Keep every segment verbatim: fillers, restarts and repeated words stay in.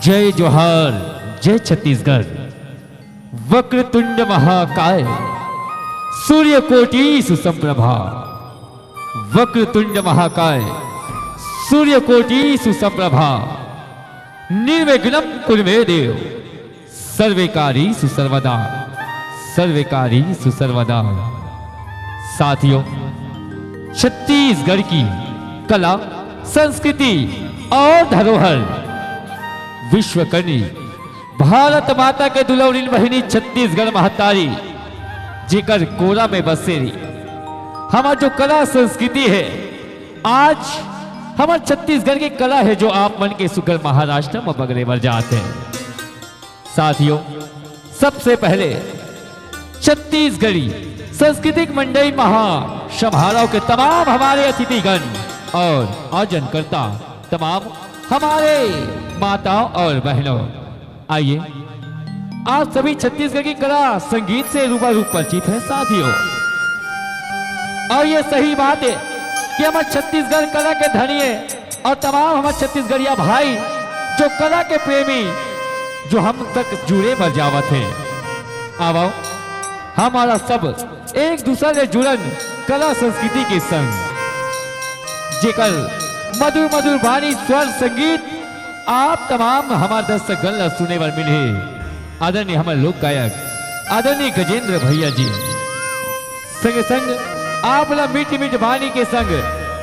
जय जोहार, जय छत्तीसगढ़। वक्रतुंड महाकाय, सूर्यकोटि सुसंप्रभा। वक्रतुंड महाकाय, सूर्यकोटि सुसंप्रभा। निर्विघ्नं कुरु मे देव, सर्वे कार्येषु सर्वदा, सर्वे कार्येषु सर्वदा। साथियों, छत्तीसगढ़ की कला, संस्कृति और धरोहर विश्वकर्मी, भारत माता के दुलौरिन बहिनी छत्तीसगढ़ महतारी, जेकर कोरा में बसेरी हमर जो कला संस्कृति है, आज हमर छत्तीसगढ़ के कला है, जो आप मन के सुघर महाराष्ट्र में बगरे बर जात है। साथियों, सबसे पहले छत्तीसगढ़ी सांस्कृतिक मंडई महा समारोह के तमाम हमारे अतिथिगण और आयोजनकर्ता, तमाम हमारे माताओं और बहनों, आइए, आप सभी छत्तीसगढ़ की कला संगीत से रूबरू परिचित हैं साथियों। और ये सही बात है कि हमारे छत्तीसगढ़ कला के धनी है और तमाम हमारे छत्तीसगढ़िया भाई जो कला के प्रेमी, जो हम तक जुड़े बर जावत हैं। आवो, हमारा सब एक दूसर ले जुड़न कला संस्कृति के संग, जेकर मधुर मधुर बानी, स्वर, संगीत आप तमाम हमार दर्शकगण ला सुने बर मिलही। आदरणीय हमर लोक गायक आदरणीय गजेंद्र भैया जी, संग संग आप ला मीठ मीठ बानी के संग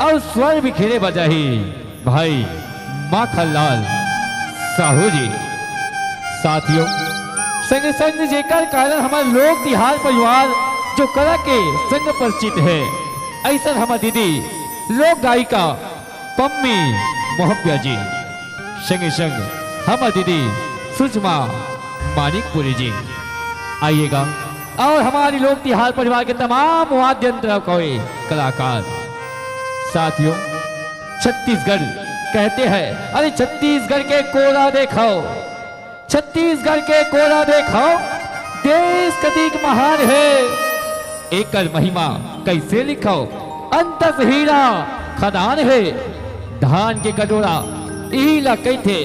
और स्वर बिखेरे बर जाही भाई माखन लाल साहू जी। साथियों, संग संग जेकर कारण हमर लोक तिहार परिवार जो कला के संग परिचित है, ऐसन हमर दीदी लोक गायिका पम्मी मोहब्बिया जी, संग संग हमर दीदी सुषमा मानिकपुरी जी। आइएगा, और हमारी लोक तिहार परिवार के तमाम वाद्य यंत्र के कलाकार। साथियों, छत्तीसगढ़ कहते हैं, अरे छत्तीसगढ़ के कोरा देखो, छत्तीसगढ़ के कोरा देखो, देश कतिक महान है, एकर महिमा कैसे लिखो, अंतस हीरा खदान है। धान के कटोरा इही ला कहिथे,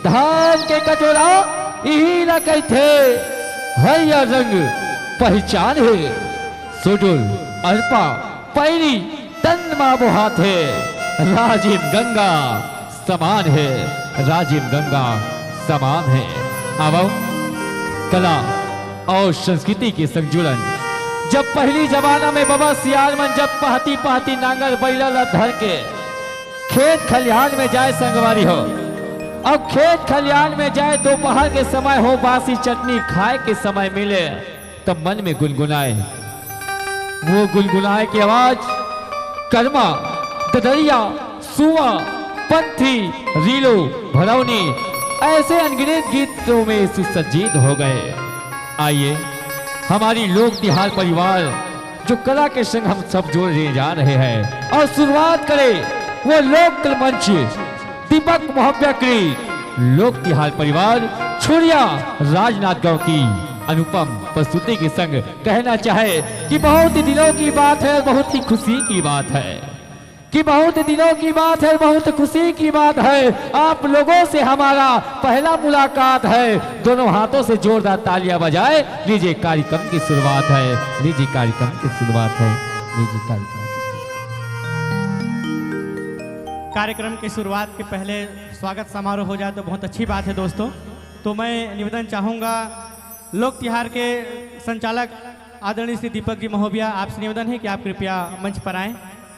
धान के कटोरा इही ला कहिथे, हरियर रंग पहचान है। सुडुल अरपा पैरी तन मा बोहाथे, राजिम गंगा समान है, राजिम गंगा समान है। आवो, कला और संस्कृति के संग जुड़न। जब पहली जमाना में बबा सियान मन जब पहती पहती नांगर बैला ला धर के खेत खलिहान में जाए संगवारी हो, अब खेत खलिहान में जाए, दोपहर के समय हो, बासी चटनी खाए के समय मिले, तब मन में गुनगुनाए। वो गुनगुनाए की आवाज करमा, ददरिया, सुआ, पंथी, रीलो, भरौनी, ऐसे अनगिनत गीतों में सुसज्जित हो गए। आइए, हमारी लोक तिहार परिवार जो कला के संग हम सब जोड़े जा रहे हैं और शुरुआत करें वो लोक मंच दीपक महोब्या की लोक तिहार परिवार छुरिया राजनांदगांव की अनुपम प्रस्तुति के संग कहना चाहे कि बहुत ही दिनों की बात है और बहुत ही खुशी की बात है, कि बहुत दिनों की बात है, बहुत खुशी की बात है। आप लोगों से हमारा पहला मुलाकात है। दोनों हाथों से जोरदार तालियां बजाए, लीजिए कार्यक्रम की शुरुआत है, लीजिए कार्यक्रम की शुरुआत है, लीजिए कार्यक्रम की शुरुआत। कार्यक्रम की शुरुआत के पहले स्वागत समारोह हो जाए तो बहुत अच्छी बात है दोस्तों। तो मैं निवेदन चाहूँगा लोक तिहार के संचालक आदरणीय श्री दीपक जी महोबिया, आपसे निवेदन है कि आप कृपया मंच पर आएं।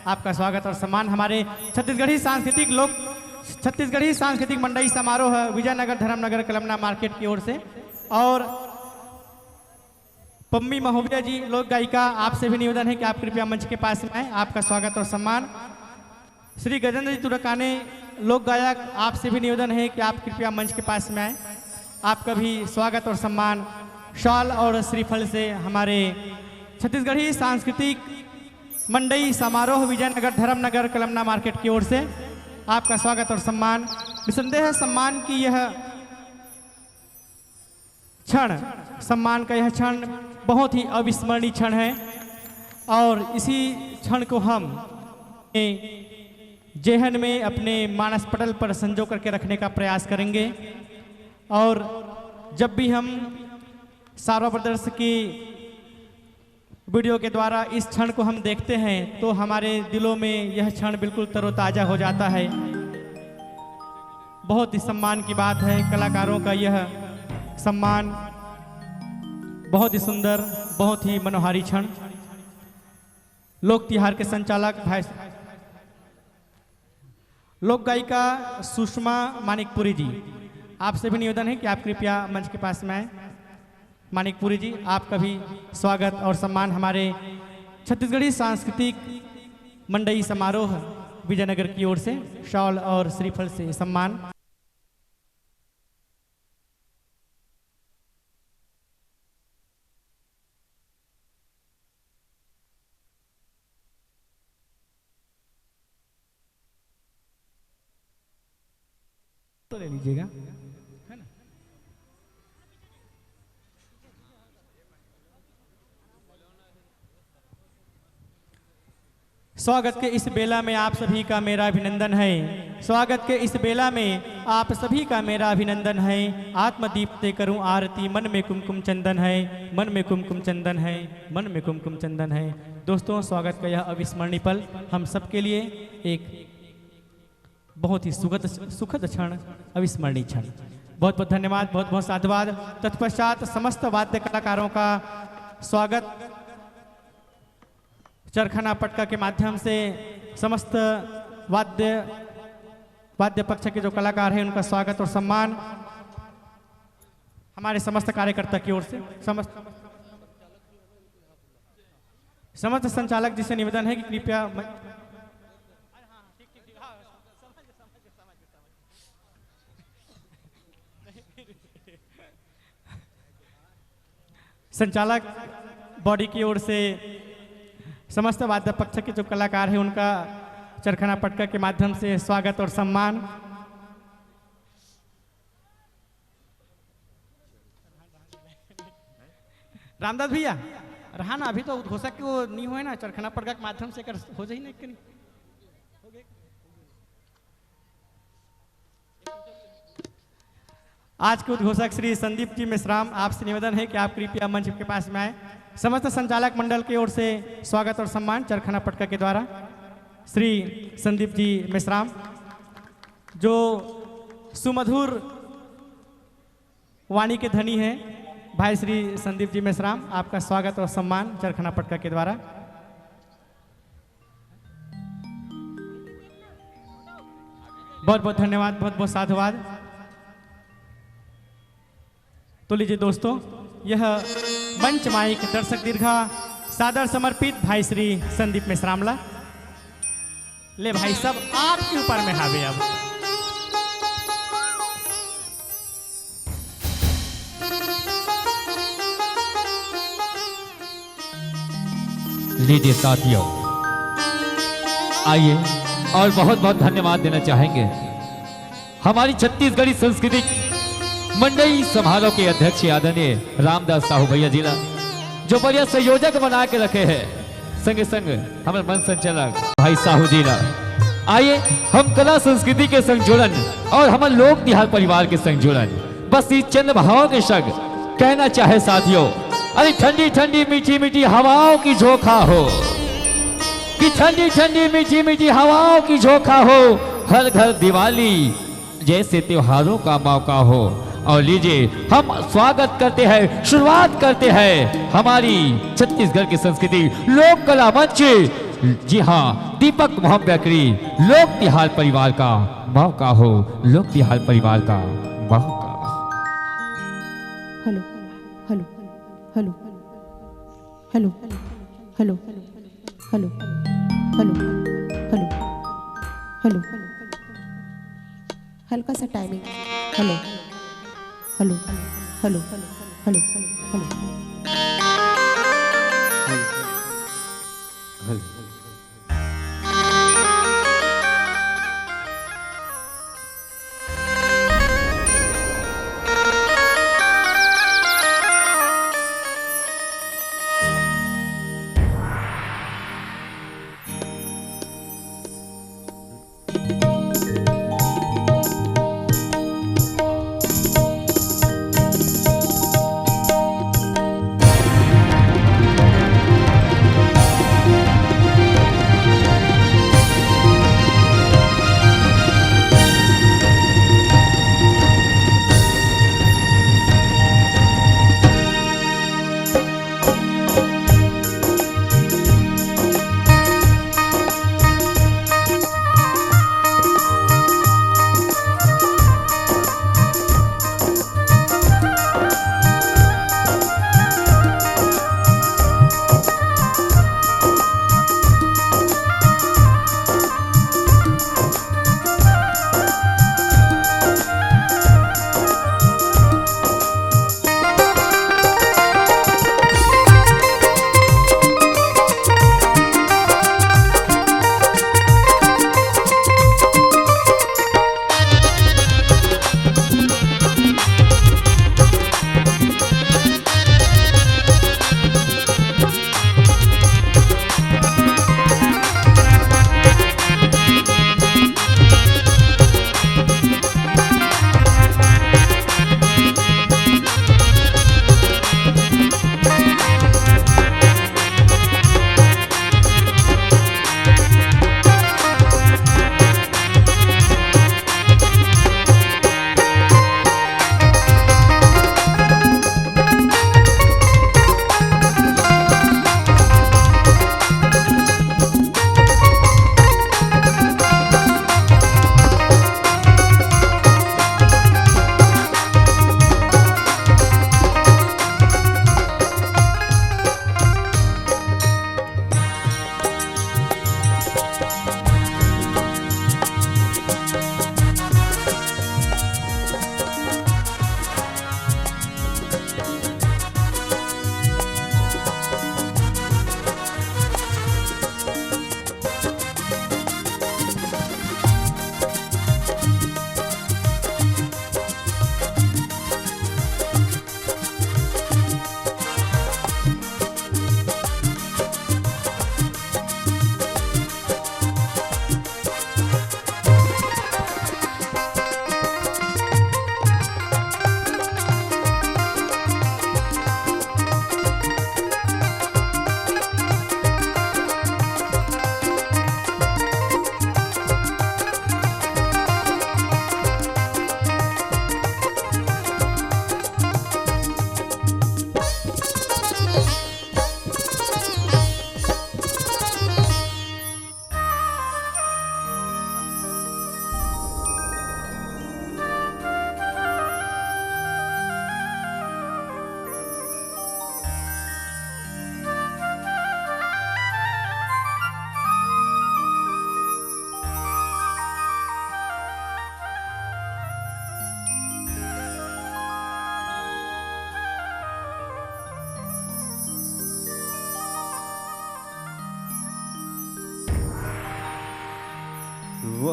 आपका स्वागत और सम्मान हमारे छत्तीसगढ़ी सांस्कृतिक लोक छत्तीसगढ़ी सांस्कृतिक मंडई समारोह विजयनगर धर्मनगर कलमना मार्केट की ओर से। और पम्मी महोबिया जी लोक गायिका, आपसे भी निवेदन है कि आप कृपया मंच के पास में आए। आपका स्वागत और सम्मान। श्री गजेंद्र जी तुरकाने लोक गायक, आपसे भी निवेदन है कि आप कृपया मंच के पास में आए। आपका भी स्वागत और सम्मान शॉल और श्रीफल से हमारे छत्तीसगढ़ी सांस्कृतिक मंडई समारोह विजयनगर धर्मनगर कलमना मार्केट की ओर से आपका स्वागत और सम्मान। निसंदेह सम्मान की यह क्षण, सम्मान का यह क्षण बहुत ही अविस्मरणीय क्षण है और इसी क्षण को हम अपने जेहन में अपने मानस पटल पर संजो करके रखने का प्रयास करेंगे। और जब भी हम सारवा ब्रदर्स की वीडियो के द्वारा इस क्षण को हम देखते हैं, तो हमारे दिलों में यह क्षण बिल्कुल तरोताज़ा हो जाता है। बहुत ही सम्मान की बात है, कलाकारों का यह सम्मान बहुत ही सुंदर, बहुत ही मनोहारी क्षण। लोक तिहार के संचालक भाई, लोक गायिका सुषमा मानिकपुरी जी, आपसे भी निवेदन है कि आप कृपया मंच के पास में आए। मानिकपुरी जी, आपका भी स्वागत और सम्मान हमारे छत्तीसगढ़ी सांस्कृतिक मंडई समारोह विजयनगर की ओर से शॉल और श्रीफल से सम्मान। तो ले लीजिएगा, है ना? स्वागत के इस बेला में आप सभी का मेरा अभिनंदन है। स्वागत के इस बेला में आप सभी का मेरा अभिनंदन है। आत्मदीप ते करूं आरती, मन में कुमकुम चंदन है, मन में कुमकुम चंदन है, मन में कुमकुम चंदन है। दोस्तों, स्वागत का यह अविस्मरणीय पल हम सबके लिए एक बहुत ही सुखद, सुखद क्षण, अविस्मरणीय क्षण। बहुत बहुत धन्यवाद, बहुत बहुत साधुवाद। तत्पश्चात समस्त वाद्य कलाकारों का स्वागत, चरखना पटका के माध्यम से समस्त वाद्य, वाद्य पक्ष के जो कलाकार हैं, उनका स्वागत और सम्मान हमारे समस्त कार्यकर्ता की ओर से। समस्त, समस्त संचालक जी से निवेदन है कि कृपया म-, संचालक बॉडी की ओर से समस्त वाद्य पक्ष के जो कलाकार हैं, उनका चरखना पटका के माध्यम से स्वागत और सम्मान। रामदास भैया, रहा ना, अभी तो उद्घोषक के वो नहीं हुए ना, चरखना पटका के माध्यम से कर हो जाही ना, एक करी। आज के उद्घोषक श्री संदीप जी मेश्राम, आपसे निवेदन है कि आप कृपया मंच के पास में आए। समस्त संचालक मंडल की ओर से स्वागत और सम्मान चरखना पटका के द्वारा श्री संदीप जी मेश्राम, जो सुमधुर वाणी के धनी हैं, भाई श्री संदीप जी मेश्राम, आपका स्वागत और सम्मान चरखना पटका के द्वारा। बहुत बहुत धन्यवाद, बहुत बहुत साधुवाद। तो लीजिए दोस्तों, यह मंच माइक दर्शक दीर्घा सादर समर्पित भाई श्री संदीप मेश्राम ला। ले भाई, सब आपके ऊपर में हावी अब। लीजिए साथियों, आइए और बहुत बहुत धन्यवाद देना चाहेंगे हमारी छत्तीसगढ़ी सांस्कृतिक मंडई समारोह के अध्यक्ष आदरणीय रामदास साहू भैया जी ला, जो बढ़िया संयोजक बना के रखे हैं, संगे संग हमारे मंच संचालक भाई साहू जी ला। आइए, हम कला संस्कृति के संग जुड़न और हमारे लोक तिहार परिवार के संग जुड़न। बस ये चंद भावों के संग कहना चाहे साथियों, अरे ठंडी ठंडी मीठी मीठी हवाओं की झोंका हो, कि ठंडी ठंडी मीठी मीठी हवाओं की झोंका हो, हर घर दिवाली जैसे त्योहारों का मौका हो। और लीजिए, हम स्वागत करते हैं, शुरुआत करते हैं हमारी छत्तीसगढ़ की संस्कृति लोक कला मंच, जी हाँ, दीपक मोहन बेकरी लोक तिहार परिवार का मौका हो, लोक तिहार परिवार का मौका। Hello, hello, hello, hello, hello, hello, hello, hello, hello, hello. हल्का सा timing. Hello, hello, hello, hello, hello, hello.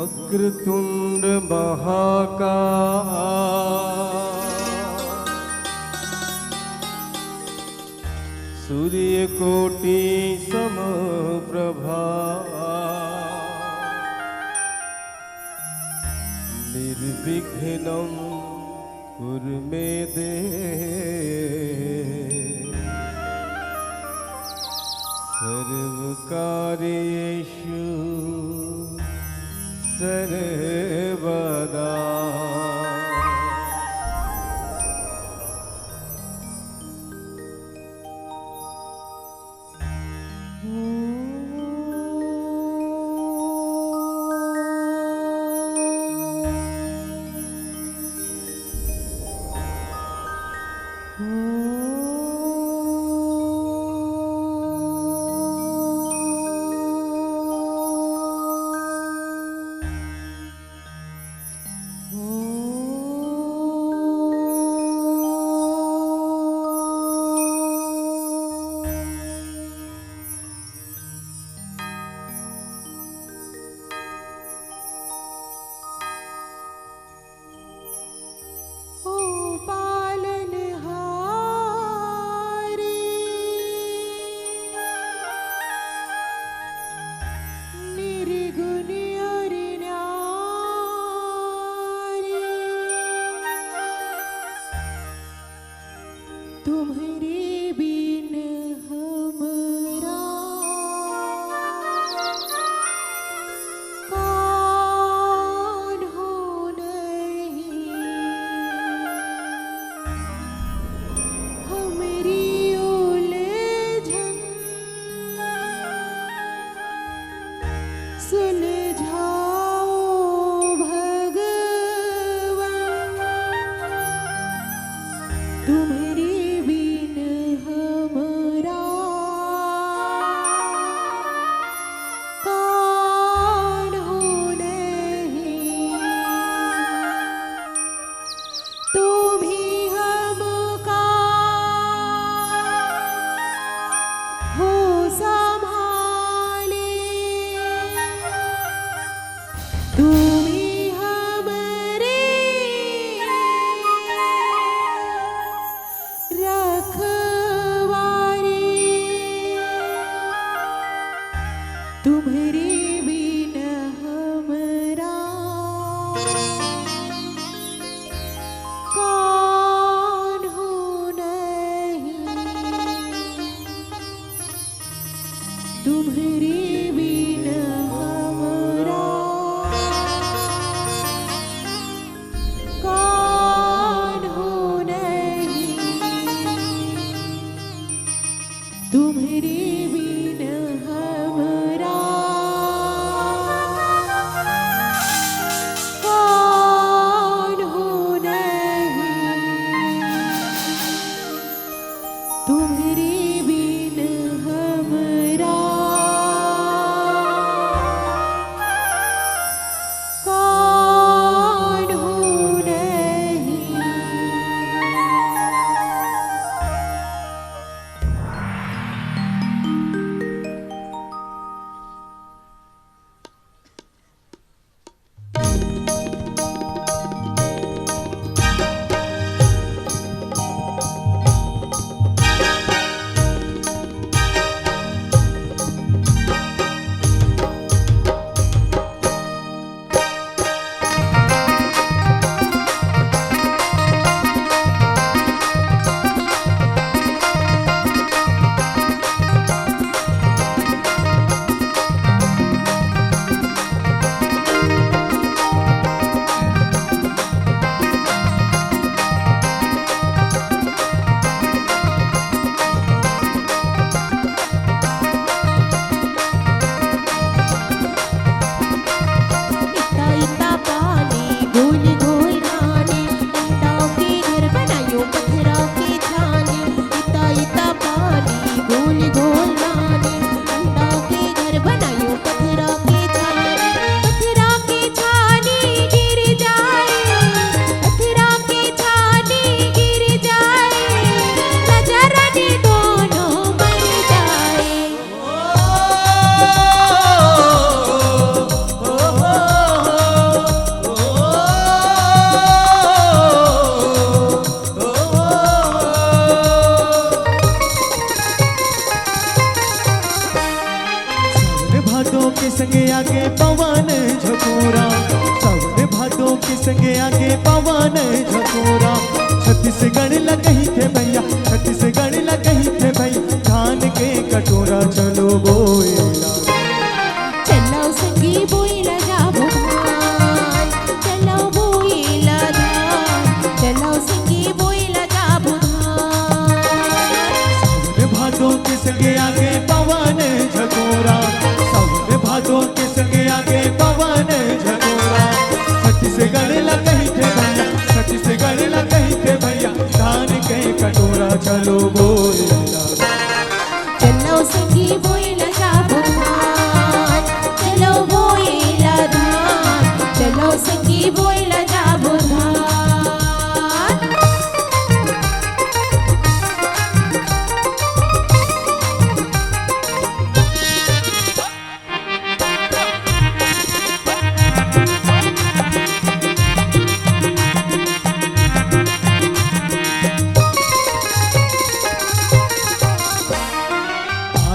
वक्रतुंड महाकाय, सूर्यकोटि समप्रभा, निर्विघ्नं कुरु मे देव सर्वकार्येषु सर्वदा। ओ पालनहारी, निर्गुण और न्यारी, तुम्हरे बिन हमरा कान्हो नहीं, हमरी उलझन सुलझाओ भगवान, तुम्हरे बिन हमरा कान्हो नहीं। तुम्ही हमका हो संभाले, तुम्ही हमरे रखवारे, तुम्हरे बिन हमरा कान्हो नहीं, तुम्हरे बिन हमरा कान्हो नहीं, तुम्हरे बिन हमरा कान्हो नहीं, तुम्हरे बिन हमरा कान्हो नहीं। चलो बोए ला धान। चलो संगी बोए ला जाबो धान। चलो बोए ला धान। चलो संगी बोए ला जाबो धान।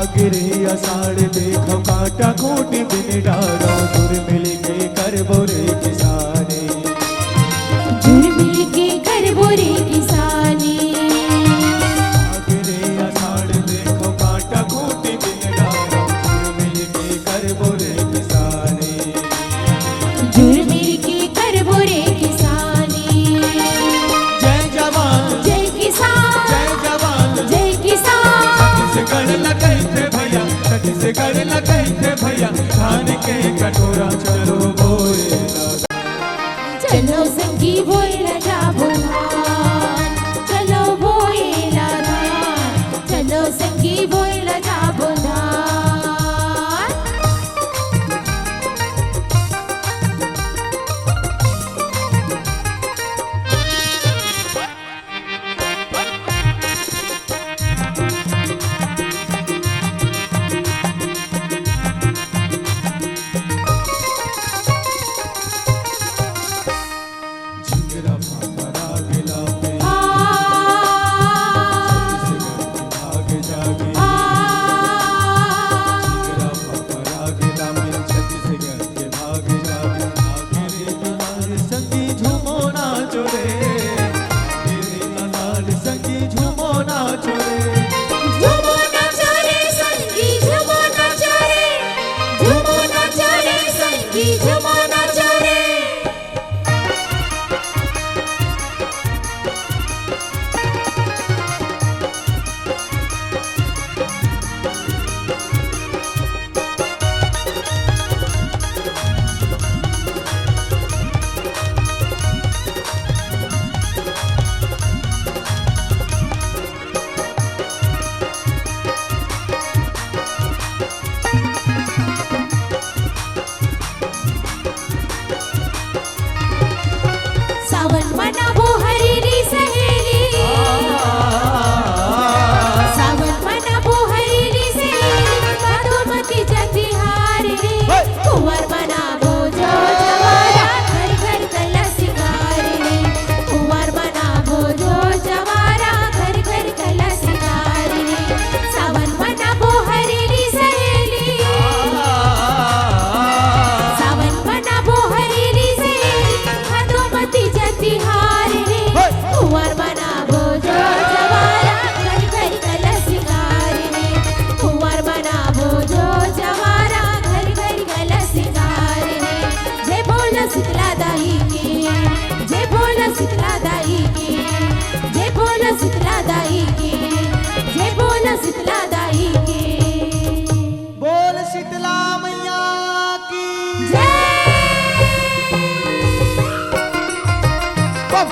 आगे रे आषाढ़ देखो कांटा खूंटी बिन डारो, जुर मिल के करबो रे किसानी। जुर मिल के करबो रे किसानी। आगे रे आषाढ़ देखो कांटा खूंटी बिन डारो, जुर मिल के करबो रे किसानी। जुर मिल के करबो रे किसानी। जय जवान, जय किसान, जय जवान। जय किसान। छत्तीसगढ़ ला कहिथे भैया, छत्तीसगढ़ ला कहिथे भैया, धान के कटोरा चलो बोए ला। चलो संगी बोए ला जाबो धान, चलो बोए ला धान, चलो संगी बोए ला जाबो धान। झिंगरा फाफरा गेला पे, आ, छत्तीसगढ़ के भाग जागे। आ, झिंगरा फाफरा गेला पे, छत्तीसगढ़ के भाग जागे। आगे रे बिहार संगी झूमो नाचो रे, आगे रे आषाढ़ संगी झूमो नाचो रे। झूमो नाचो रे संगी, झूमो नाचो रे, झूमो नाचो रे संगी, झूमो नाचो रे। सावन मनाबो हरेली सहेली, सावन मनाबो हरेली सहेली, मधुमती जतिहार रे। कुंवर मनाबो जो जवारा, घर घर कला सिंगार रे। कुंवर मनाबो जो जवारा, घर घर कला सिंगार रे। सावन मनाबो हरेली सहेली, सावन मनाबो हरेली सहेली, मधुमती जतिहार रे। कुंवर मनाबो जो जवारा, घर घर कला सिंगार रे। कुंवर मनाबो जो जवारा, घर घर कला सिंगार रे। जय बोलो शीतला दाई की, जय बोलो शीतला दाई की, जय बोलो शीतला दाई की, जय बोलो शीतला दाई की। बोल शीतला मैया की जय। बम।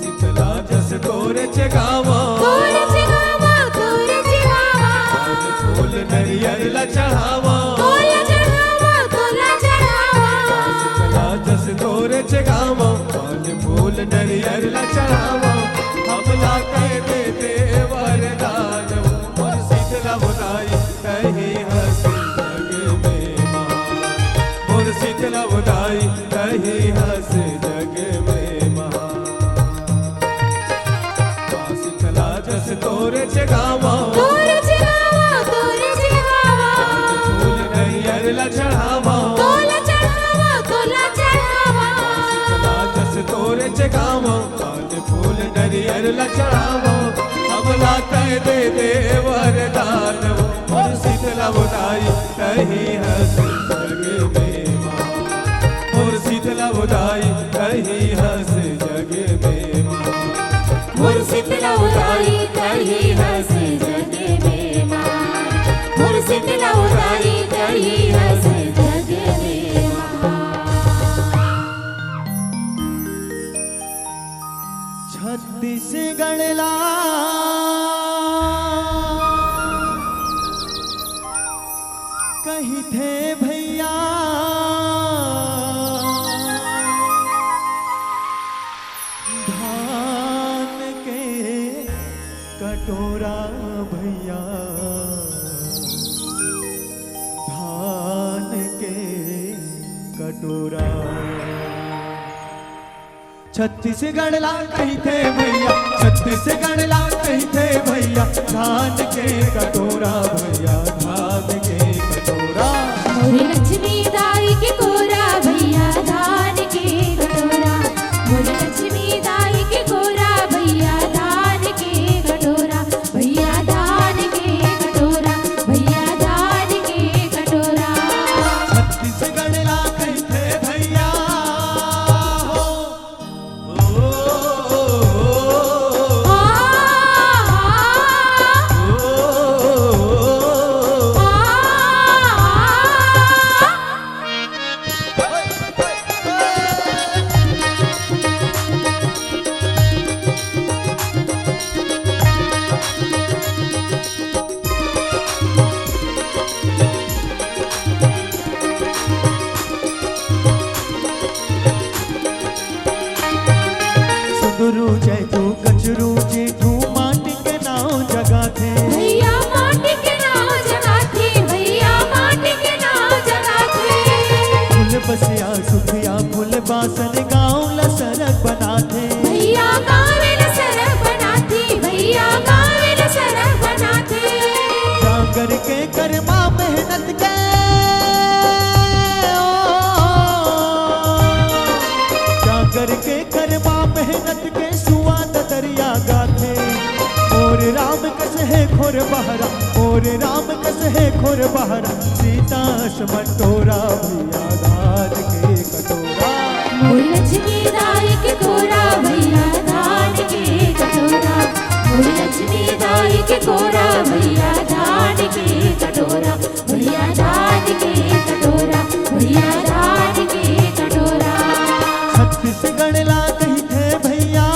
शीतला जस तोरे जगावा, तोरे जगावा, तोरे जगावा। फूल नरियर ला चढ़ावा, तोला चढ़ावा, तोला चढ़ावा। शीतला जस तोरे जगावा, पान फूल नरियर ला चढ़ावा। हमला कह दे दे वरदान, मोर शीतला उदाई तही हंस जग में महान। मोर शीतला उदाई तही हंस जग में महान। शीतला जस तोरे जगावा, तोरे जगावा, तोरे जगावा। फूल नरियर ला चढ़ावा, तोला चढ़ावा, तोला चढ़ावा। शीतला जस तोरे जगावा, पान फूल नरियर ला चढ़ावा। हमला कह दे दे वरदान, मोर शीतला उदाई तही हंस जग में महान। मोर शीतला उदाई तही हंस जग में महान। मोर शीतला उदाई तही हंस जग में महान। मोर शीतला उदाई तही हंस जग थे भैया, धान के कटोरा भैया, धान के कटोरा। छत्तीसगढ़ ला कहिथे भैया, छत्तीसगढ़ ला कहिथे भैया, धान के कटोरा भैया, धान के कटोरा। मोरे लक्ष्मी दाई के कोरा भैया, धान के कटोरा। मोरे लक्ष्मी दाई के कोरा भैया, धान के कटोरा। भैया धान के कटोरा, भैया धान के कटोरा। छत्तीसगढ़ ला कहिथे भैया हो। सुंदरू जैतू कचरू जेठू माटी के नाव जगाथे। भैया माटी के नाव जगाथे, भैया माटी के नाव जगाथे। फूल बसिया सुखिया फूल बासन गाँव ला सरग बनाथे। भैया गाँव ला सरग बनाथे, भैया गाँव ला सरग बनाथे। जांगर के करमा मेहनत के, ओ, जांगर के करमा मेहनत के सुआ ददरिया गाथे। मोर राम कस हे खोर बहरा, मोर राम कस हे खोर बहरा, सीता अस मंटोरा भैया धान के कटोरा। मोर लक्ष्मी दाई के कोरा भैया धान के कटोरा। मोर लक्ष्मी दाई के कोरा भैया धान के कटोरा। भैया धान के कटोरा, भैया धान के कटोरा। छत्तीसगढ़ ला कहिथे भैया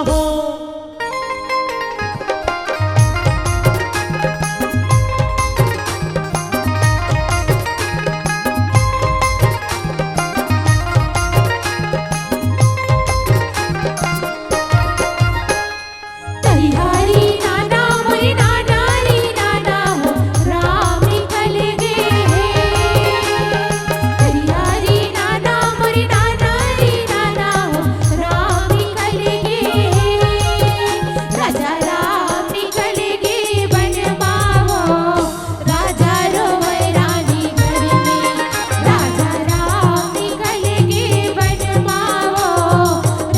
हो। तैयारी नाना मोरे नाना रे नाना हो, राम निकल गे हे। तैयारी नाना मोरे नाना रे नाना हो, राम निकल गे हे। राजा राम निकल गे बन मा हो, राजा रोवै रानी घर में। राजा राम निकल गे बन मा हो,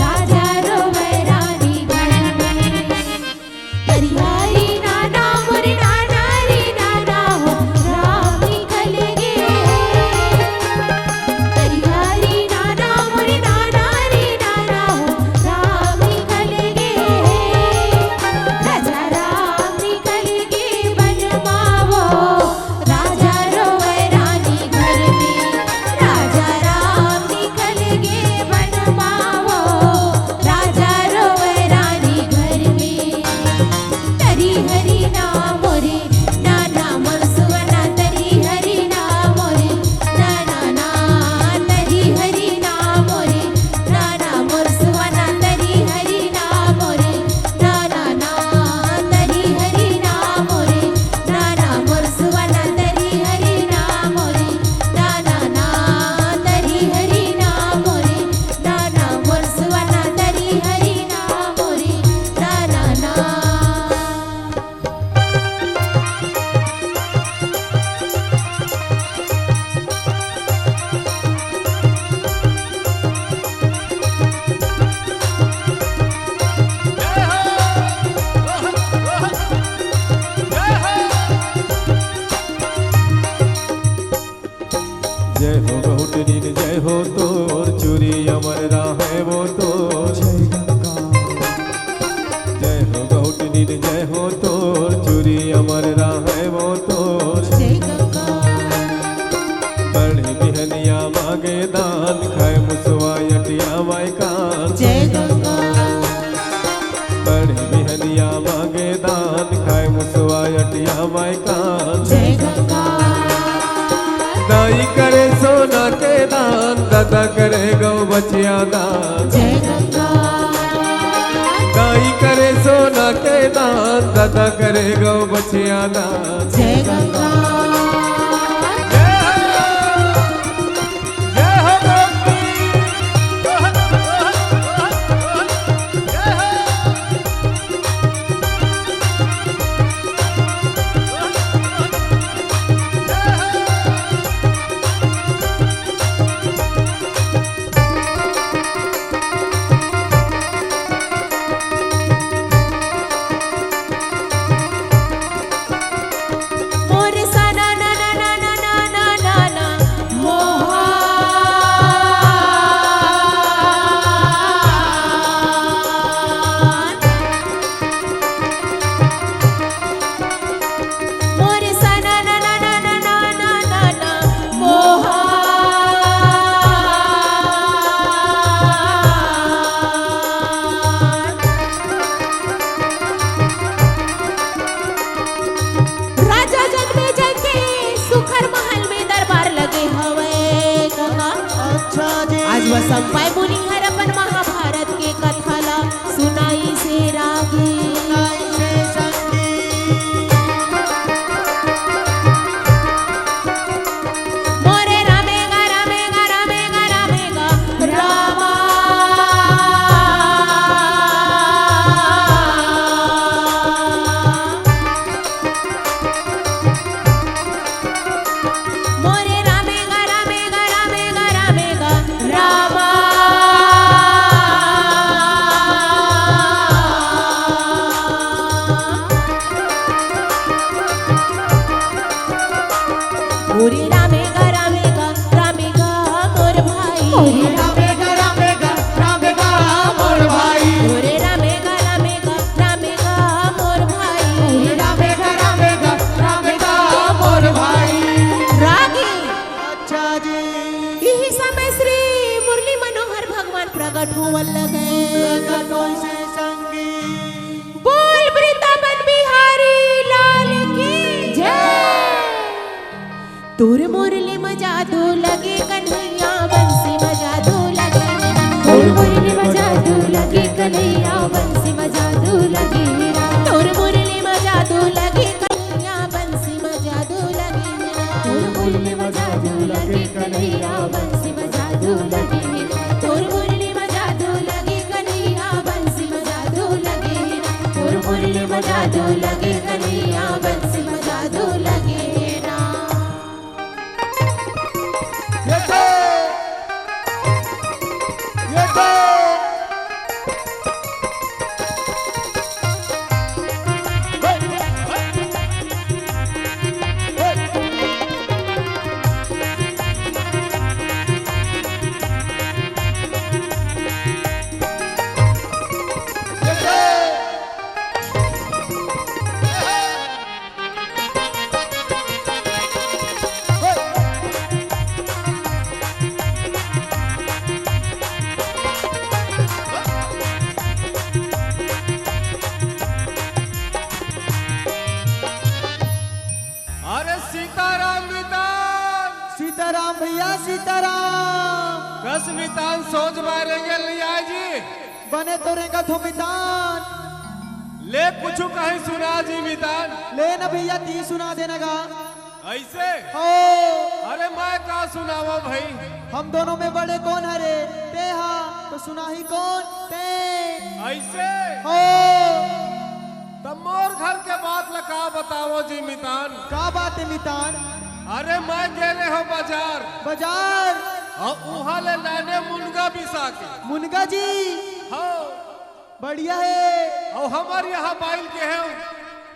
राजा रोवै रानी घर में। तैयारी नाना मोरे नाना रे नाना हो, राम निकल गे। तैयारी नाना मोरे नाना रे नाना हो, राम निकल गे। राजा राम निकल गे बन मा हो, राजा रोवै रानी घर में। राजा राम निकल गे बन मा हो, राजा रोवै रानी घर में। तरी हरी ना मोरे नाना मोर सुवना, तरी हरी ना मोरे नाना ना, तरी हरी ना मोरे नाना मोर सुवना, तरी हरी ना मोरे नाना ना, तरी हरी ना मोरे नाना मोर सुवना, तरी हरी ना मोरे नाना ना, तरी हरी ना मोरे नाना मोर सुवना, तरी हरी ना मोरे नाना ना। जय हो गहुटनीन, जय हो तोर चूरी, अमर राहय वो तोर। जय गंगा। जय हो गहुटनीन, जय हो तोर चूरी, अमर राहय वो तोर। जय गंगा। पढ़े बिहनिया मांगे दान, खाए मुसवा अटिया माय कान। जय गंगा। पढ़े बिहनिया मांगे दान, खाए मुसवा अटिया माय कान। जय गंगा। दाई करे सोना के दान, दादा करे गौ बछिया दान। जय गंगा। दाई करे सोना के दान, दादा करे गौ बछिया दान। जय गंगा। जय हो। जय हो गौ। जय हो। मोर सना ना ना ना ना ना ना ना ना मोहा। मोर सना ना ना ना ना ना ना ना ना मोहा। राजा जनमेजय के सुखर महल में दरबार लगे हवय कका। अच्छा जी। आज वसंपाय मुनि हर अपन महाभारत के कथा ला सुनाइस हे रागी। सुनाइस हे संगी। मोरे रामे गा, रामे गा, रामे गा, रामे गा, रामा। मोरे रामे गा, रामे गा, रामे गा, रामे गा, रामा। मोरे रामे गा, रामे गा, रामे गा मोर भाई। मोरे रामे गा, रामे गा, रामे गा मोर भाई। मोरे रामे गा, रामे गा, रामे गा मोर भाई। मोरे रामे गा, रामे गा, रामे गा मोर भाई। रागी। अच्छा जी। इही समय श्री मुरली मनोहर भगवान प्रकट होवल लगे। प्रकट होइस हे संगी। बोल वृंदावन बिहारी लाल की जय। तोर मुरली म जादू लगे कन्हैया, बंसी म जादू लगे। तोर मुरली म जादू लगे कन्हैया, बंसी म जादू लगे। तोर मुरली म जादू लगे कन्हैया, बंसी म जादू लगे। तोर मुरली म जादू लगे कन्हैया, बंसी म जादू लगे। तोर मुरली म जादू लगे कन्हैया, बंसी म जादू लगे। तोर मुरली म जादू लगे कन्हैया, बंसी म जादू लगे ना। ये तो, ये तो। अरे सीताराम मितान। सीताराम भैया, सीताराम। कस मितान सोच बारे गेल लिया जी। बने तो रेंगत हो मितान। ले कुछु कहीं सुना जी मितान। ले न भैया, ती सुना देना गा। ऐसे? हो। अरे मैं का सुनावो भाई? हम दोनों में बड़े कौन हरे? ते हा, तो सुनाही कौन? ते। ऐसे? हो। तब मोर घर के बात ला का बतावो जी मितान? का बात हे मितान? अरे मैं गे रेहेंव बाजार। बाजार? अउ उहाँ ले लाने मुनगा बिसा के। मुनगा जी? हाँ। बढ़िया हे। अउ हमर यहाँ बाइल के हे।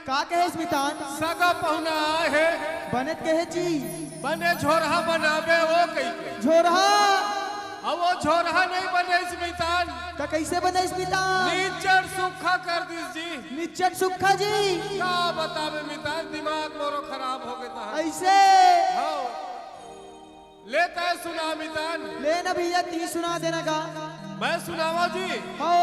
का कहेस मितान? सगा पहुना आए हे। बने त कहे जी। बने झोरहा बनाबे ओ कहिके। झोरहा? अउ ओ झोरहा नहीं बनेस मितान। त कइसे बनेस मितान? निच्चट सुक्खा कर दिस जी। निच्चट सुक्खा जी? का बताबे मितान, दिमाग मोरो खराब हो गे तहां। अइसे? हाँ। ले तैं सुना मितान। ले ना भैया, ती सुना देना गा। मैं सुनावो जी। हो।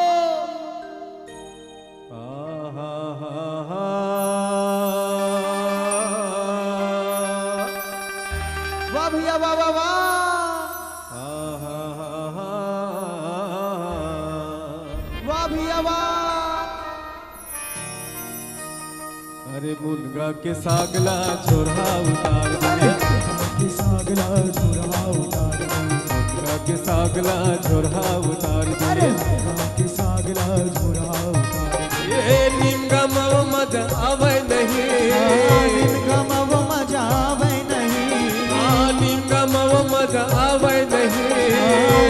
वाह भैया, वाह, वाह, वाह। वाह भैया, वाह। अरे मुनगा के साग ला झोरहा उतार दे। के साग ला झोरहा उतार दे। मुनगा के साग ला झोरहा उतार दे। अरे मुनगा के साग ला झोरहा उतार दे। ए निमगा मव मजा आवै नहीं। आ, निमगा मव मजा आवै नहीं। आ, निमगा मव मजा आवै नहीं। आ,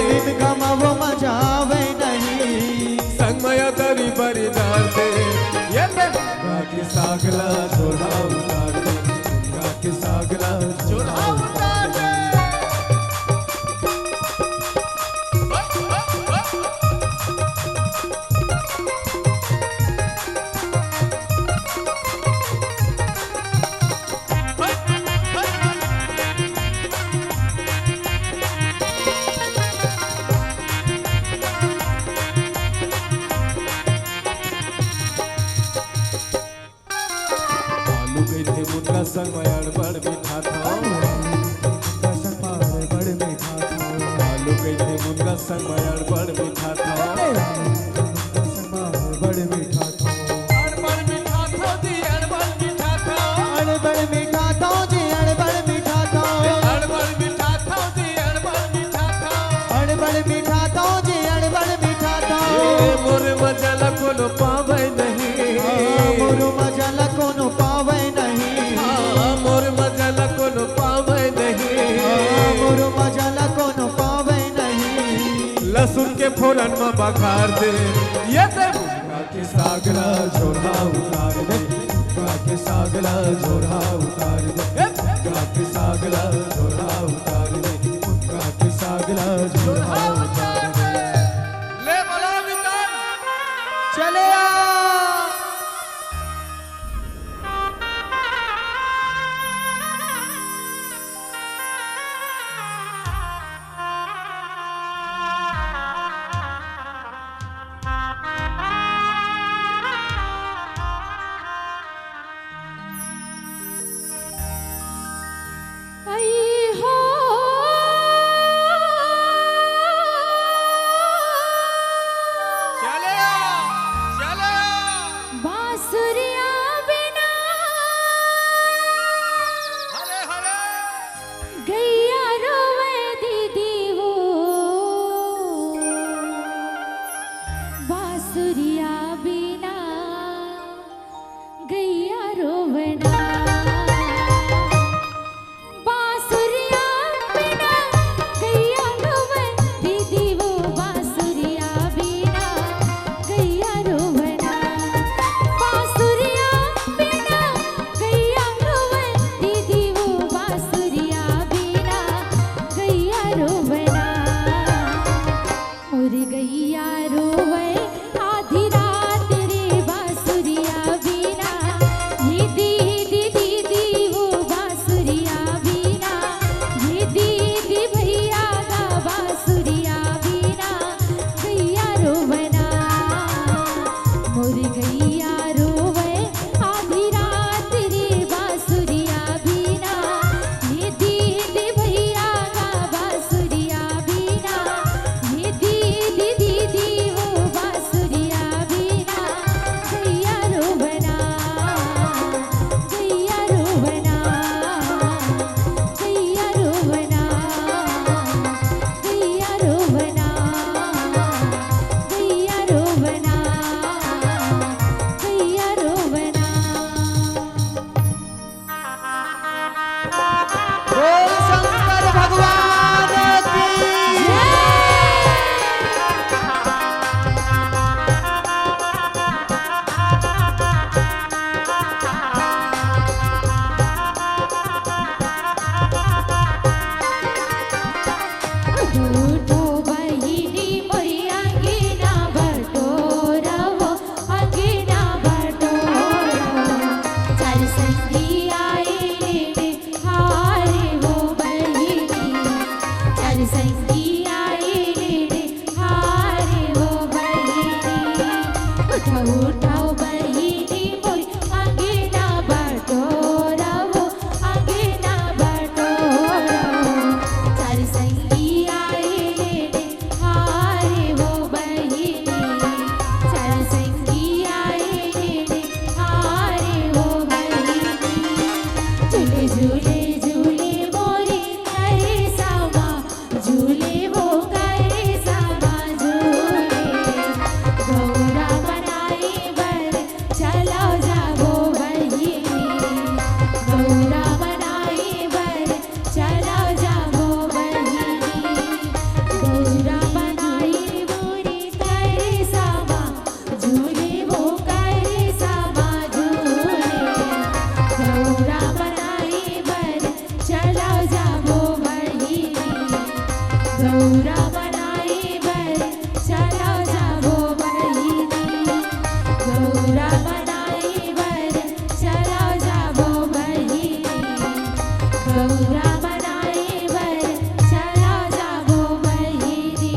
निमगा मव मजा आवै नहीं। संग मया दरी बरी डार दे। ये ते मुनगा के साग ला झोरहा उतार दे। मुनगा के साग ला झोरहा उतार दे। आलू कहिथे मुनगा संग म अड़बड़ मिठाथव। मुनगा संग म अड़बड़ मिठाथव। आलू कहिथे मुनगा संग म अड़बड़ मिठाथव। मुनगा संग म अड़बड़ मिठाथव। अड़बड़ मिठाथव जी, अड़बड़ मिठाथव। अड़बड़ मिठाथव जी, अड़बड़ मिठाथव। अड़बड़ मिठाथव जी, अड़बड़ मिठाथव। अड़बड़ मिठाथव जी, अड़बड़ मिठाथव। ए, मोर मजा ला कोनो पावै नहीं। हाँ, मोर मजा ला कोनो पावै नहीं। हाँ, मोर मजा ला कोनो पावै नहीं। हाँ, मोर मजा ला कोनो पावै नहीं। लहसुन के फोरन म बघार दे, ये ते मुनगा के साग ला झोरहा उतार दे। मुनगा के साग ला झोरहा उतार दे। ए, मुनगा के साग ला झोरहा उतार दे। मुनगा के साग ला झोरहा उतार दे। ले बोला मितान। चले आ। गौरा बनाए बर चला जाबो बहिनी, गौरा बनाए बर चला जाबो बहिनी, गौरा बनाए बर चला जाबो बहिनी।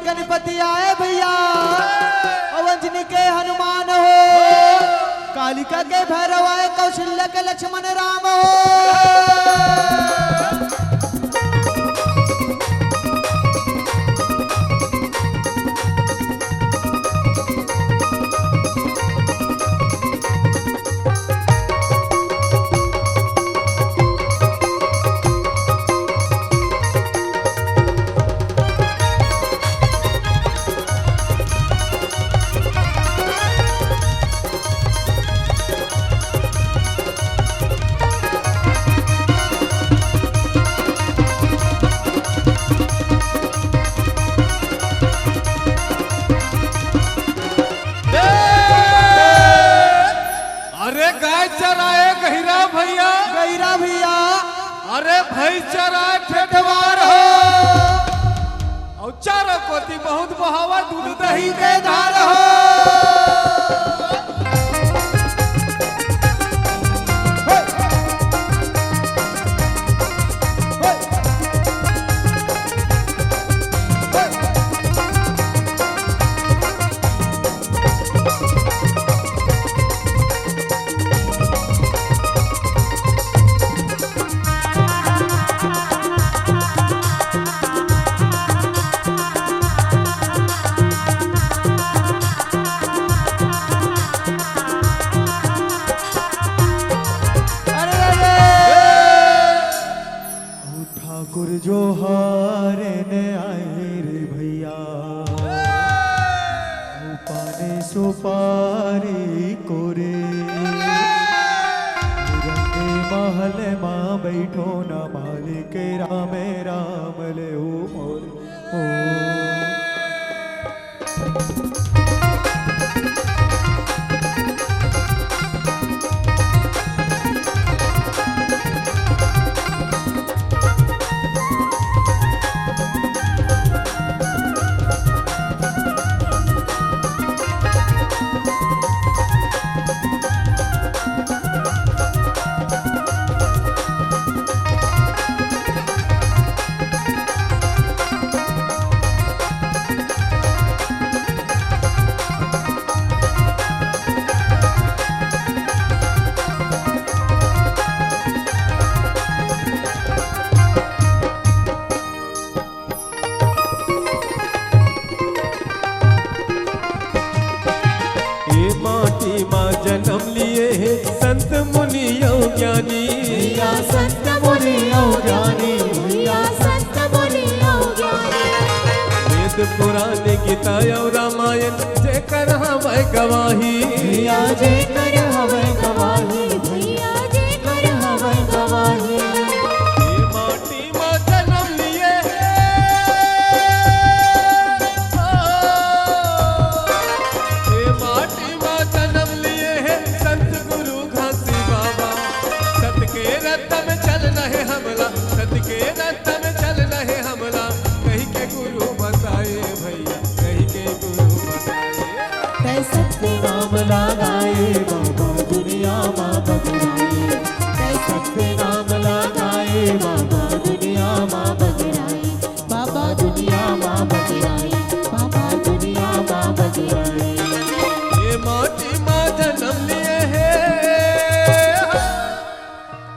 गणपति आए भैया, अउ अंजनी के हनुमान हो, कालिका के भैरव आए, कौशल्या के लक्ष्मण राम हो। अरे गाय चराए गहिरा भैया। गहिरा भैया। अरे भैंस चराए ठेठवार हो। अउ चारों कोती बहुत बहावा दूध दही के धार हो। अरे, अरे। ओ ठाकुर जोहार ने आए रे भैया, ओ पाने सुपारी कोरे, रंगे महल मा बैठो न मालिक राम राम ले ओ मोर ओ। ए माटी मा जन्म लिए हे संत मुनि अउ ज्ञानी। भैया संत मुनि अउ ज्ञानी, भैया संत मुनि अउ ज्ञानी। वेद पुराण गीता अउ रामायण जेकर हवय गवाही। भैया जेकर हवय गवाही, भैया जेकर हवय गवाही। ए माटी मा जन्म लिए हे। ओ, ए माटी मा जन्म लिए हे संत गुरु घासी बाबा। सत के रथ में चलना हे हमला, सत के रथ में चलना हे हमला, कहि के गुरु बताए भैया, कहि के गुरु बताए। तै सत्य नाम लगाए बाबा दुनिया मा बगराए, तै सत्य नाम लगाए बाबा दुनिया मा बगराए, बाबा दुनिया मा बगराए, बाबा दुनिया मा बगराए। ए माटी मा जन्म लिए हे।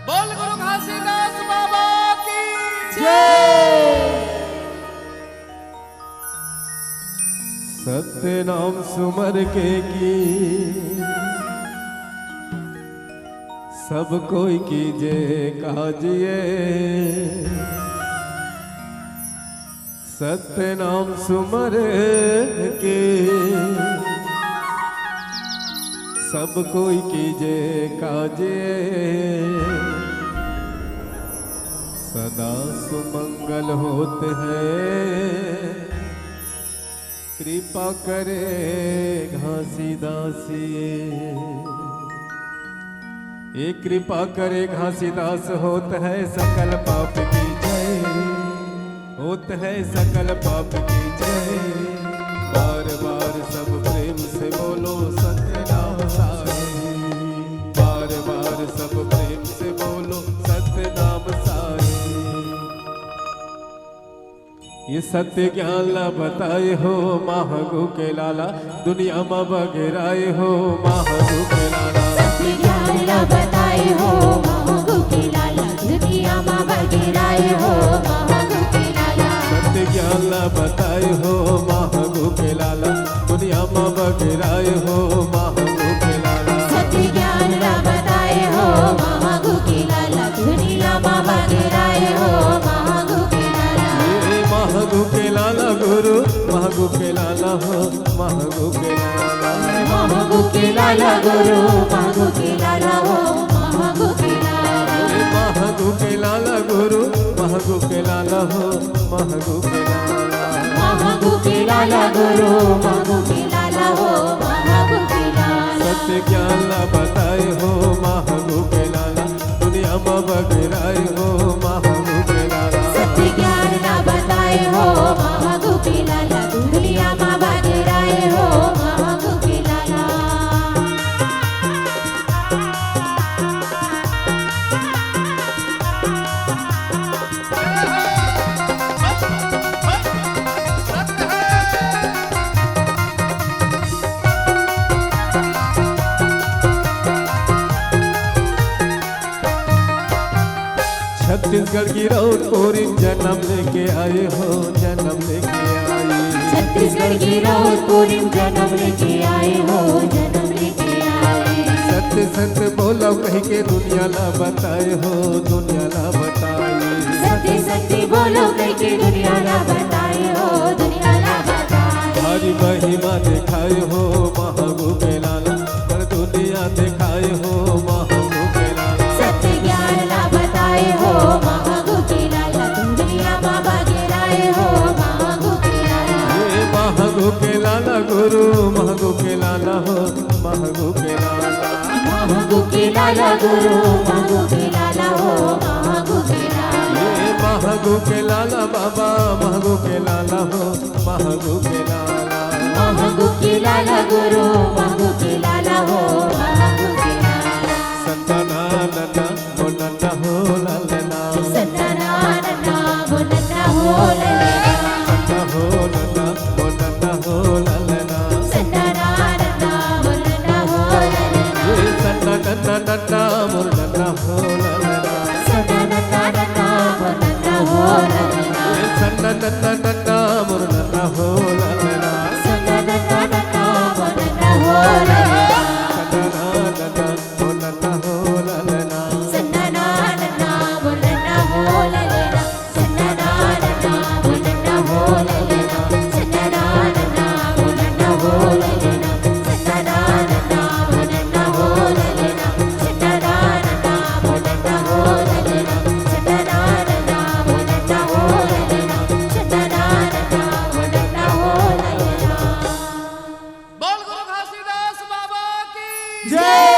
बोल गुरु घासीदास बाबा की जय। सत्य नाम सुमर के की, सब कोई कीजे काजिए। सत्य नाम सुमर के, सब कोई कीजे काजे। सदा सुमंगल होत है, कृपा करे घासीदास ये। ये कृपा करे घासीदास, होत है सकल पाप की जय, होत है सकल पाप की जय। बार बार सब प्रेम से बोलो सतनाम साहेब, बार बार सब प्रेम से बोलो सतनाम साहेब। इस सत्य ज्ञान ला बताए हो महगू के लाला, दुनिया म बगेराए हो महगू के लाला। सत्य ज्ञान ला बताए हो महगू के लाला, दुनिया म बगेराए हो महगू के लाला। सत्य ज्ञान ला बताए हो महगू के लाला, दुनिया म बगेराए हो महगू के लाला। सत्य ज्ञान ला बताए हो महगू के लाला, दुनिया म बगेराए हो महगू के लाला। ए महगू के लाला गुरु, महगू के लाला हो, महगू के लाला। महगू के लाला गुरु, महगू के लाला हो, महगू के लाला। ए महगू के लाला गुरु, महगू के लाला हो, महगू के लाला। महगू के लाला गुरु, महगू के लाला हो, महगू के लाला। सत्य ज्ञान ला बताए हो महगू के लाला, दुनिया म बगेराए हो महगू के लाला। सत्य ज्ञान ला बताए हो महगू के लाला, दुनिया म बगेराए हो महगू के लाला। छत्तीसगढ़ की रौतपुरी जनम लेके आए हो, जनम लेके आए। छत्तीसगढ़ की रौतपुरी जनम लेके आए हो, जनम लेके आए। सत्य सत्य बोलो कह के दुनिया ला बताए हो, दुनिया ला बताए। सत्य सत्य बोलो कह के दुनिया ला बताए हो, दुनिया ला बताए। भारी महिमा दिखाए हो महगू के लाला, पर दुनिया दिखाए हो महगू के लाला। सत्य ज्ञान ला बताए हो महगू के लाला, दुनिया म बगेराए हो महगू के लाला। ए महगू के लाला गुरु, महगू के लाला हो, महगू के लाला। महगू के लाला गुरु, महगू के लाला हो, महगू के लाला। ए महगू के लाला बाबा, महगू के लाला हो, महगू के लाला। महगू के लाला गुरु, महगू के लाला हो, महगू के लाला। संतानानंद मोनंद हो ललना। संतानानंद मोनंद हो ललना। संत हो नंद मोनंद हो ललना। संतानानंद मोनंद हो ललना। ए संतानानंद मोनंद हो ललना। संतानानंद मोनंद हो ललना। ए संतानानंद मोनंद हो ललना। संतानानंद मोनंद हो ललना। संतानानंद मोनंद हो ललना। संतानानंद मोनंद हो ललना। बोल गुरु घासीदास बाबा की जय।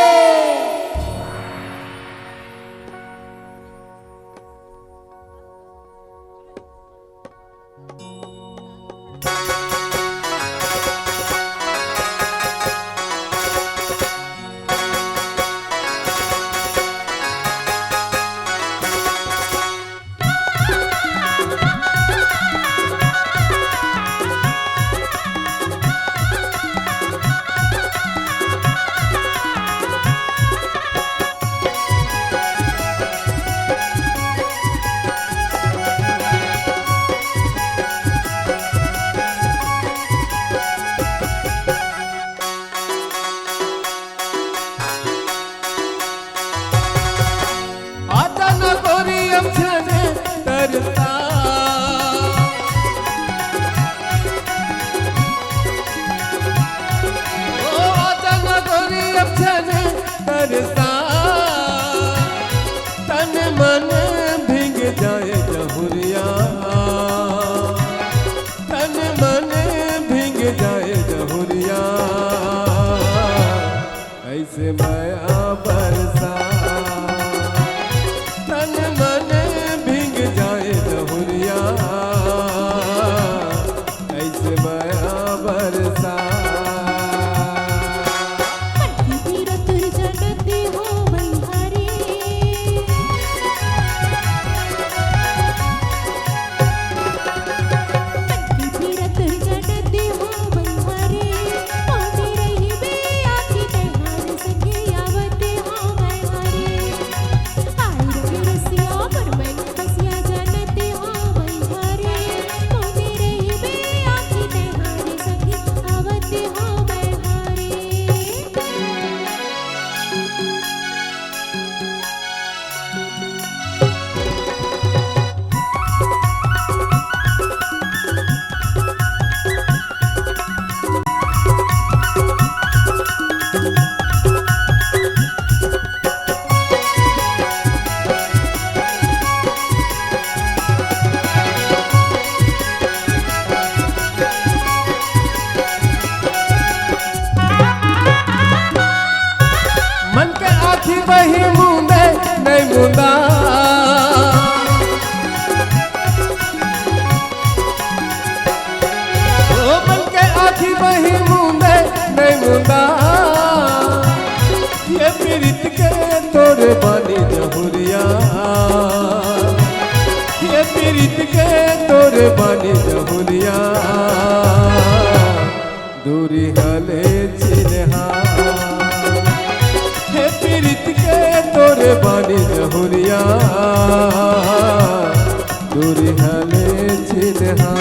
आता ना गोरी अब छने तरसा। ओ आता ना गोरी अब छने तरसा। तन मन भींग जाए जहुरिया, तन मन भींग जाए जहुरिया। ऐसे मया बरसा, तन मन भींग जाए जहुरिया। ऐसे मया बरसा। तीरथ जनती हो बलिहारी। कि बही मुंदे नहीं मुंदा, ये पीरित के तोरे बानी जहुरिया, ये पीरित के तोरे बानी जहुरिया, दूरी हले चिन्हा। हे पीरित के तोरे बानी जहुरिया, दूरी हले चिन्हा।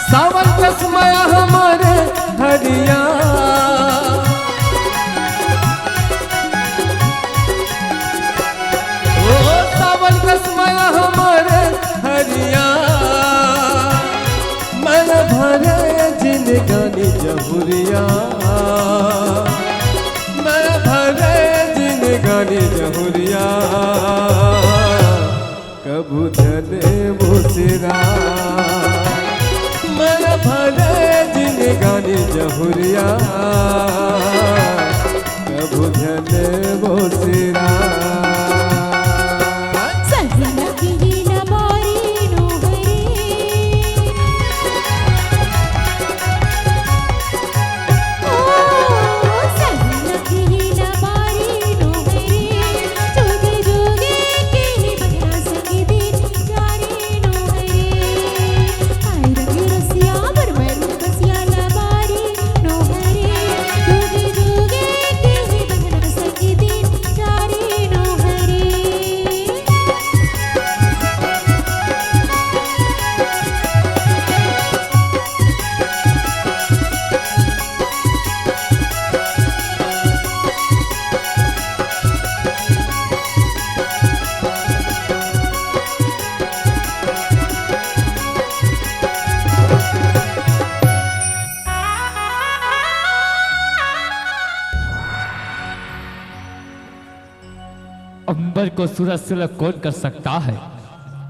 सावन कस मया हमर हरिया, ओ सावन कस मया हमर हरिया, मन भरे जिनगानी जहुरिया, मन भरे जिनगानी जहुरिया। कभू झन बोसेरा, मन भरे जिनगानी जहुरिया, कभू झन बोसेरा। अंबर को सूरज से अलग कौन कर सकता है?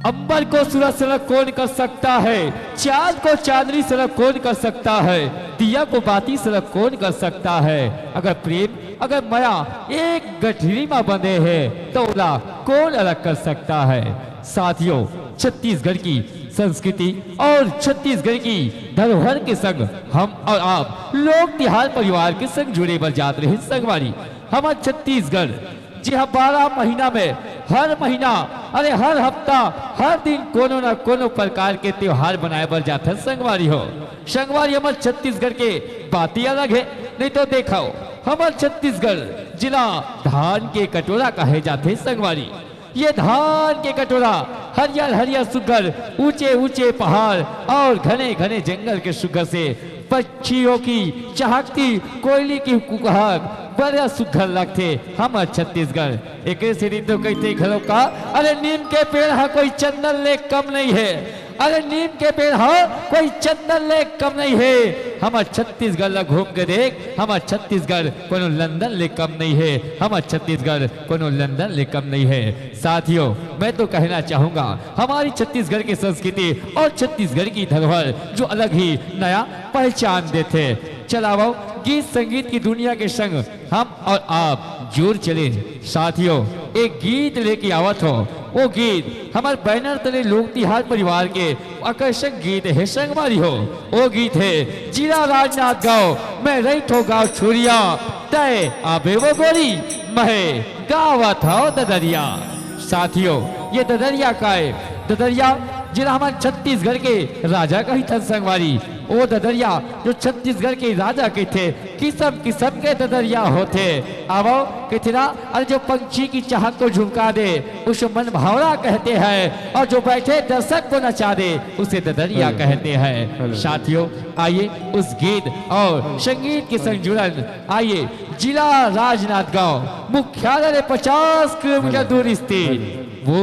अंबर को सूरज से अलग कौन कर सकता है? चांद को चांदनी से अलग कौन कर सकता है? दिया को बाती से अलग कौन कर सकता है? अगर प्रेम, अगर मया एक गठरी मा बंधे हे, त ओला कौन अलग कर सकता है? साथियों, छत्तीसगढ़ की संस्कृति और छत्तीसगढ़ की धरोहर के संग हम और आप लोग तिहार परिवार के संग जुड़े बर जात रहे संगवारी। हमर छत्तीसगढ़, जी हाँ, बारह महीना में हर महीना, अरे हर हफ्ता, हर दिन कोनो न कोनो प्रकार के त्योहार मनाए बर जाथे संगवारी हो। संगवारी, हमर छत्तीसगढ़ के बाती अलग हे। नहीं तो देखो, हमर छत्तीसगढ़ जिला धान के कटोरा कहे जाथे संगवारी। ये धान के कटोरा, हरियर हरियर सुग्घर, ऊंचे ऊंचे पहाड़ और घने घने जंगल के सुग्घर से पक्षियों की चहकती, कोयली की कुकहक, बड़ा सुग्घर लगथे हमर छत्तीसगढ़। एकरे सेती तो कहिथे घलो का, अरे नीम के पेड़ ह कोई चंदन ले कम नहीं है, अरे नीम के पेड़ ह कोई चंदन ले कम नहीं है। हमर छत्तीसगढ़ ला घूम के देख, हमर छत्तीसगढ़ कोनो लंदन ले कम नहीं है, हमर छत्तीसगढ़ कोनो लंदन ले कम नहीं है। साथियों, मैं तो कहना चाहूंगा, हमारी छत्तीसगढ़ की संस्कृति और छत्तीसगढ़ की धरोहर जो अलग ही नया पहचान देथे। चलावो, गीत संगीत की दुनिया के संग हम और आप जुड़ चले। साथियों, एक गीत लेके आवत हो, वो गीत हमर बैनर तले लोक तिहार परिवार के आकर्षक गीत हे संगवारी हो। वो गीत हे जिला राजनांदगांव, मैं रहिथों गांव छुरिया, तय आबे वो गोरी, मैं गावत हव ददरिया। साथियों, ये ददरिया काय, ददरिया जेला हमन छत्तीसगढ़ के राजा कहिथन संगवारी। ओ ददरिया जो छत्तीसगढ़ के राजा कहिथे, किसम किसम के ददरिया होथे। आवव कहिथे ना, अरे जो पंछी की चाहत को झुमका दे, उसे मनभावना कहते हैं, और जो बैठे दर्शक को नचा दे, उसे ददरिया कहते हैं। साथियों, आइए उस गीत और संगीत के संग जुड़न, आइए जिला राजनांदगांव मुख्यालय ले पचास किलोमीटर दूर स्थित वो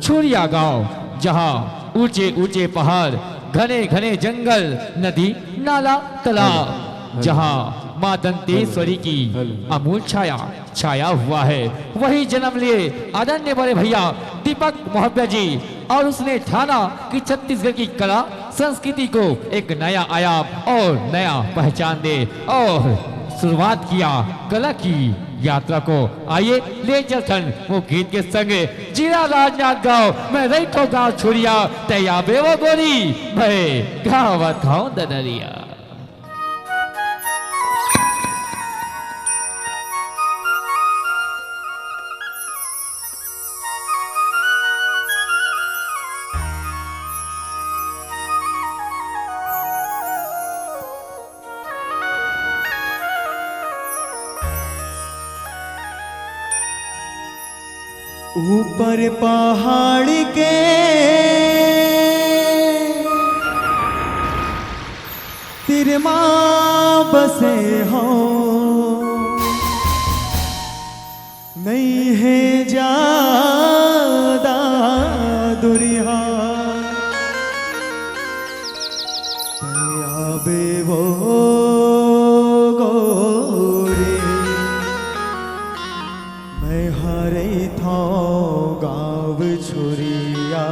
छुरिया गांव, जहां ऊंचे ऊंचे पहाड़, घने घने जंगल, नदी, नाला, तालाब, जहां मां दंतेश्वरी की अमूल छाया छाया हुआ है। वही जन्म लिए आदरणीय बड़े भैया दीपक मोहब्बा जी, और उसने ठाना कि छत्तीसगढ़ की कला संस्कृति को एक नया आयाम और नया पहचान दे, और शुरुआत किया कला की यात्रा को। आइए ले चलथन वो गीत के संग, जिला राजनांदगांव, मैं रहिथों गांव छुरिया, तैं आबे वो गोरी, मैं गावत हंव ददरिया। ऊपर पहाड़ के तीर मा बसे हंव, नइ हे जादा दुरिहा। तैं आबे वो गोरी, मैं ह रहिथंव गांव छुरिया।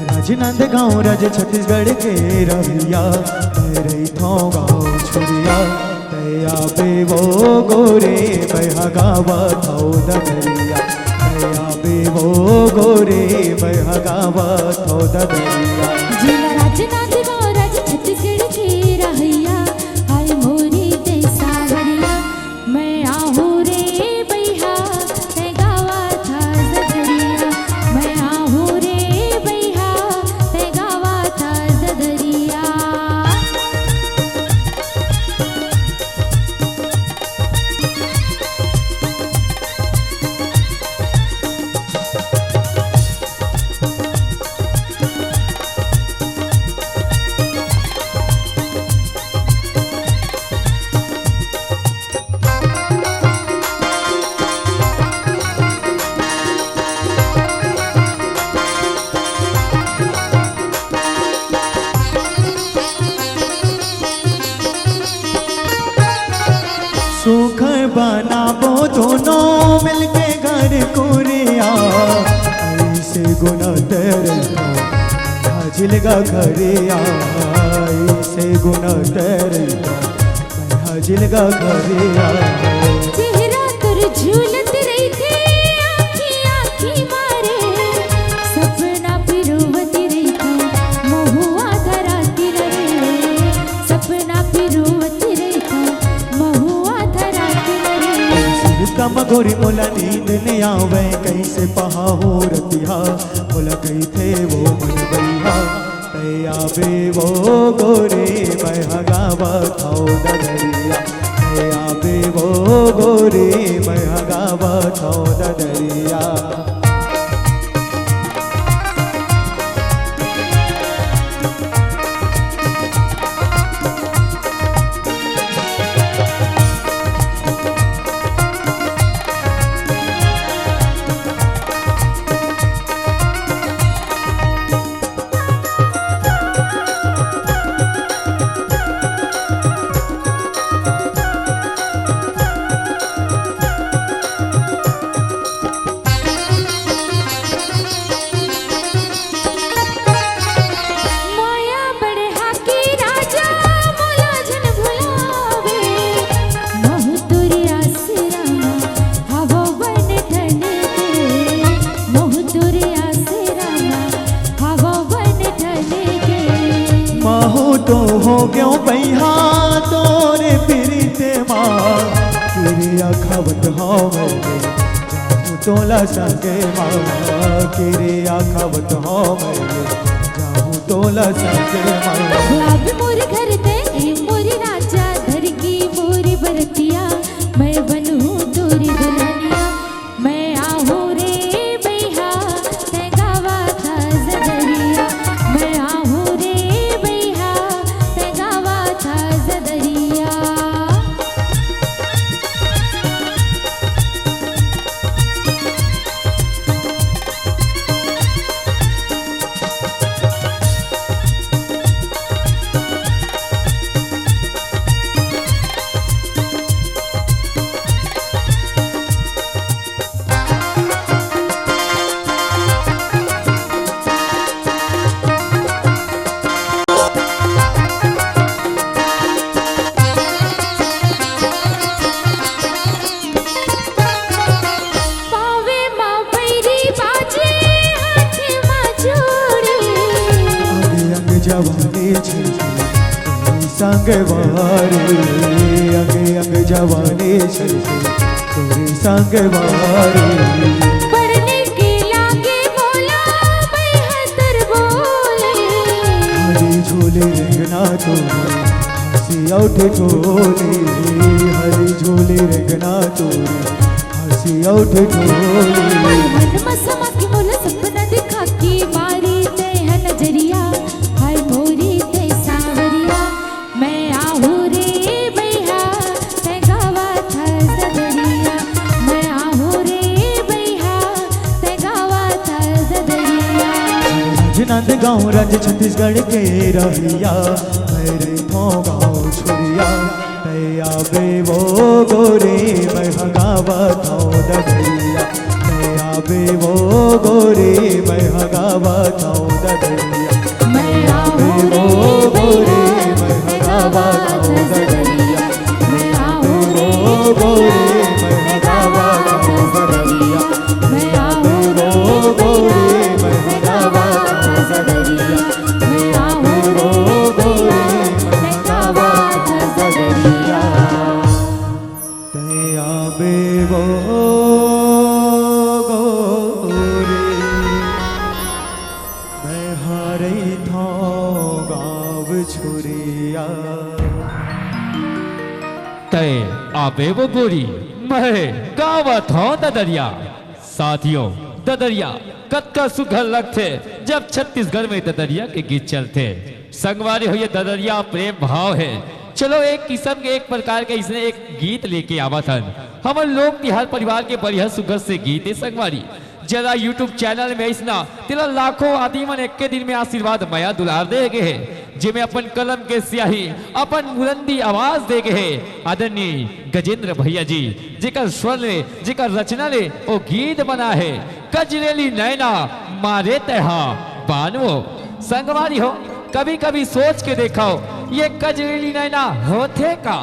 राजनांदगांव, राज छत्तीसगढ़ के रहइया, मैं रहिथंव गांव छुरिया। तैं आबे वो गोरी, मैं ह गावत हंव ददरिया। तैं आबे वो गोरी, मैं ह गावत हंव ददरिया। जिला राजनांदगांव, राज छत्तीसगढ़ के रहइया, आय मोरी तैं सांवरिया। मैं आहूं रे बइहा, तैं गावत हस ददरिया। मैं आहूं रे बइहा, तैं गावत हस ददरिया। सुख बनाबो दूनों मिलके घर कुरिया, अइसे गुनत रहिथंव, मैं ह झिलगा घरिया, अइसे गुनत रहिथंव, मैं ह झिलगा घरिया। चेहरा तोर झूलत रहिथे, आँखी आँखी मारे, सपना पिरोवत रहिथे, महुआ धरा तिलरे, सपना पिरोवत रहिथे, महुआ धरा तिलरे। सुनता म गोरी मोला नींद नइ आवय, कइसे पहाहूं रतिहा, मोला कहिथे वो मन बइहा। तैं आबे वो गोरी, मैं ह गावत हंव ददरिया। तैं आबे वो गोरी, मैं ह गावत हंव ददरिया। तो हो गयो बइहा तोरे पीरित मा, किरिया खावत हौं मैं, जाहूं तोला संगे मा, किरिया खावत हौं मैं, जाहूं तोला संगे मा। आबे मोर घर तैं, ए मोर राजा, धर के मोर बरतिया, मैं बनहूं तोर दुल्हनिया। मैं आहूं रे बइहा, तैं गावत हस ददरिया। मैं आहूं रे बइहा, तैं गावत हस ददरिया। पाँवे मा पैरी बाजे, हाथ मा चूड़ी। अंग अंग जवानी छलके तोरी संगवारी, अंग अंग जवानी छलके तोरी संगवारी। पढ़ने के लागे बोला, मैं हतर बोले। हरी झोले रेंगना तोरी, हंसी अउ ठिठोली, हरी झोली रेंगना तोरी, हंसी अउ ठिठोली। मन मा समा के मोला सपना दिखा के मारे तैं हा नजरिया, हाय मोरी तैं सांवरिया। मैं आहूं रे बइहा, तैं गावत हस ददरिया। मैं आहूं रे बइहा, तैं गावत हस ददरिया। राजनांदगांव राज छत्तीसगढ़ के रहइया, मैं रहिथौं गाँव छुरिया। तैं आबे वो गोरी, मैं हा गावत हौं ददरिया। तैं आबे वो गोरी, मैं हा गावत हौं ददरिया। मैं आबे वो गोरी, मैं हा गावत हौं ददरिया। मैं आबे वो गोरी, मैं हा गावत हौं ददरिया। मैं आबे वो गोरी, मैं हा गावत हौं ददरिया। मैं आबे वो गोरी, मैं हा गावत हौं ददरिया। तैं आबे वो गोरी, मैं हा रहिथौं गाँव छुरिया। तैं आबे वो गोरी, मैं गावत हौं ददरिया। साथियों, ददरिया कतका सुघर लगथे, जब छत्तीसगढ़ में ददरिया के गीत चलथे। संगवारी हो, ये ददरिया प्रेम भाव हे। चलो, एक किसम के, एक प्रकार के अइसने एक गीत लेके आवत हन। हमर लोक तिहार परिवार के बढ़िया सुघर से गीत हे संगवारी। जरा YouTube चैनल में अइसना तेला लाखों आदमी मन एके दिन में आशीर्वाद, मया, दुलार दे गे हे, जेमे अपन कलम के सियाही, अपन बुलंदी आवाज दे गे हे आदरणीय गजेंद्र भैया जी, जेकर स्वर ले, जेकर रचना ले ओ गीत बना हे, कजरेली नैना मारे तैं हा बान वो। संगवारी हो, कभी-कभी सोच के देखव, ये कजरेली नैना होथे का?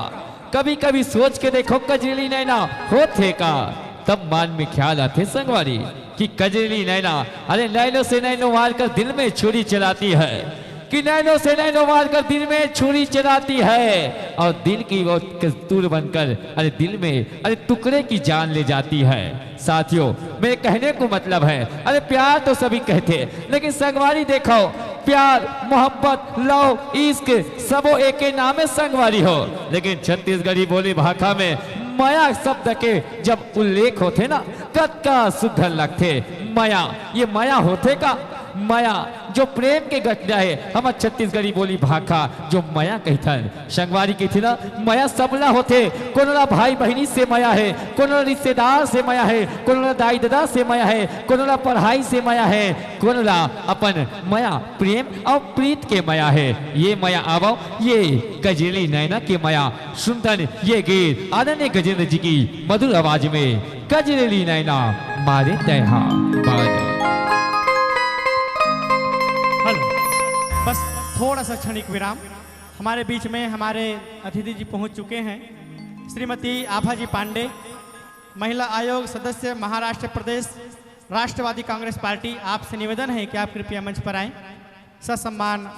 कभी-कभी सोच के देखव, कजरेली नैना होथे का? तब मन में ख्याल आथे संगवारी कि कजरेली नैना, अरे नैनों से नैनों मारकर दिल में छुरी चलाती है, कि नैनों से नैनों मारकर दिल में छुरी चलाती है और दिल की वो कस्तूर बनकर, अरे दिल में, अरे टुकड़े की जान ले जाती है। साथियों, मेरे कहने को मतलब है, अरे प्यार तो सभी कहते, लेकिन संगवारी देखव, प्यार, मोहब्बत, love, इश्क, सबो एके नाम हे संगवारी हो। लेकिन छत्तीसगढ़ी बोली भाखा में मया शब्द के जब उल्लेख होथे ना, कतका सुघर लगथे। मया, ये मया होथे का? मया, जो प्रेम के घटना हे, हमर छत्तीसगढ़ी बोली भाखा जो मया कहिथन। संगवारी कहिथे ना, मया सबला होथे, कोनो ला भाई बहिनी से मया हे, कोनो ला रिश्तेदार से मया हे, कोनो ला दाई ददा से मया हे, कोनो ला पढ़ाई से मया हे, कोनो ला अपन मया, प्रेम अउ प्रीत के मया हे। ये मया आवव, ये कजरेली नैना के मया। सुनथन ये गीत आदरणीय गजेंद्र जी की मधुर आवाज में, कजरेली नैना मारे तैं हा बान। हेलो, बस थोड़ा सा क्षणिक विराम। हमारे बीच में हमारे अतिथि जी पहुंच चुके हैं, श्रीमती आभा जी पांडे, महिला आयोग सदस्य, महाराष्ट्र प्रदेश, राष्ट्रवादी कांग्रेस पार्टी। आपसे निवेदन है कि आप कृपया मंच पर आएं। ससम्मान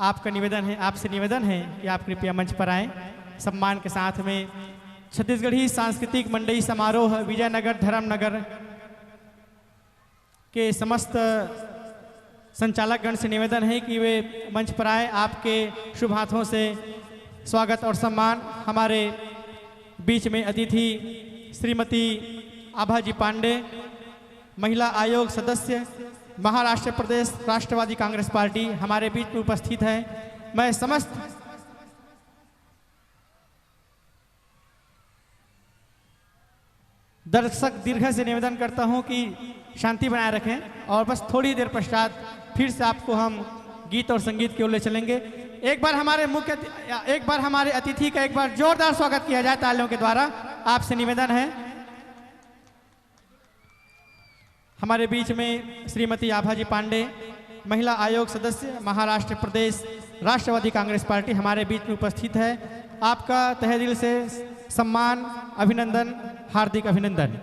आपका निवेदन है, आपसे निवेदन है कि आप कृपया मंच पर आएं। सम्मान के साथ में छत्तीसगढ़ी सांस्कृतिक मंडई समारोह विजयनगर धर्मनगर के समस्त संचालक गण से निवेदन है कि वे मंच पर आए। आपके शुभ हाथों से स्वागत और सम्मान। हमारे बीच में अतिथि श्रीमती आभा जी पांडे, महिला आयोग सदस्य, महाराष्ट्र प्रदेश राष्ट्रवादी कांग्रेस पार्टी, हमारे बीच में उपस्थित है। मैं समस्त दर्शक दीर्घ से निवेदन करता हूं कि शांति बनाए रखें और बस थोड़ी देर पश्चात फिर से आपको हम गीत और संगीत की ओर ले चलेंगे। एक बार हमारे मुख्य अति-, एक बार हमारे अतिथि का एक बार जोरदार स्वागत किया जाए तालियों के द्वारा। आपसे निवेदन है। हमारे बीच में श्रीमती आभा जी पांडे, महिला आयोग सदस्य, महाराष्ट्र प्रदेश राष्ट्रवादी कांग्रेस पार्टी, हमारे बीच में उपस्थित है। आपका तहे दिल से सम्मान, अभिनंदन, हार्दिक अभिनंदन।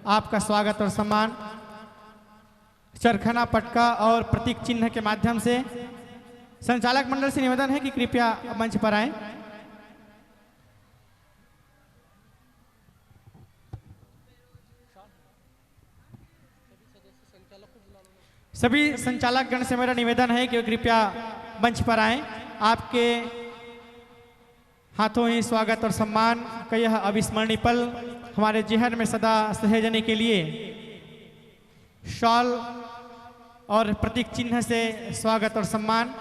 आपका स्वागत और सम्मान चरखना, पटका और प्रतीक चिन्ह के माध्यम से। संचालक मंडल से निवेदन है कि कृपया मंच पर आएं। सभी संचालक गण से मेरा निवेदन है कि कृपया मंच पर आएं। आपके हाथों ही स्वागत और सम्मान का यह अविस्मरणीय पल हमारे जेहन में सदा सहेजने के लिए शॉल और प्रतीक चिन्ह से स्वागत और सम्मान।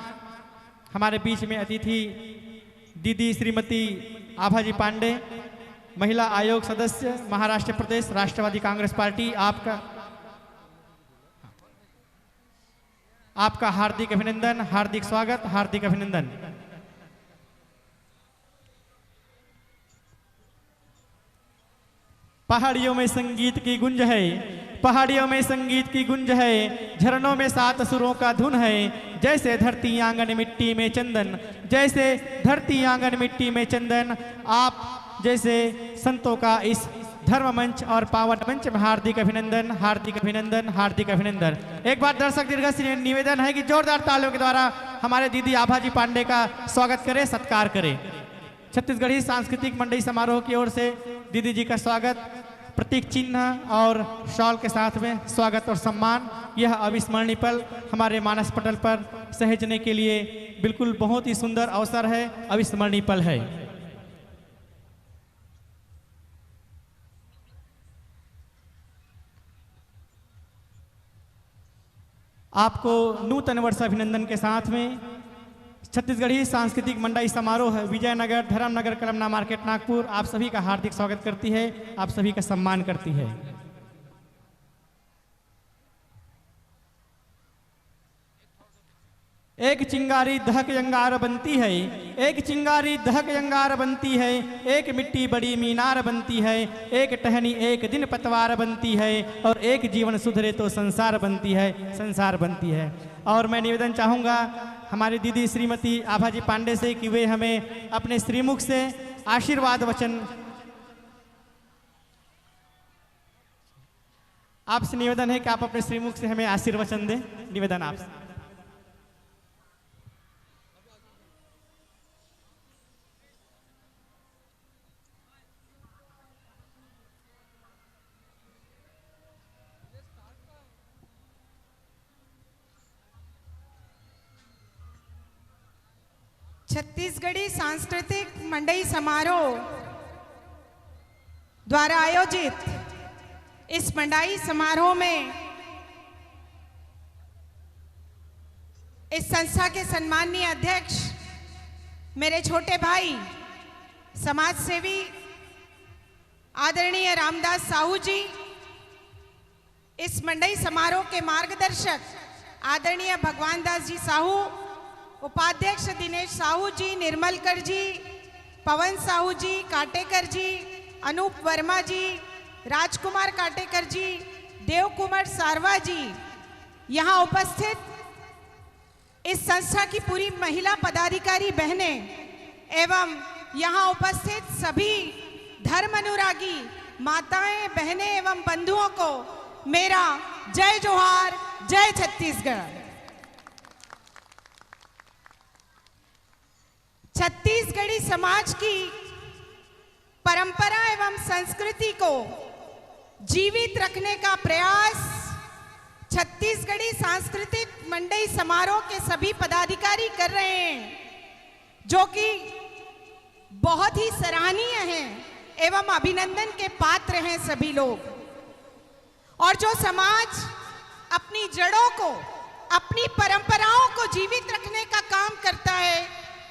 हमारे बीच में अतिथि दीदी श्रीमती आभा जी पांडे, महिला आयोग सदस्य, महाराष्ट्र प्रदेश राष्ट्रवादी कांग्रेस पार्टी, आपका, आपका हार्दिक अभिनंदन, हार्दिक स्वागत, हार्दिक अभिनंदन। पहाड़ियों में संगीत की गूंज है, पहाड़ियों में संगीत की गूंज है, झरनों में सात सुरों का धुन है। जैसे धरती आंगन मिट्टी में चंदन, जैसे धरती आंगन मिट्टी में चंदन, आप जैसे संतों का इस धर्म मंच और पावन मंच में हार्दिक अभिनंदन, हार्दिक अभिनंदन, हार्दिक अभिनंदन। एक बार दर्शक दीर्घ से निवेदन है कि जोरदार तालियों के द्वारा हमारे दीदी आभा जी पांडे का स्वागत करें, सत्कार करें। छत्तीसगढ़ी सांस्कृतिक मंडई समारोह की ओर से दीदी जी का स्वागत, प्रतीक चिन्ह और शॉल के साथ में स्वागत और सम्मान। यह अविस्मरणीय पल हमारे मानस पटल पर सहेजने के लिए बिल्कुल बहुत ही सुंदर अवसर है, अविस्मरणीय पल है। आपको नूतन वर्ष अभिनंदन के साथ में छत्तीसगढ़ी सांस्कृतिक मंडई समारोह विजयनगर, धर्मनगर, कलमना मार्केट, नागपुर आप सभी का हार्दिक स्वागत करती है, आप सभी का सम्मान करती है। एक चिंगारी दहक अंगार बनती है, एक चिंगारी दहक अंगार बनती है, एक मिट्टी बड़ी मीनार बनती है, एक टहनी एक दिन पतवार बनती है, और एक जीवन सुधरे तो संसार बनती है, संसार बनती है। और मैं निवेदन चाहूँगा हमारी दीदी श्रीमती आभा जी पांडे से कि वे हमें अपने श्रीमुख से आशीर्वाद वचन, आपसे निवेदन है कि आप अपने श्रीमुख से हमें आशीर्वचन दें। निवेदन आपसे। छत्तीसगढ़ी सांस्कृतिक मंडई समारोह द्वारा आयोजित इस मंडई समारोह में इस संस्था के सम्माननीय अध्यक्ष, मेरे छोटे भाई, समाज सेवी आदरणीय रामदास साहू जी, इस मंडई समारोह के मार्गदर्शक आदरणीय भगवान दास जी साहू, उपाध्यक्ष दिनेश साहू जी, निर्मलकर जी, पवन साहू जी, काटेकर जी, अनूप वर्मा जी, राजकुमार काटेकर जी, देव कुमार सारवा जी, यहाँ उपस्थित इस संस्था की पूरी महिला पदाधिकारी बहनें एवं यहाँ उपस्थित सभी धर्म अनुरागी माताएं, बहनें एवं बंधुओं को मेरा जय जोहार, जय छत्तीसगढ़। समाज की परंपरा एवं संस्कृति को जीवित रखने का प्रयास छत्तीसगढ़ी सांस्कृतिक मंडई समारोह के सभी पदाधिकारी कर रहे हैं, जो कि बहुत ही सराहनीय है एवं अभिनंदन के पात्र हैं सभी लोग। और जो समाज अपनी जड़ों को, अपनी परंपराओं को जीवित रखने का काम करता है,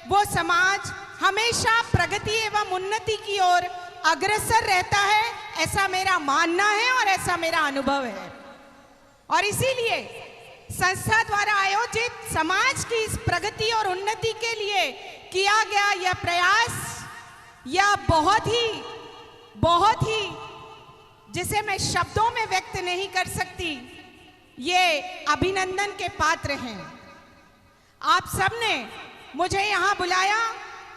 वो समाज हमेशा प्रगति एवं उन्नति की ओर अग्रसर रहता है, ऐसा मेरा मानना है और ऐसा मेरा अनुभव है। और इसीलिए संस्था द्वारा आयोजित समाज की इस प्रगति और उन्नति के लिए किया गया यह प्रयास, यह बहुत ही, बहुत ही, जिसे मैं शब्दों में व्यक्त नहीं कर सकती, ये अभिनंदन के पात्र हैं। आप सबने मुझे यहाँ बुलाया,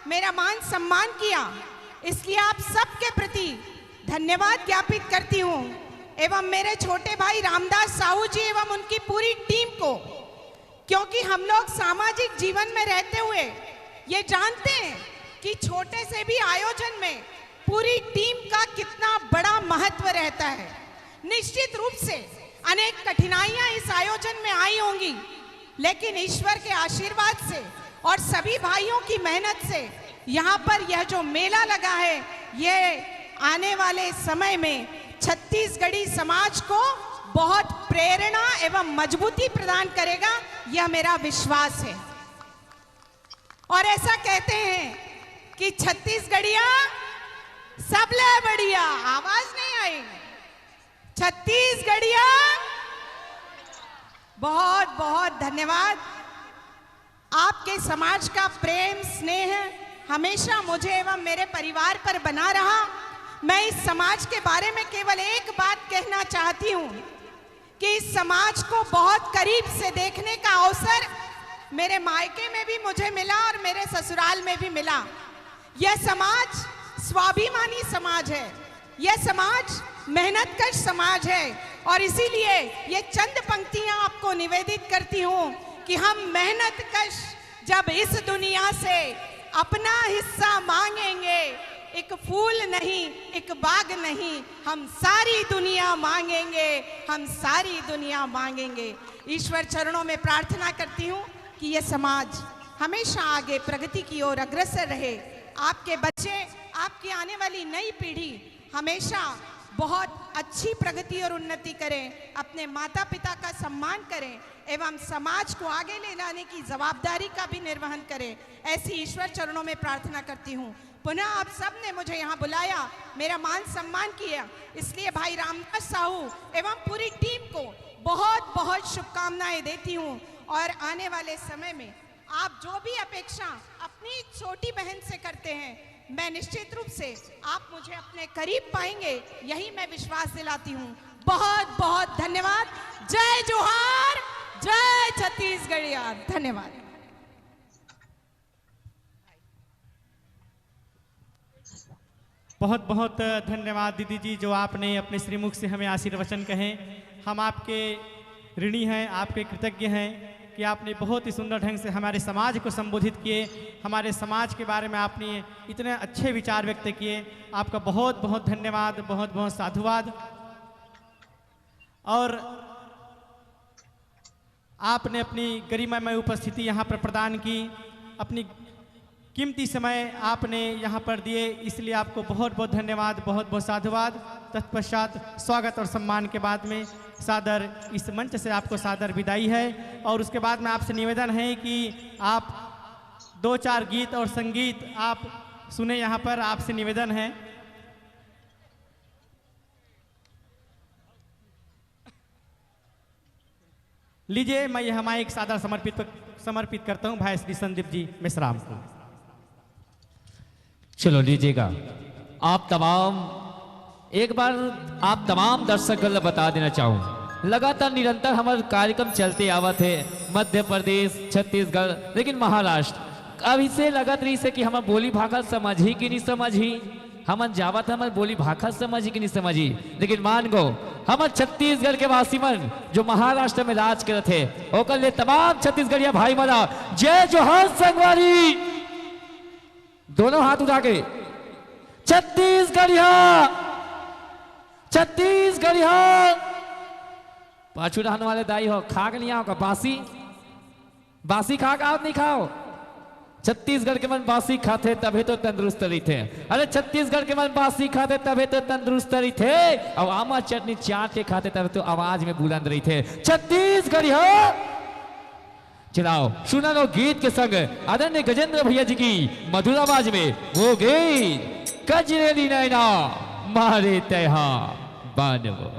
मेरा मान सम्मान किया, इसलिए आप सबके प्रति धन्यवाद ज्ञापित करती हूँ एवं मेरे छोटे भाई रामदास साहू जी एवं उनकी पूरी टीम को, क्योंकि हम लोग सामाजिक जीवन में रहते हुए ये जानते हैं कि छोटे से भी आयोजन में पूरी टीम का कितना बड़ा महत्व रहता है। निश्चित रूप से अनेक कठिनाइयां इस आयोजन में आई होंगी, लेकिन ईश्वर के आशीर्वाद से और सभी भाइयों की मेहनत से यहाँ पर यह जो मेला लगा है, यह आने वाले समय में छत्तीसगढ़ी समाज को बहुत प्रेरणा एवं मजबूती प्रदान करेगा, यह मेरा विश्वास है। और ऐसा कहते हैं कि छत्तीसगढ़िया सबले बढ़िया, आवाज नहीं आई, छत्तीसगढ़िया। बहुत बहुत धन्यवाद। आपके समाज का प्रेम स्नेह हमेशा मुझे एवं मेरे परिवार पर बना रहा। मैं इस समाज के बारे में केवल एक बात कहना चाहती हूँ कि इस समाज को बहुत करीब से देखने का अवसर मेरे मायके में भी मुझे मिला और मेरे ससुराल में भी मिला। यह समाज स्वाभिमानी समाज है, यह समाज मेहनतकश समाज है और इसीलिए ये चंद पंक्तियां आपको निवेदित करती हूँ कि हम मेहनतकश जब इस दुनिया से अपना हिस्सा मांगेंगे, एक फूल नहीं, एक बाग नहीं, हम सारी दुनिया मांगेंगे, हम सारी दुनिया मांगेंगे। ईश्वर चरणों में प्रार्थना करती हूँ कि ये समाज हमेशा आगे प्रगति की ओर अग्रसर रहे। आपके बच्चे, आपकी आने वाली नई पीढ़ी हमेशा बहुत अच्छी प्रगति और उन्नति करें, अपने माता पिता का सम्मान करें एवं समाज को आगे ले जाने की जवाबदारी का भी निर्वहन करें, ऐसी ईश्वर चरणों में प्रार्थना करती हूँ। पुनः आप सब ने मुझे यहाँ बुलाया, मेरा मान सम्मान किया, इसलिए भाई रामदास साहू एवं पूरी टीम को बहुत बहुत शुभकामनाएं देती हूँ। और आने वाले समय में आप जो भी अपेक्षा अपनी छोटी बहन से करते हैं, मैं निश्चित रूप से आप मुझे अपने करीब पाएंगे, यही मैं विश्वास दिलाती हूँ। बहुत बहुत धन्यवाद। जय जोहार, जय छत्तीसगढ़िया। धन्यवाद। बहुत बहुत धन्यवाद दीदी जी, जो आपने अपने श्रीमुख से हमें आशीर्वचन कहे। हम आपके ऋणी हैं, आपके कृतज्ञ हैं कि आपने बहुत ही सुंदर ढंग से हमारे समाज को संबोधित किए, हमारे समाज के बारे में आपने इतने अच्छे विचार व्यक्त किए। आपका बहुत बहुत धन्यवाद, बहुत बहुत साधुवाद। और आपने अपनी गरिमामय उपस्थिति यहाँ पर प्रदान की, अपनी कीमती समय आपने यहाँ पर दिए, इसलिए आपको बहुत बहुत धन्यवाद, बहुत बहुत साधुवाद। तत्पश्चात स्वागत और सम्मान के बाद में सादर इस मंच से आपको सादर विदाई है। और उसके बाद में आपसे निवेदन है कि आप दो चार गीत और संगीत आप सुने, यहाँ पर आपसे निवेदन है। लीजिए, मैं यह माइक सादर समर्पित समर्पित करता हूं भाई श्री संदीप जी मेश्राम को। चलो लीजिएगा, आप तमाम, एक बार आप तमाम दर्शक गण ल बता देना चाहूं, लगातार निरंतर हमर कार्यक्रम चलते आवत हे मध्य प्रदेश, छत्तीसगढ़, लेकिन महाराष्ट्र। अब इसे लगत रहिस हे कि हमर बोली भाखा समझही कि नहीं समझही, हमन जावत हमर बोली भाखा समझही कि नहीं समझही, लेकिन मान गो, हमर छत्तीसगढ़ के वासी मन जो महाराष्ट्र में राज करत हे, ओकर ले तमाम छत्तीसगढ़िया भाई मन ला जय जोहार संगवारी। दोनों हाथ उठा के। छत्तीसगढ़िया, छत्तीसगढ़िया। पाछू रहने वाले दाई हो, खा के नहीं आओ का बासी? बासी खा के आओ, नहीं खाओ? छत्तीसगढ़ के मन बासी खाथे, तभे तो तंदुरुस्त रहिथे। अरे, छत्तीसगढ़ के मन बासी खाथे, तभे तो तंदुरुस्त रहिथे। अउ आमा चटनी चाट के खाथे, तभे तो आवाज में बुलंद रहिथे। छत्तीसगढ़िया। चलाओ, सुना लो गीत के संग आदरणीय गजेंद्र भैया जी की मधुर आवाज में वो गीत, कजरेली नैना मारे तैहा बानवो।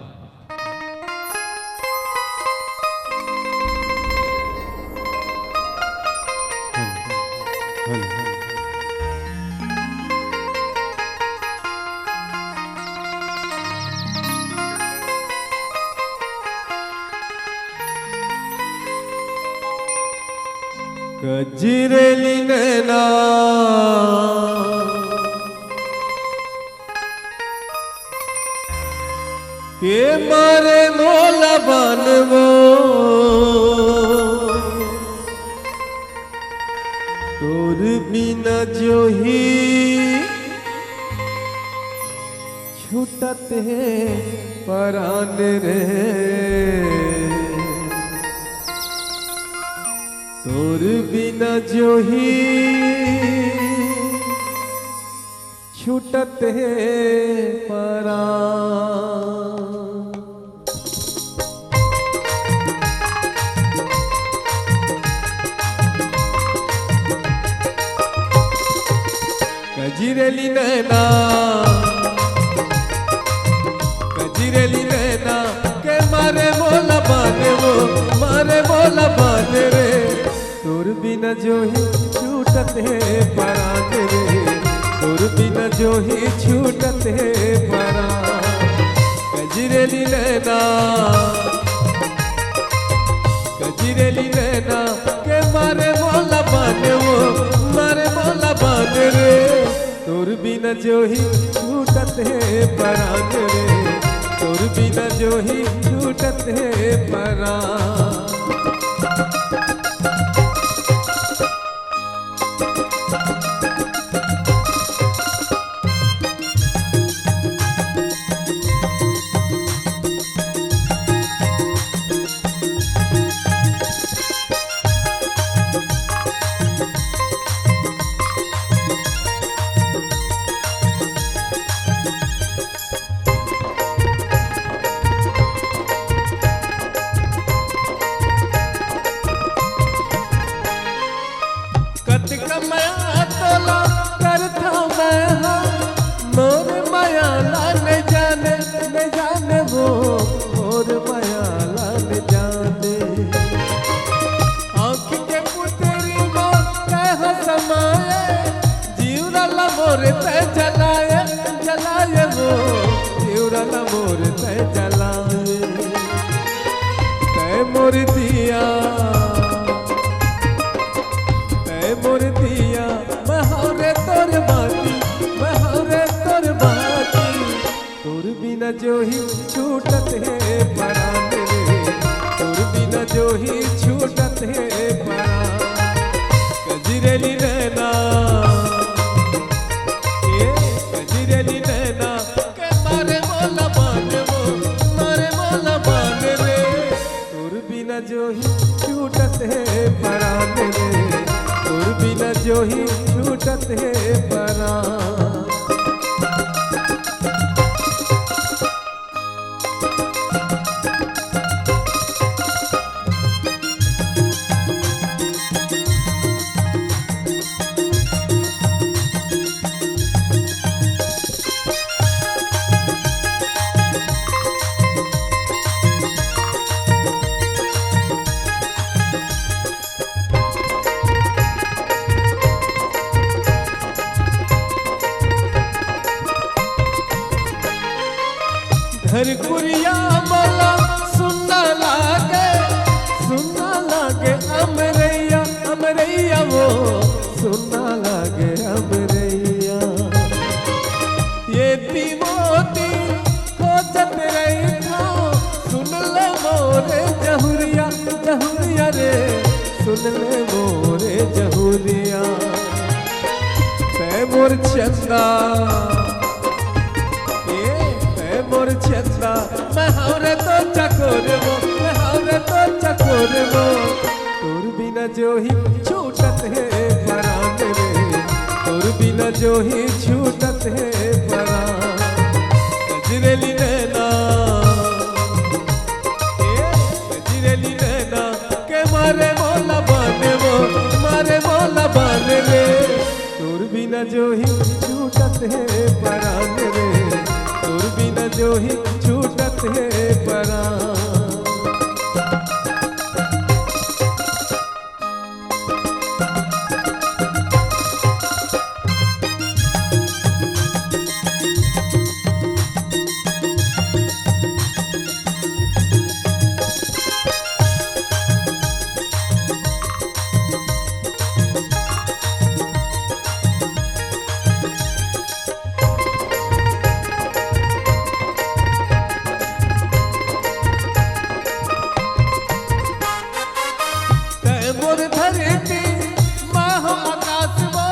कजरेली नैना के मारे मोला बानवो, तोर बिना जोही छूटत हे परान रे, तोर बिना जोही छूटत हे परान। कजरेली नैना, कजरेली नैना के मारे मोला बानवो, मारे मोला बान रे। तोर बिना जोही छूटत हे परान रे, तोर बिना जोही छूटत हे परान। कजरेली नैना, कजरेली नैना के मारे मोला बानवो, मारे मोला बान रे। तोर बिना जोही छूटत हे परान रे, तोर बिना जोही छूटत हे परान। कतका मया तोला करथंव मैं हा, मोर मया ला नइ जाने, नइ जाने वो, मोर मया ला नइ जाने। आँखी के पुतरी म तैं हा समाए, जिउरा ला मोर तैं जलाए, जलाए वो, जिउरा ला मोर तैं जलाए। तैं मोर दिया, तैं मोर दिया, मैं हौं रे तोर बाती, मैं हौं रे तोर बाती। तोर बिना जोही छूटत हे परान रे, तोर बिना जोही छूटत हे परान। कजरेली नैना, ए कजरेली नैना, के मारे मोला बानवो, मारे मोला बान रे। तोर बिना जोही छूटत हे परान रे, तोर बिना जोही छूटत हे परान। धरकुरिया मोला सुन्ना लागे, सुन्ना लागे अमरैया, अमरैया वो, सुन्ना लागे अमरैया। ये पीमोती खोजत रहिथंव, सुन ले मोरे जहुरिया, जहुरिया रे, सुन ले मोरे जहुरिया। तैं चंदा, ए, ए मोर चंदा, मैं हौं रे तो चकोर वो, मैं हौं रे तो चकोर वो। तोर बिना जो ही छूटत हे परान रे, तोर बिना जो ही छूटत हे परान। गजरेली नैना, ए, गजरेली नैना, के मारे मोला बान वो, मारे मोला बान रे। तोर बिना जो ही छूटत हे परान रे, तोर बिना जो ही छूटत हे परान। तै मोर धरती, माँ हो आकाश वो,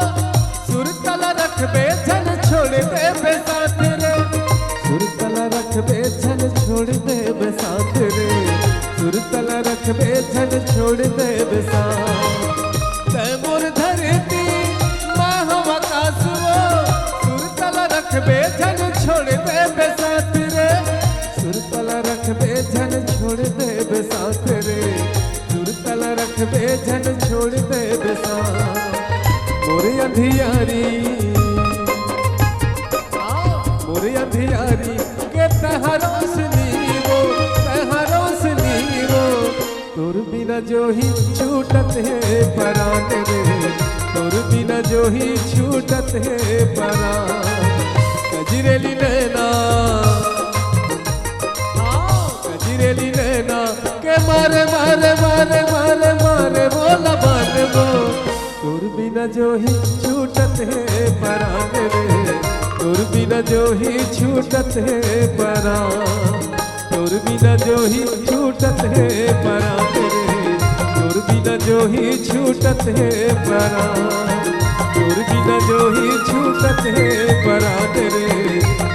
सुरतल रखबे झन छोड़ देबे साथ रे। सुरतल रखबे झन छोड़ देबे साथ रे, सुरतल रखबे झन छोड़ देबे साथ। तै मोर धरती, माँ हो आकाश वो, सुरतल रखबे झन छोड़ देबे साथ रे, सुरतल रखबे झन छोड़ देबे साथ रे, सुरतल रखबे झन छोड़ देबे साथ। मोर अंधियारी, मोर अंधियारी के तैं हा रोशनी वो, तैं हा रोशनी वो। तोर बिना जो ही छूटत हे परान रे, तोर बिना जो ही छूटत हे परान। गजरेली नैना, हाँ, गजरेली नैना के मारे, मारे, मारे, मारे, मारे मोला बान वो। तोर बिना जो ही छूटत हे परान रे, तोर बिना जो ही छूटत हे परान। तोर बिना जो ही छूटत हे परान रे, तोर बिना जो ही छूटत हे परान। तोर बिना जो ही छूटत हे परान रे,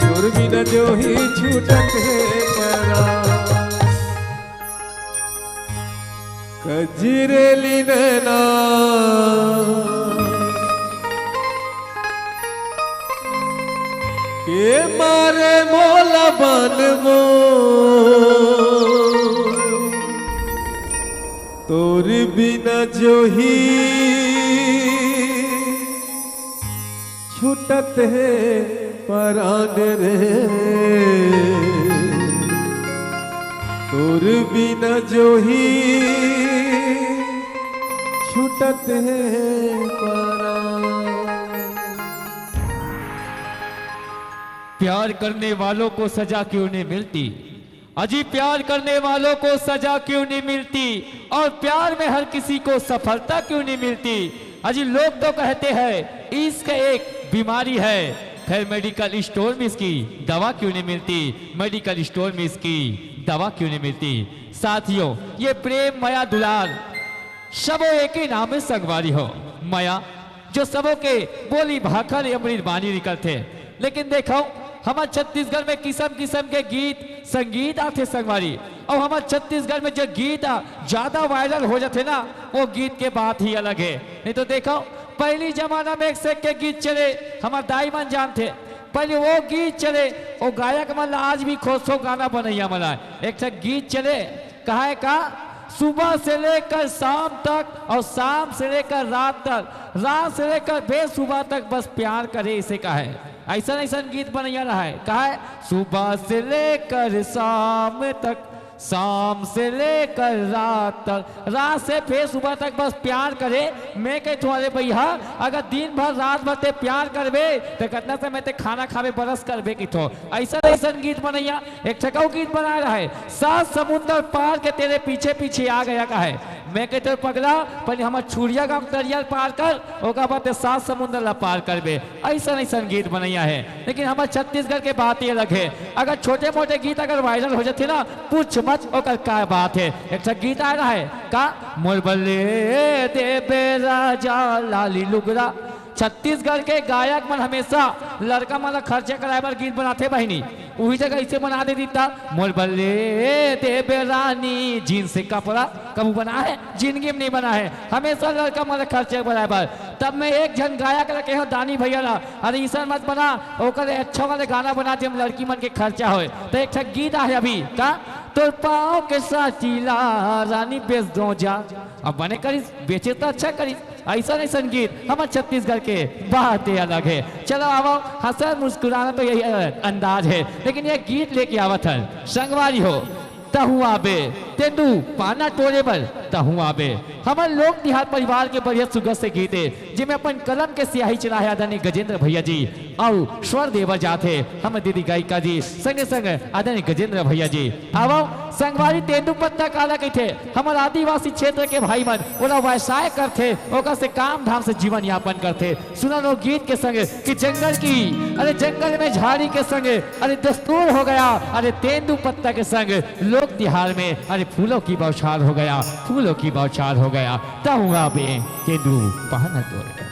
तोर बिना जो ही छूटत हे परान। गजरेली नैना के मारे मोला बान वो, तोर बिना जो ही छूटत हे परान रे, तोर बिना जो ही छूटत हे परान। प्यार करने वालों को सजा क्यों नहीं मिलती? अजी, प्यार करने वालों को सजा क्यों नहीं मिलती? और प्यार में हर किसी को सफलता क्यों नहीं मिलती? अजी, लोग तो कहते हैं इश्क एक बीमारी है, फिर मेडिकल स्टोर में इसकी दवा क्यों नहीं मिलती? मेडिकल स्टोर में इसकी दवा क्यों नहीं मिलती? साथियों, ये प्रेम, मया, दुलार सबो एके नाम में संगवारी हो। मया, जो सबो के बोली भाखा ले अमृत बानी निकलथे। लेकिन देखो, हमर छत्तीसगढ़ में किसम किसम के गीत संगीत आथे संगवारी। अउ हमर छत्तीसगढ़ में जो गीत आ, ज्यादा वायरल हो जाथे ना, वो गीत के बात ही अलग है। नहीं तो देखो, पहली जमाना में एक से एक के गीत चले, हमर दाई मन जानथे, पहले वो गीत चले, वो गायक मन ला आज भी खोजथों, गाना बनैया मन ला। एक ठे गीत चले, कहे का, सुबह से लेकर शाम तक और शाम से लेकर रात तक, रात से लेकर बेसुबह तक बस प्यार करे, इसे कहे। ऐसन ऐसन गीत बनैया रहे, कहे, सुबह से लेकर शाम तक, शाम से लेकर रात तक, रात से फेर सुबह तक बस प्यार करे। मैं कहिथों, अरे भैया, अगर दिन भर रात भर ते प्यार करबे, त कतना समय ते खाना खाबे, brush करबे कहिथों। अइसन अइसन गीत बनैया, एक ठकऊ गीत बनाए रहे, सात समुंदर पार के तेरे पीछे पीछे आ गया कहे। मैं कहिथों, पगला, पहले हमर छुरिया गांव तरिया ल पार कर, ओकर बाद ते सात समुंदर ला पार करबे। अइसन अइसन गीत बनैया हे, लेकिन हमर छत्तीसगढ़ के बात ही अलग हे। अगर छोटे मोटे गीत अगर वायरल हो जाथे ना, पूछ मत ओकर का बात हे। एक ठा गीत आए रहे का, मोर बर ले देबे राजा लाली लुगरा, छत्तीसगढ़ के गायक मन हमेशा लड़का मन ला खर्चा कराए बर गीत बनाथे बहिनी। उही जगह इसे बना दे दीता, मोर बल्ले देबे रानी, जींस कपड़ा कभू बना है, जिंदगी में नहीं बना है। हमेशा लड़का मन ला खर्चा कराए बर। तब मैं एक झन गायक ला कहे दानी भैया ला, अरे इसन मत बना, ओकर ले अच्छा वाले गाना बना, जेम लड़की मन के खर्चा होए। तो एक ठक गीत आहे अभी का, तोर पाँव के साटी ला रानी बेच दो जा। अब बने करिस, बेचे तो अच्छा करिस। अइसन अइसन गीत हमर छत्तीसगढ़ के बाते अलग है। चलो आवो, हंसर मुस्कुराना तो यही, अ, अंदाज है, लेकिन ये गीत लेके आवत हन संगवारी हो। तहु आबे तेंदू पाना टोरे बर, तहु आबे। हमर लोक तिहार परिवार के बढ़िया सुग्घर से गीत है, जेमे अपन कलम के सियाही चलाए हे आदरणीय गजेंद्र भैया जी, अउ स्वर देवर जात हे हमर दीदी गायिका जी, संगे संग आदरणीय गजेंद्र भैया जी। आवो संगवारी, तेंदू पत्ता काला कहिथे? हमर आदिवासी क्षेत्र के भाई मन ओला व्यवसाय करथे, ओकर से काम धाम से जीवन यापन करथे। सुना लो गीत के संग कि जंगल की, अरे जंगल में झाड़ी के संग, अरे दस्तूर हो गया, अरे तेंदू पत्ता के संग लोक तिहार में, अरे फूलों की बौछार हो गया, फूलों की बौछार हो गया। तहु आबे तेंदू पाना टोरे बर।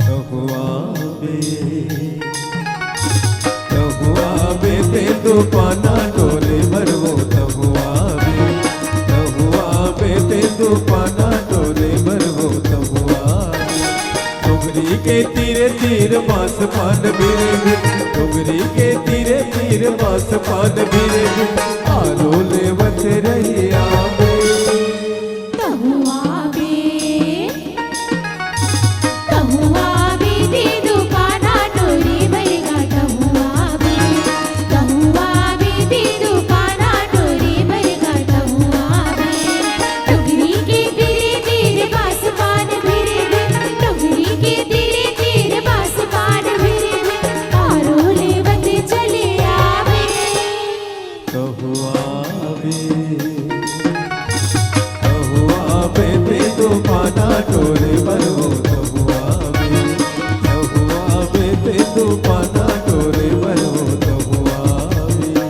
तहु आबे, तहु आबे, तेंदू पाना टोरे बर वो तहु आबे, तहु आबे, तेंदू पाना टोरे बर वो तहु आबे। डोंगरी के तीरे तीर बांस पान बिरबे, डोंगरी के तीरे तीर बांस पान बिरबे, आरो लेवत रही आबे। तहु आबे, तहु आबे, तेंदू पाना टोरे बर गा, तहु आबे, तहु आबे, तेंदू पाना टोरे बर गा, तहु आबे। डोंगरी के तीरे तीर बांस पान बिरबे, डोंगरी के तीरे तीर बांस पान बिरबे, आरो लेवत चले आबे। तहु आबे, तहु आबे, तेंदू पाना टोरे बर वो तहु आबे, तहु आबे, तेंदू पाना टोरे बर वो तहु आबे।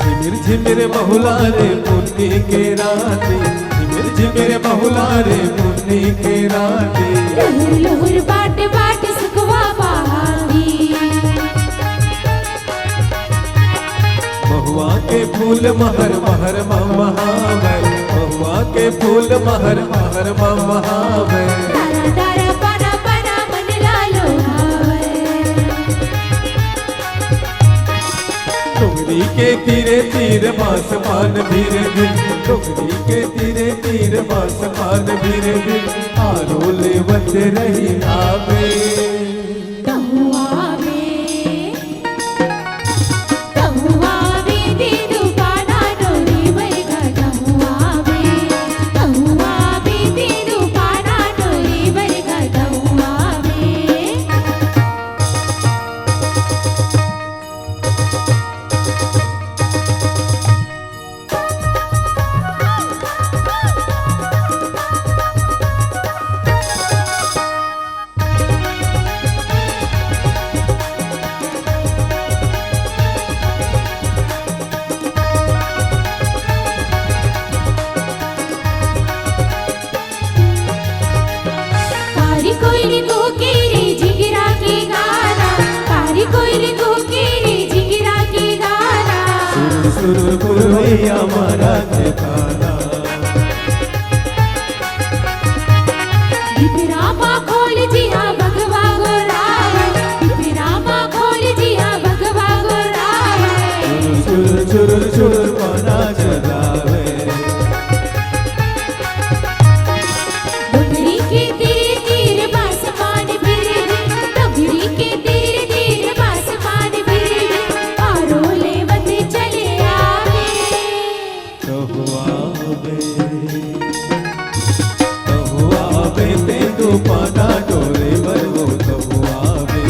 झिमिर झिमिर महुआ रे पुन्नी के राती, झिमिर झिमिर महुआ रे पुन्नी के राती। लुहुर लुहुर बाट बाट सुखवा बहाती। महुआ के फूल महर महर ममहावै, महुआ के फूल महर महर ममहावै। तारा तारा पाना पाना मन ला लोभावै। डोंगरी के तीरे तीर बांस पान बिरबे, डोंगरी के तीरे तीर बांस पान बिरबे, आरो लेवत रही आबे। तहु आबे, तहु आबे, तेंदू पाना टोरे बर गा, तहु आबे, तहु आबे, तेंदू पाना टोरे बर गा, तहु आबे। चुरुर पुरवैया मारा के ताना। ढिपरा मा खोल जिया बगवा गोरावे, ढिपरा मा खोल जिया बगवा गोरावे। चुरुर चुरुर चुरुर पाना चलावे। डोंगरी के तीर तीर बासमान बिरबे, डोंगरी के तीर तीर बासमान बिरबे, आरो लेवत चले आवे। तहु आबे, तहु आबे, तेंदू पाना टोरे बर वो तहु आबे,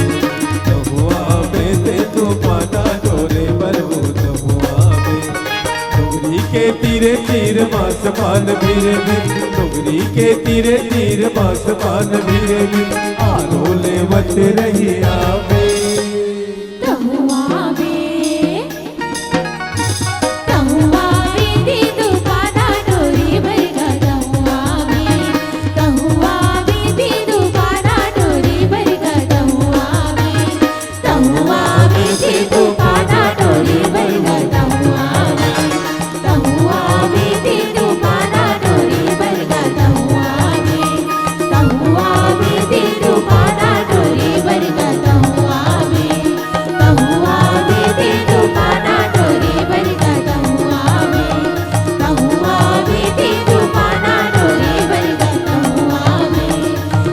तहु आबे, तेंदू पाना टोरे बर वो तहु आबे। डोंगरी के तीरे तीर बासमान बिरबे, डोंगरी के तीरे तीर बासमान बिरबे, आरो लेवत रही आबे। तहु आबे, तहु आबे, तेंदू पाना टोरे बर गा तहु आबे, तहु आबे, तेंदू पाना टोरे बर गा तहु आबे। तहुआ बीती तूफाना टोरी बरगा तहुआ, तहुआ बीती तूफाना टोरी बरगा तहुआ, तहुआ बीती तूफाना टोरी बरगा तहुआ, तहुआ बीती तूफाना टोरी बरगा तहुआ, तहुआ बीती तूफाना टोरी बरगा तहुआ,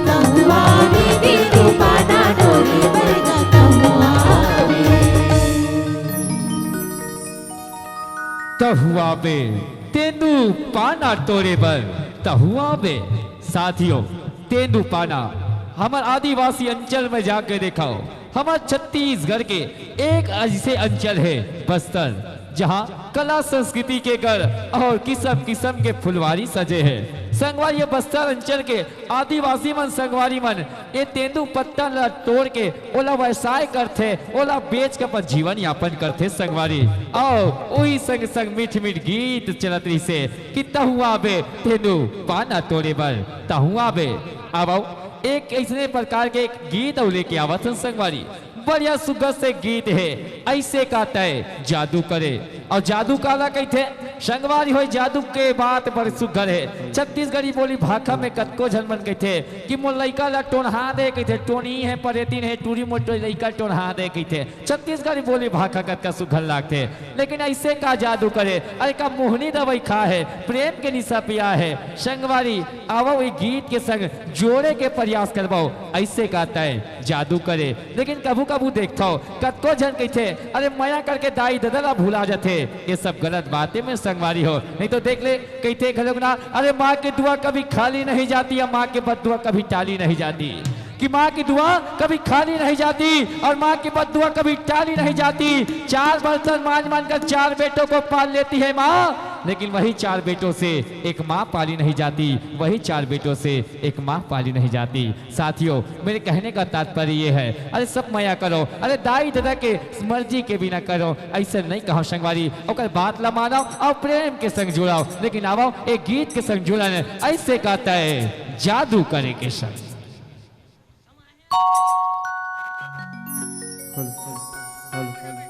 तहुआ बीती तूफाना टोरी बरगा तहुआ। तहुआ बे तेंदू पाना टोरे बर तहुआ बे। साथियों, तेंदू पाना हमर आदिवासी अंचल में जाके देखव, हमर छत्तीसगढ़ के एक ऐसे अंचल हे बस्तर, जहाँ कला संस्कृति के गढ़ अउ किसम किसम के फुलवारी सजे हे। संगवारी, ये बस्तर अंचल के आदिवासी मन, संगवारी मन, ये तेंदू पत्ता ला टोर के ओला व्यवसाय करथे, ओला बेच के अपन जीवन यापन करथे संगवारी। अउ उही संग संग मीठ मीठ गीत चलत रहिसे कि तहु आबे तेंदू पाना टोरे बर, तहु आबे। अब अउ एक अइसने प्रकार के एक गीत अउ लेके आवत हन संगवारी। बढ़िया सुग्घर से गीत हे, अइसे का तैं जादू करे। अउ जादू काला कहिथे? संगवारी हो, जादू के बात बड़ सुग्घर हे। छत्तीसगढ़ी बोली भाखा में कतको झन मन कहिथे कि मोर लइका ला टोनहा दे कहिथे, टोनही हे, परेतिन हे, टूरी मोर टो-, लइका टोनहा दे कहिथे। छत्तीसगढ़ी बोली भाखा कतका सुग्घर लागथे। लेकिन अइसे का जादू करे? अरे का मोहनी दवई खा हे, प्रेम के निसा पिया हे? संगवारी, आवव, ये गीत के संग जोड़े के प्रयास करबव। अइसे का तैं जादू करे? लेकिन कभू-कभू देखथव, कतको झन कहिथे, "अरे, मया करके दाई-ददा ला भुला जाथे।" ये सब गलत बात हे, मेर संगवारी हो। नहीं तो देख ले, कहिथे घलोक ना, "अरे, माँ की दुआ कभी खाली नहीं जाती, या माँ की बद्दुआ कभी टाली नहीं जाती।" कि माँ की दुआ कभी खाली नहीं जाती और माँ की बद्दुआ कभी टाली नहीं जाती। चार बर्तन मांज मांज कर चार बेटों को पाल लेती है माँ, लेकिन वही चार बेटों से एक माँ पाली नहीं जाती, वही चार बेटों से एक माँ पाली नहीं जाती। साथियों, मेरे कहने का तात्पर्य ये है, अरे सब मया करो, अरे दाई ददा के मर्जी के बिना करो, अइसे नहीं कहो संगवारी। ओकर बात ला मानो अउ प्रेम के संग जुड़ाव। लेकिन आवव, एक गीत के संग जुड़न, अइसे का तैं जादू करे के संग। Hello, hello, hello.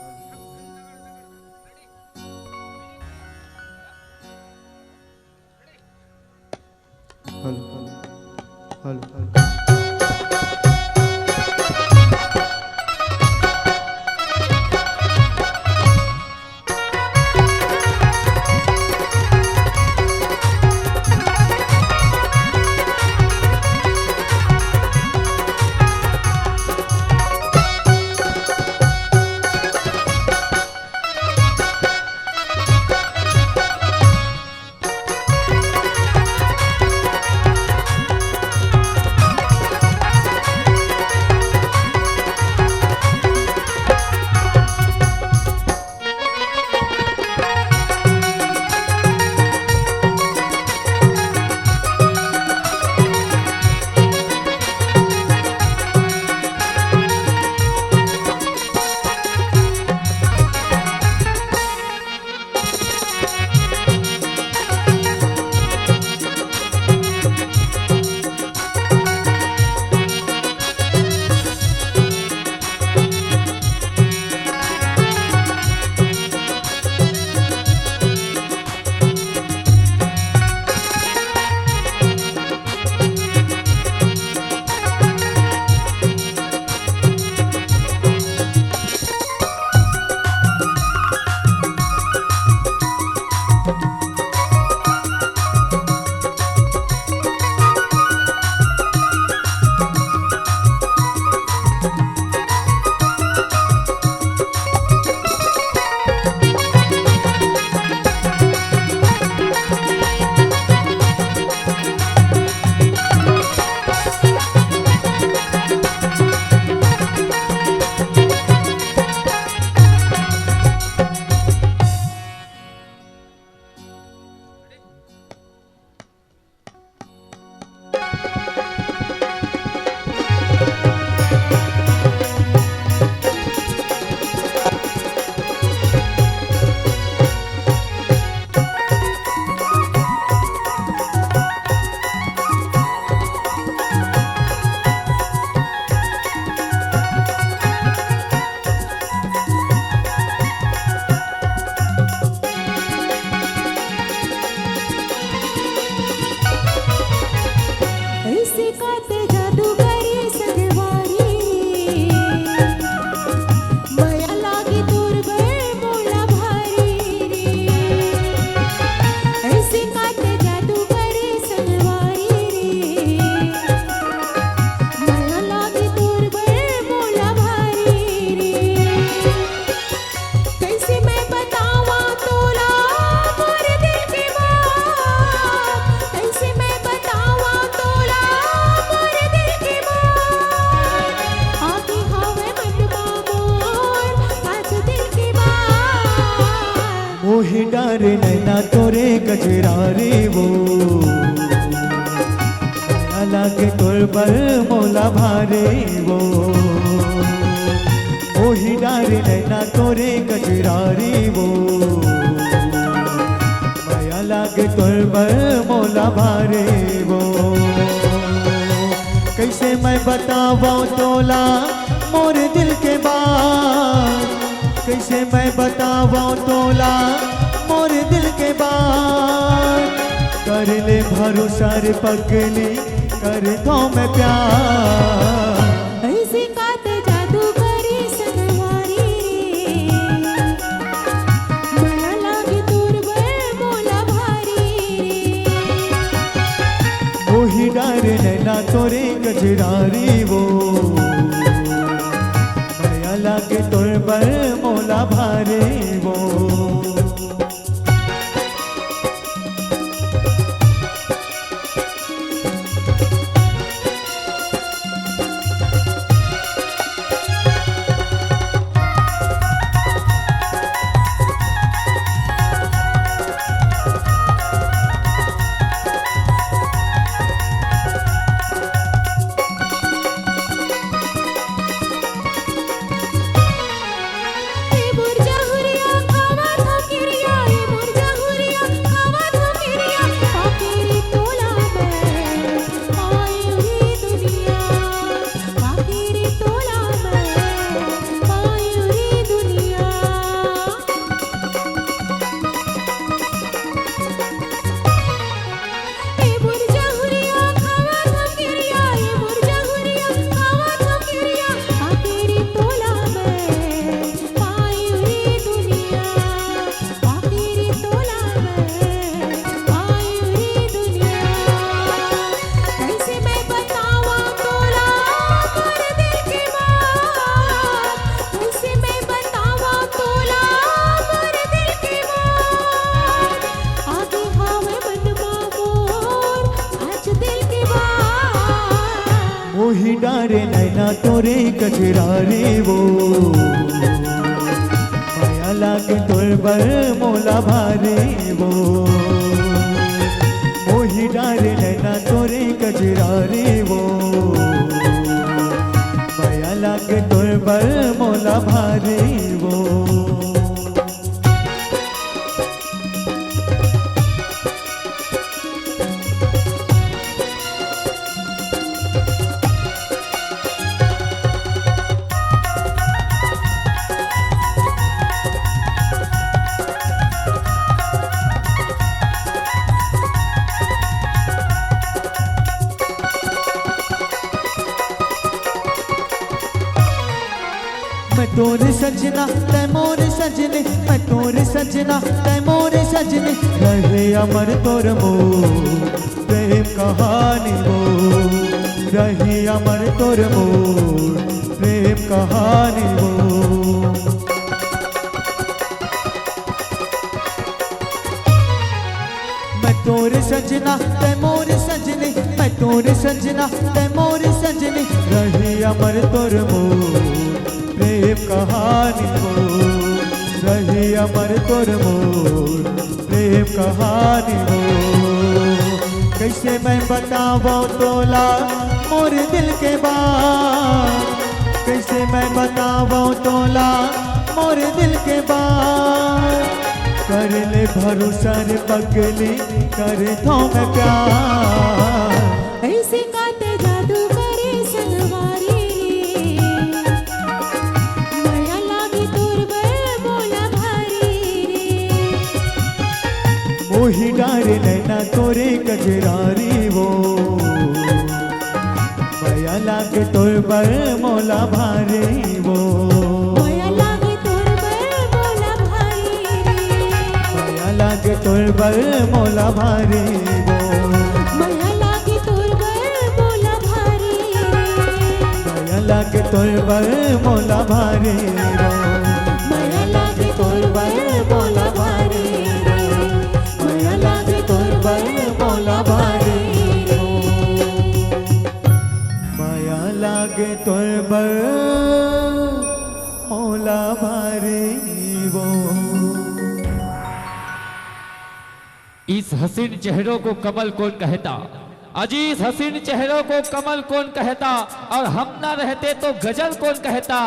Hello, hello, hello. कजरारे वो, मया लागे तोर बर मोला भारे वो। ओही डारे नैना तोरे कजरारे वो, मया लागे तोर बर मोला भारे वो। कइसे मैं बतावंव तोला मोर दिल के बात, कइसे मैं बतावंव तोला मोर दिल के बात। कर ले भरोसा रे पगली, करथंव मैं प्यार। अइसे का तैं जादू करे संगवारी रे, मया लागे तोर बर मोला भारी रे। ओही डारे नैना तोरे कजरारी वो, मया लागे तोर बर मोला भारी वो। ए मोर जहुरिया खावत हंव किरिया, ए मोर जहुरिया खावत हंव किरिया, पाके रे तोला मैं पाएंव रे दुनिया, पाके रे तोला मैं पाएंव रे दुनिया। ए मोर जहुरिया खावत हंव किरिया, ए मोर जहुरिया खावत हंव किरिया, पाके रे तोला मैं पाएंव रे दुनिया, पाके रे तोला मैं पाएंव रे दुनिया। कइसे मैं बतावंव तोला मोर दिल के बात, कइसे मैं बतावंव तोला मोर दिल के बात। आगे हावय मन मा मोर आज दिल के बात। मोही डारे नैना तोरे कजरारे वो, मया लागे तोर बर मोला भारी वो। मोही डारे नैना तोरे कजरारे वो, मया लागे तोर बर मोला भारी वो। मैं तोर सजना, तैं मोर सजनी, मैं तोर सजना, तैं मोर सजनी, रहे अमर तोर मोर प्रेम कहानी वो, रहे अमर तोर मोर प्रेम कहानी वो। मैं तोर सजना, तैं मोर सजनी, मैं तोर सजना, तैं मोर सजनी, रहे अमर तोर मोर प्रेम कहानी वो, रहे अमर तोर मोर प्रेम कहानी वो। कइसे मैं बतावंव तोला मोर दिल के बात, कइसे मैं बतावंव तोला मोर दिल के बात। कर ले भरोसा रे पगली, करथंव मैं प्यार। अइसे का तैं जादू करे संगवारी रे, मया लागे तोर बर मोला भारी रे। मोही डारे नैना तोरे कजरारी वो, मया लागे तोर बर मोला भारी वो। मया लागे तोर बर मोला भारी रे। मया लागे तोर बर मोला भारी वो। मया लागे तोर बर मोला भारी रे। मया लागे तोर बर मोला भारी वो। मया लागे तोर बर मोला भारी रे। मया लागे तोर बर मोला भारी रे। मया लागे तोर बर मोला भारी वो। इस हसीन चेहरों को कमल कौन कहता? अजी, इस हसीन चेहरों को कमल कौन कहता? और हम ना रहते तो गजल कौन कहता?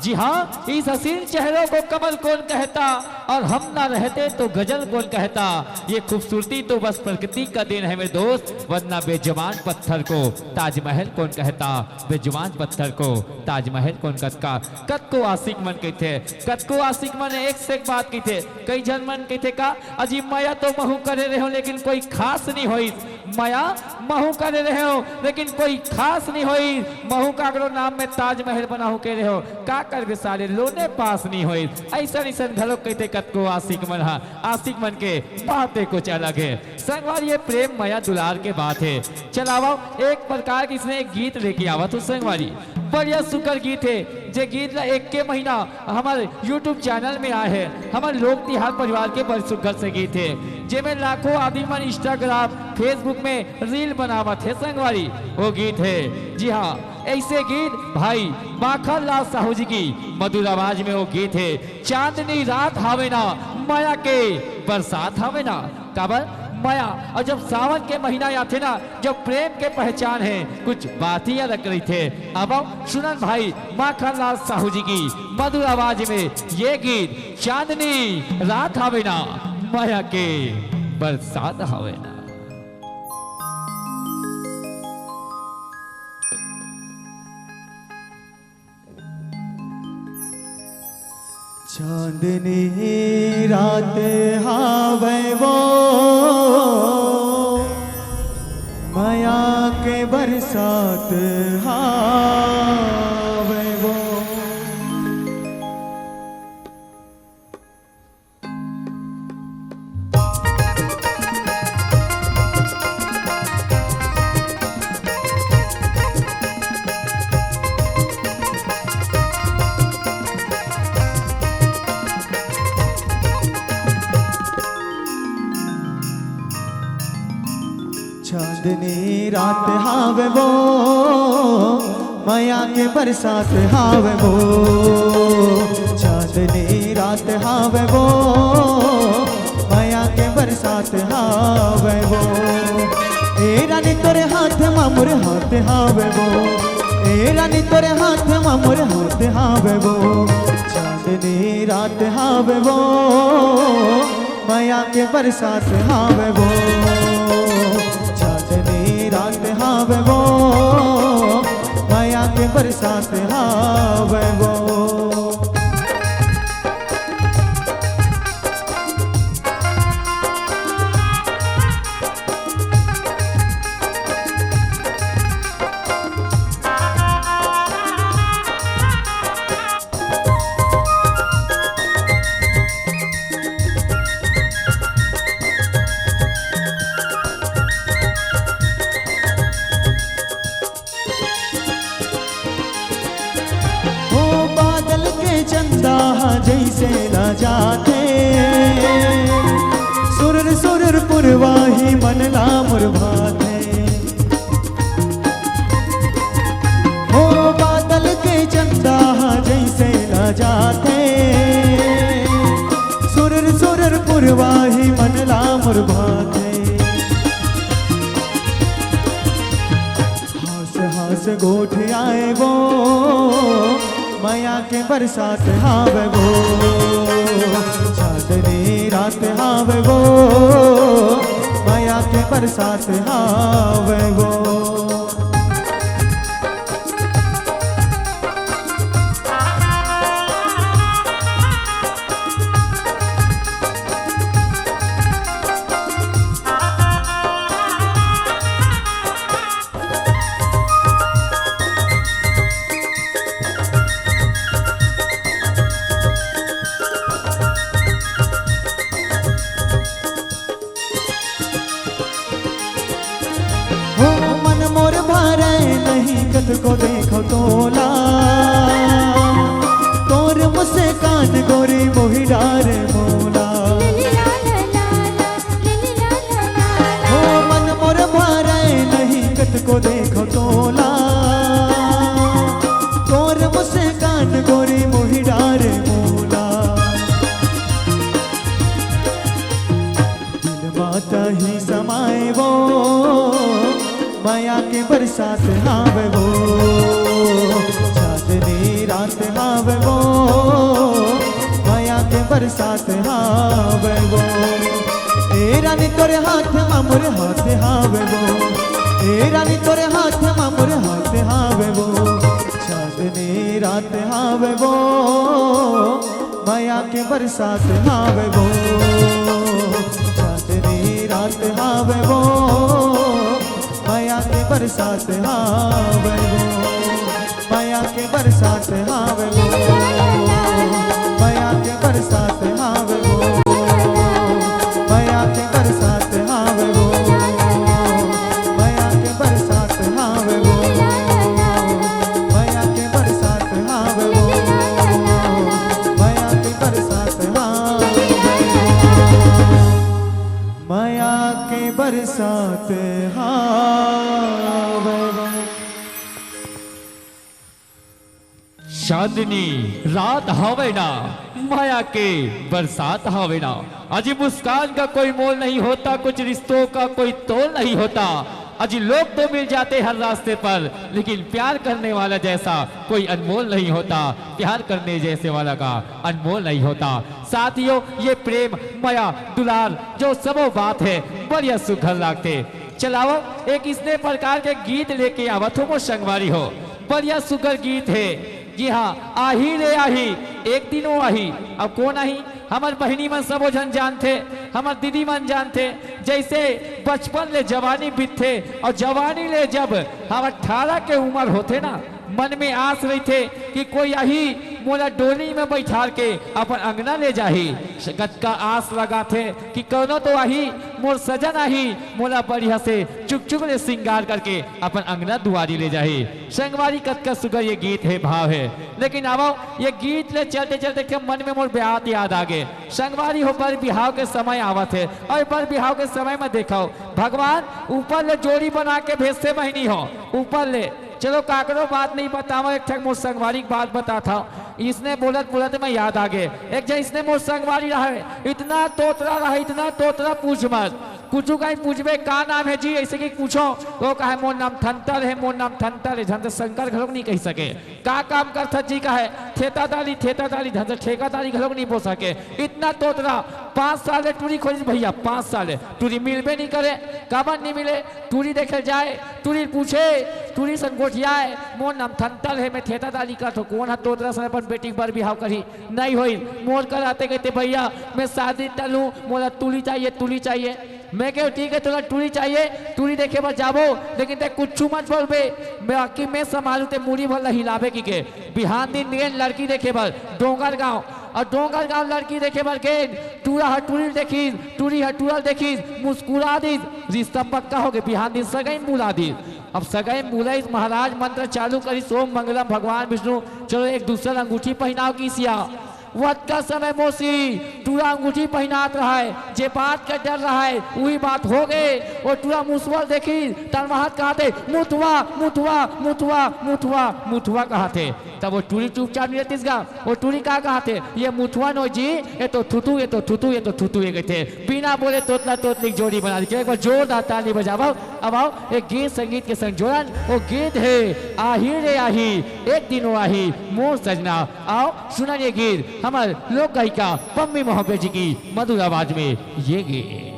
जी हाँ, इस हसीन चेहरों को कमल कौन कहता? और हम ना रहते तो गजल कौन कहता? ये खूबसूरती तो बस प्रकृति का देन है मेरे दोस्त, वरना बेजुबान पत्थर को ताजमहल कौन कहता? बेजुबान पत्थर को ताजमहल कौन कहता? कतको आशिक मन कहिथे, कतको आशिक मन एक से एक बात कहिथे। कई झन मन कहिथे का, अजी मया तो महू करे रहे हो लेकिन कोई खास नहीं होई। मया महू करे रहे हो लेकिन कोई खास नहीं होई। महू काकरो नाम में ताजमहल बनाहू के रहे हो, का करबे साले, लोने पास नहीं होई। ऐसन ऐसन घलो कहिथे कतको आशिक मन हा। आशिक मन के बातें कुछ अलग है संगवारी, ये प्रेम मया दुलार के बात है। चलावा, एक प्रकार की इसने एक गीत लेके आवा तो संगवारी, बढ़िया सुकर गीत है। जे गीत ला एक के महीना हमर YouTube चैनल में आए हे, हमर लोक तिहार परिवार के बड़ सुग्घर से गीत हे, जेमे लाखों आदमी मन Instagram, Facebook में reel बनावत हे संगवारी। वो गीत हे, जी हाँ, ऐसे गीत भाई माखन लाल साहू जी की मधुर आवाज में वो गीत हे, चांदनी रात हावे ना, मया के बरसात हावे ना। काबर? मया। और जब सावन के महीना आथे ना, जब प्रेम के पहचान है, कुछ बात ही अलग रहिथे। अब सुनन भाई माखन लाल साहू जी की मधुर आवाज में ये गीत, चांदनी रात हावे ना, मया के बरसात हावे ना। चांदनी रात हावै वो, मया के बरसात हावै वो। चांदनी रात हावे वो, मया के बरसात हावे वो। चांदनी रात हावे वो, मया के बरसात हावे वो। ए रानी तोरे हाथ मा मोर हाथ हावे वो, ए रानी तोरे हाथ मा मोर हाथ हावे वो। चांदनी रात हावे वो, मया के बरसात हावे वो। चांदनी रात हावे वो, मया के बरसात हावे वो। हो बादल के चंदा हा जैसे ला जाथे, सुरर सुरर पुरवाही मन ला मुरभाथे। हो बादल के चंदा हा जैसे ला जाथे, सुरर सुरर पुरवाही मन ला मुरभाथे। हास हास गोठ आए वो, मया के बरसात हावे वो। चांदनी रात हावे वो, मया के बरसात हावे वो। हो मन मोर भरे नहीं कतको देखो तोला, तोर मुस्कान गोरी मोहि डारे मोला। हो मन मोर भरे नहीं कतको देखो तोला, तोर मुस्कान गोरी मोहि डारे मोला। दिल माता समाए वो, मया के बरसात हावे वो, चांदनी रात हावे वो, मया के बरसात हावे वो। ए रानी तोरे हाथ मा मोर हाथ हावे वो, ए रानी तोरे हाथ मा मोर हाथ हावे वो, चांदनी रात हावे वो, मया के बरसात हावे वो, चांदनी रात हावे वो, मया के बरसात हावे वो, मया के बरसात हावे वो, मया के बरसात हावे वो, मया के बरसात हावे वो, मया के बरसात हावे वो, मया के बरसात हावे वो, मया के बरसात हावे वो, मया के बरसात हावे वो। चांदनी रात हवे ना, मया के बरसात हवे ना। अजी मुस्कान का कोई मोल नहीं होता, कुछ रिश्तों का कोई तोल नहीं होता। अजी लोग तो मिल जाते हर रास्ते पर, लेकिन प्यार करने वाला जैसा कोई अनमोल नहीं होता, प्यार करने जैसे वाला का अनमोल नहीं होता। साथियों, ये प्रेम, मया, दुलार जो सबो बात है, बढ़िया सुघर लागथे। चलाओ, एक इसने प्रकार के गीत लेके आवत हो मोर संगवारी हो, बढ़िया सुघर गीत है। जी हाँ, आही रे आही, एक दिन वो आही। अब कोन आही? हमर बहिनी मन सबो झन जानथे, हमर दीदी मन जानथे। जैसे बचपन ले जवानी बीतथे अउ जवानी ले जब हम अठारह के उमर होथे ना, मन में आस रहिथे कि कोई आही मोला डोली में बैठार के अपन अंगना ले जाही। कतका आस लगाथे कि कोनो तो आही, मोर सजन आही, मोला बढ़िया से चुकचुक ले सिंगार करके अपन अंगना दुआरी ले जाही। संगवारी, कतका सुघर ये गीत हे, भाव हे। लेकिन आवो, ये गीत ले चलते चलते के मन में मोर ब्याह याद आ गे। संगवारी हो, बर बिहाव के समय आवत हे, अउ बर बिहाव के समय में देखो, भगवान ऊपर ले जोड़ी बना के भेजथे बहिनी हो, ऊपर ले। चलो, काकरो बात नहीं बतावं, एक ठक मोर संगवारी के बात बताथंव। इसने बोलत बोलत में याद आ गे, एक झन इसने मोर संगवारी रहे, इतना तोतरा रहे, इतना तोतरा, पूछ मत। कुछू कहीं पूछबे, "का नाम हे जी?" अइसे कि पूछो, तो कहे, "मोर नाम थंतल हे, मोर नाम थंतल हे।" झन त शंकर घलोक नहीं कहि सके। "का काम करथस जी?" कहे, "ठेकादारी, ठेकादारी।" झन त ठेकादारी घलोक नहीं बोल सके। इतना तोतरा, पाँच साल ले टूरी खोजिस भैया, पाँच साल ले टूरी मिलबे नहीं करे। काबर नहीं मिले? टूरी देखे जाए, टूरी पूछे, टूरी संग गोठियाए, "मोर नाम थंतल हे, मैं ठेकादारी करथंव।" कोन ह तोतरा सन अपन बेटी के बर बिहाव करही? नहीं होई। मोर कर आते कहते, "भैया, मैं शादी टलहूं, मोला टूरी चाहिए, टूरी चाहिए।" मैं कहेंव, "ठीक हे, तोला टूरी चाहिए, टूरी देखे बर जाबो, लेकिन तैं कुछू मत बोलबे, मैं, बाकी मैं संभालहूं, तैं मुड़ी भर ला हिलाबे," कहिके। बिहान दिन गेन लड़की देखे बर डोंगरगांव, अउ डोंगरगांव लड़की देखे बर गेन, टूरा ह टूरी ल देखिस, टूरी ह टूरा ल देखिस, मुस्कुरा दिस, रिश्ता पक्का हो गे। बिहान दिन सगई म बुला दिस। अब सगई म बुलाइस, महाराज मंत्र चालू करिस, "ओम मंगलम भगवान विष्णु।" चलो, एक दूसरा ल अंगूठी पहिनाव किसिया। वतका समय मौसी टूरा अंगूठी पहिनात रहय, जे बात के डर रहय, उही बात हो गे। ओ टूरा मुसवा ल देखिस, तलवार कहत हे, "मुथवा, मुथवा, मुथवा, मुथवा, मुथवा," कहत हे। तब ओ टूरी चुपचाप नहीं रहतिस गा। ओ टूरी का कहत हे, "ये मुथवा नोहे जी, ये तो थुथु, ये तो थुथु, ये तो थुथु," ये कहिथे। बिना बोले तोतला तोतली के जोड़ी बना दिस। एक बार जोरदार ताली बजावव। अब आवव, एक गीत संगीत के संग जोड़न। ओ गीत हे, "आही रे आही, एक दिन वो आही, मोर सजना।" आवव, सुनन ये गीत, हमर लोक गायिका पम्मी मोहब्बत जी के मधुर आवाज में ये गीत।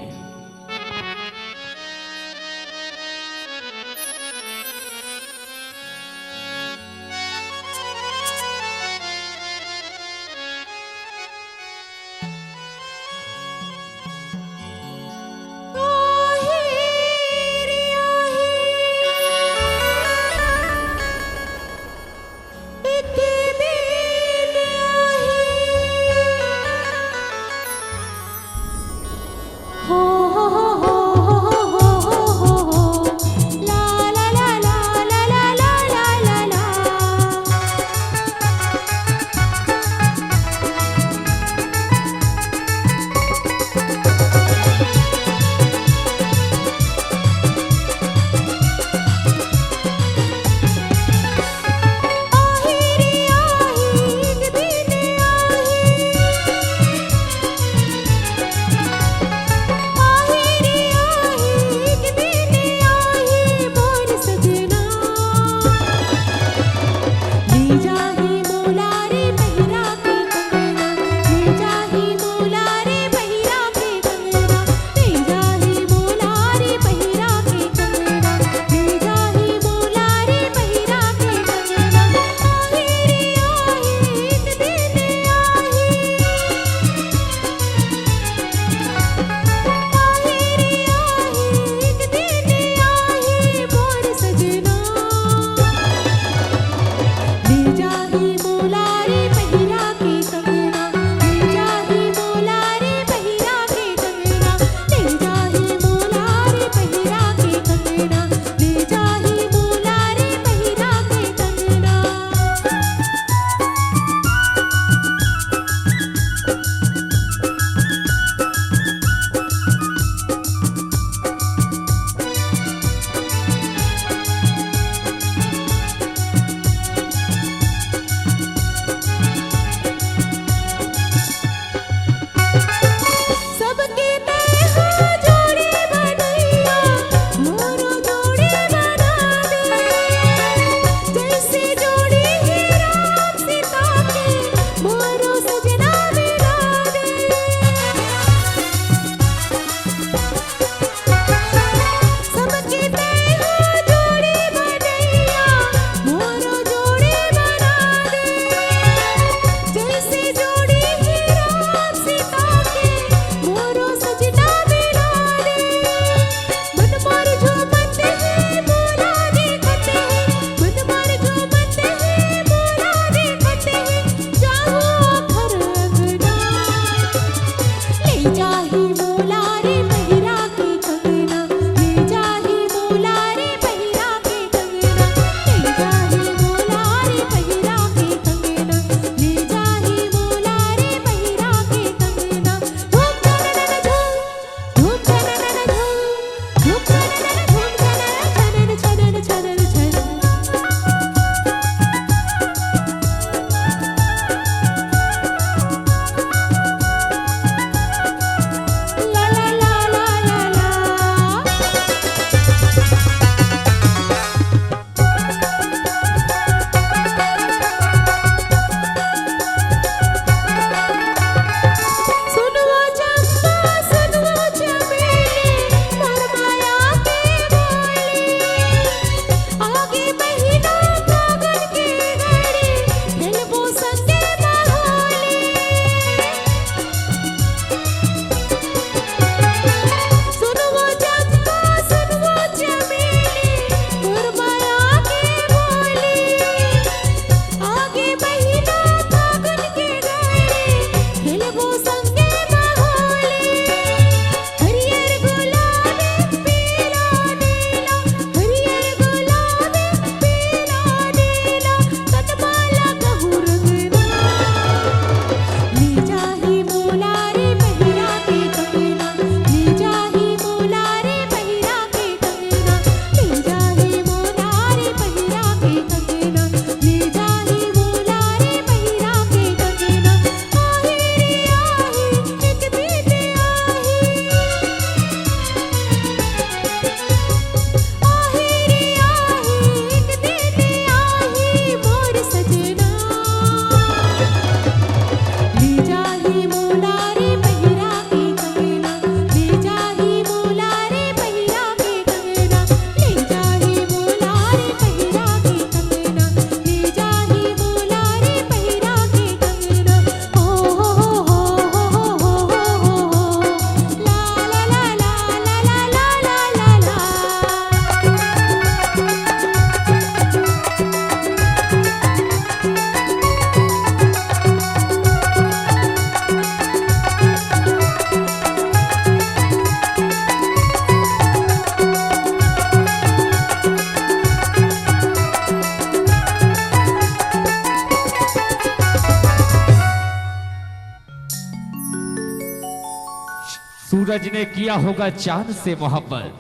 सूरज ने किया होगा चांद से मोहब्बत।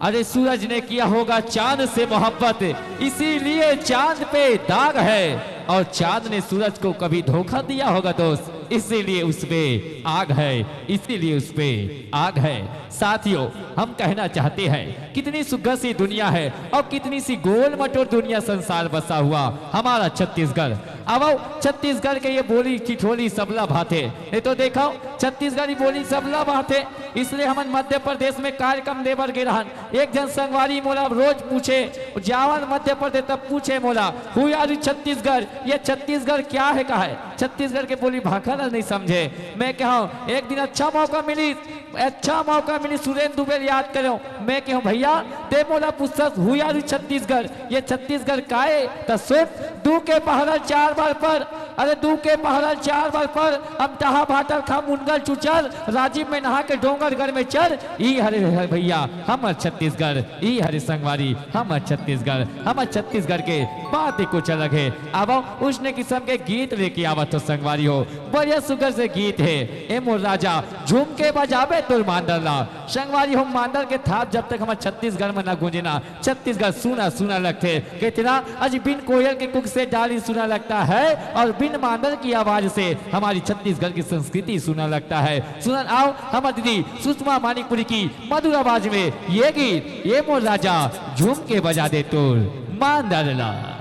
अरे, सूरज ने किया होगा चांद से मोहब्बत, इसीलिए चांद पे दाग है। और चांद ने सूरज को कभी धोखा दिया होगा दोस्त, इसीलिए उस पे आग है, इसीलिए उस पे आग है। साथियों, हम कहना चाहते हैं, कितनी सुग्घर सी दुनिया है और कितनी सी गोल मटोर दुनिया, संसार बसा हुआ हमारा छत्तीसगढ़। अब छत्तीसगढ़ के ये बोली ठिठोली सबला भाथे, नहीं तो देखो, छत्तीसगढ़ी बोली सबला भाथे। इसलिए हमन मध्य प्रदेश में कार्यक्रम दे बर गे रहन। एक झन संगवारी मोला रोज पूछे, जावन मध्य प्रदेश तब पूछे मोला, "Who are you छत्तीसगढ़? ये छत्तीसगढ़ क्या है?" कहा है, छत्तीसगढ़ के बोली भाखा ला नहीं समझे। मैं कहूँ, एक दिन अच्छा मौका मिली, अच्छा मौका मिली, सुरेंद्र दुबे ल याद करो। मैं कहूँ, "भैया, ते मोला पूछस, Who are you छत्तीसगढ़? ये छत्तीसगढ़ का है?" त सुन, दू के पहरा चार बार पर, अरे दू के पहरा चार बार पर, अमटहा भाटल खा मुनगा ल चुचर, राजिम में नहा के डोंगरगढ़ में चर, ई हरे, हरे भैया हमर छत्तीसगढ़, ई हरे संगवारी हमर छत्तीसगढ़, हमर छत्तीसगढ़ के बात ही कुछ अलग है। अब उसने किस्म के गीत लेके आवत हो संगवारी हो, बढ़िया सुघर से गीत है। ए मोर राजा, झूम के बजाबे तोर मांदर ला। संगवारी हो, मांदर के थाप जब तक हमर छत्तीसगढ़ में ना गूंजे ना, छत्तीसगढ़ सूना सूना लगथे। कहिथे ना, अजी बिन कोयल के कुक से डाली सूना लगता है और बिन मांदर की आवाज से हमारी छत्तीसगढ़ की संस्कृति सूना लगता है। सुनन आव हमर दीदी सुषमा मानिकपुरी की मधुर आवाज में ये गीत, ए मोर राजा, झूम के बजा दे तोर मांदर ला।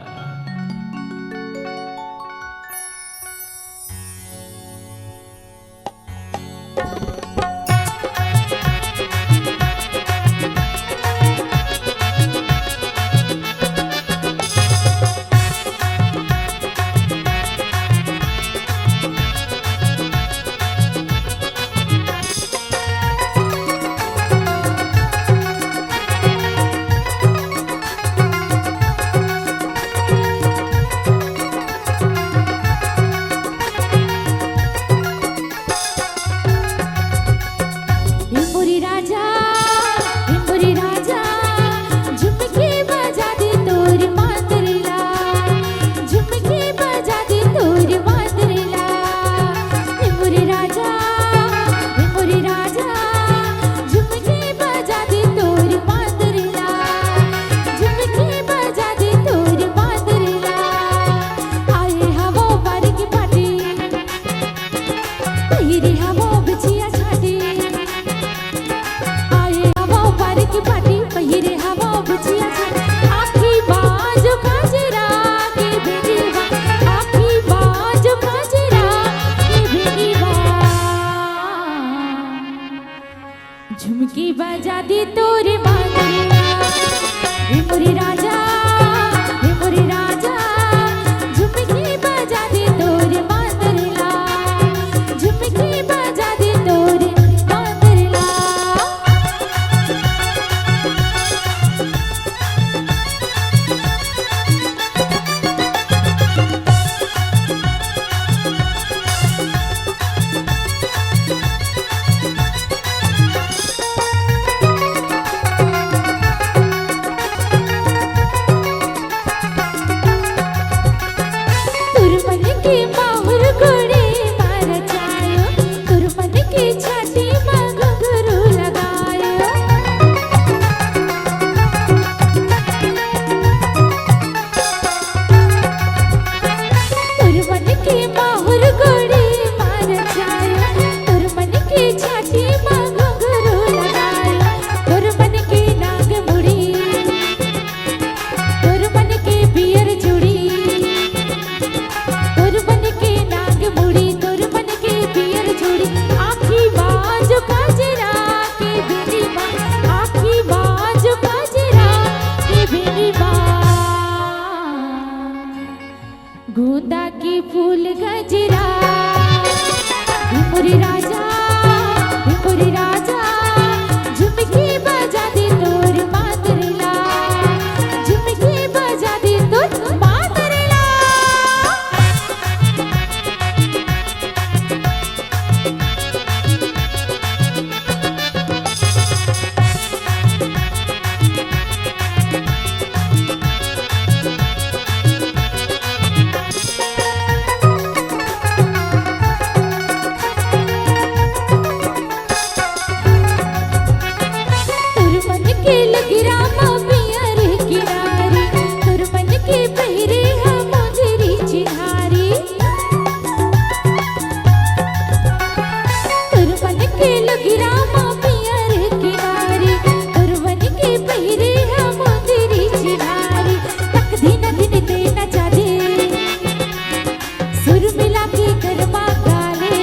फूल गजरा, हे मोरे राजा, हे मोरे राजा, झुमकी बजा दे तोर मांदर ला, झुमकी बजा दे तोर मांदर ला। तोर मन के लगिरा म पियर किनारी, तोर मन के पहिरे ह मोजरी चिन्हारी। तोर मन के लगिरा म पियर किनारी, तोर मन के पहिरे ह मोजरी चिन्हारी। तक दिन दिन तेना जादे सुर मिला के गरमा गाले,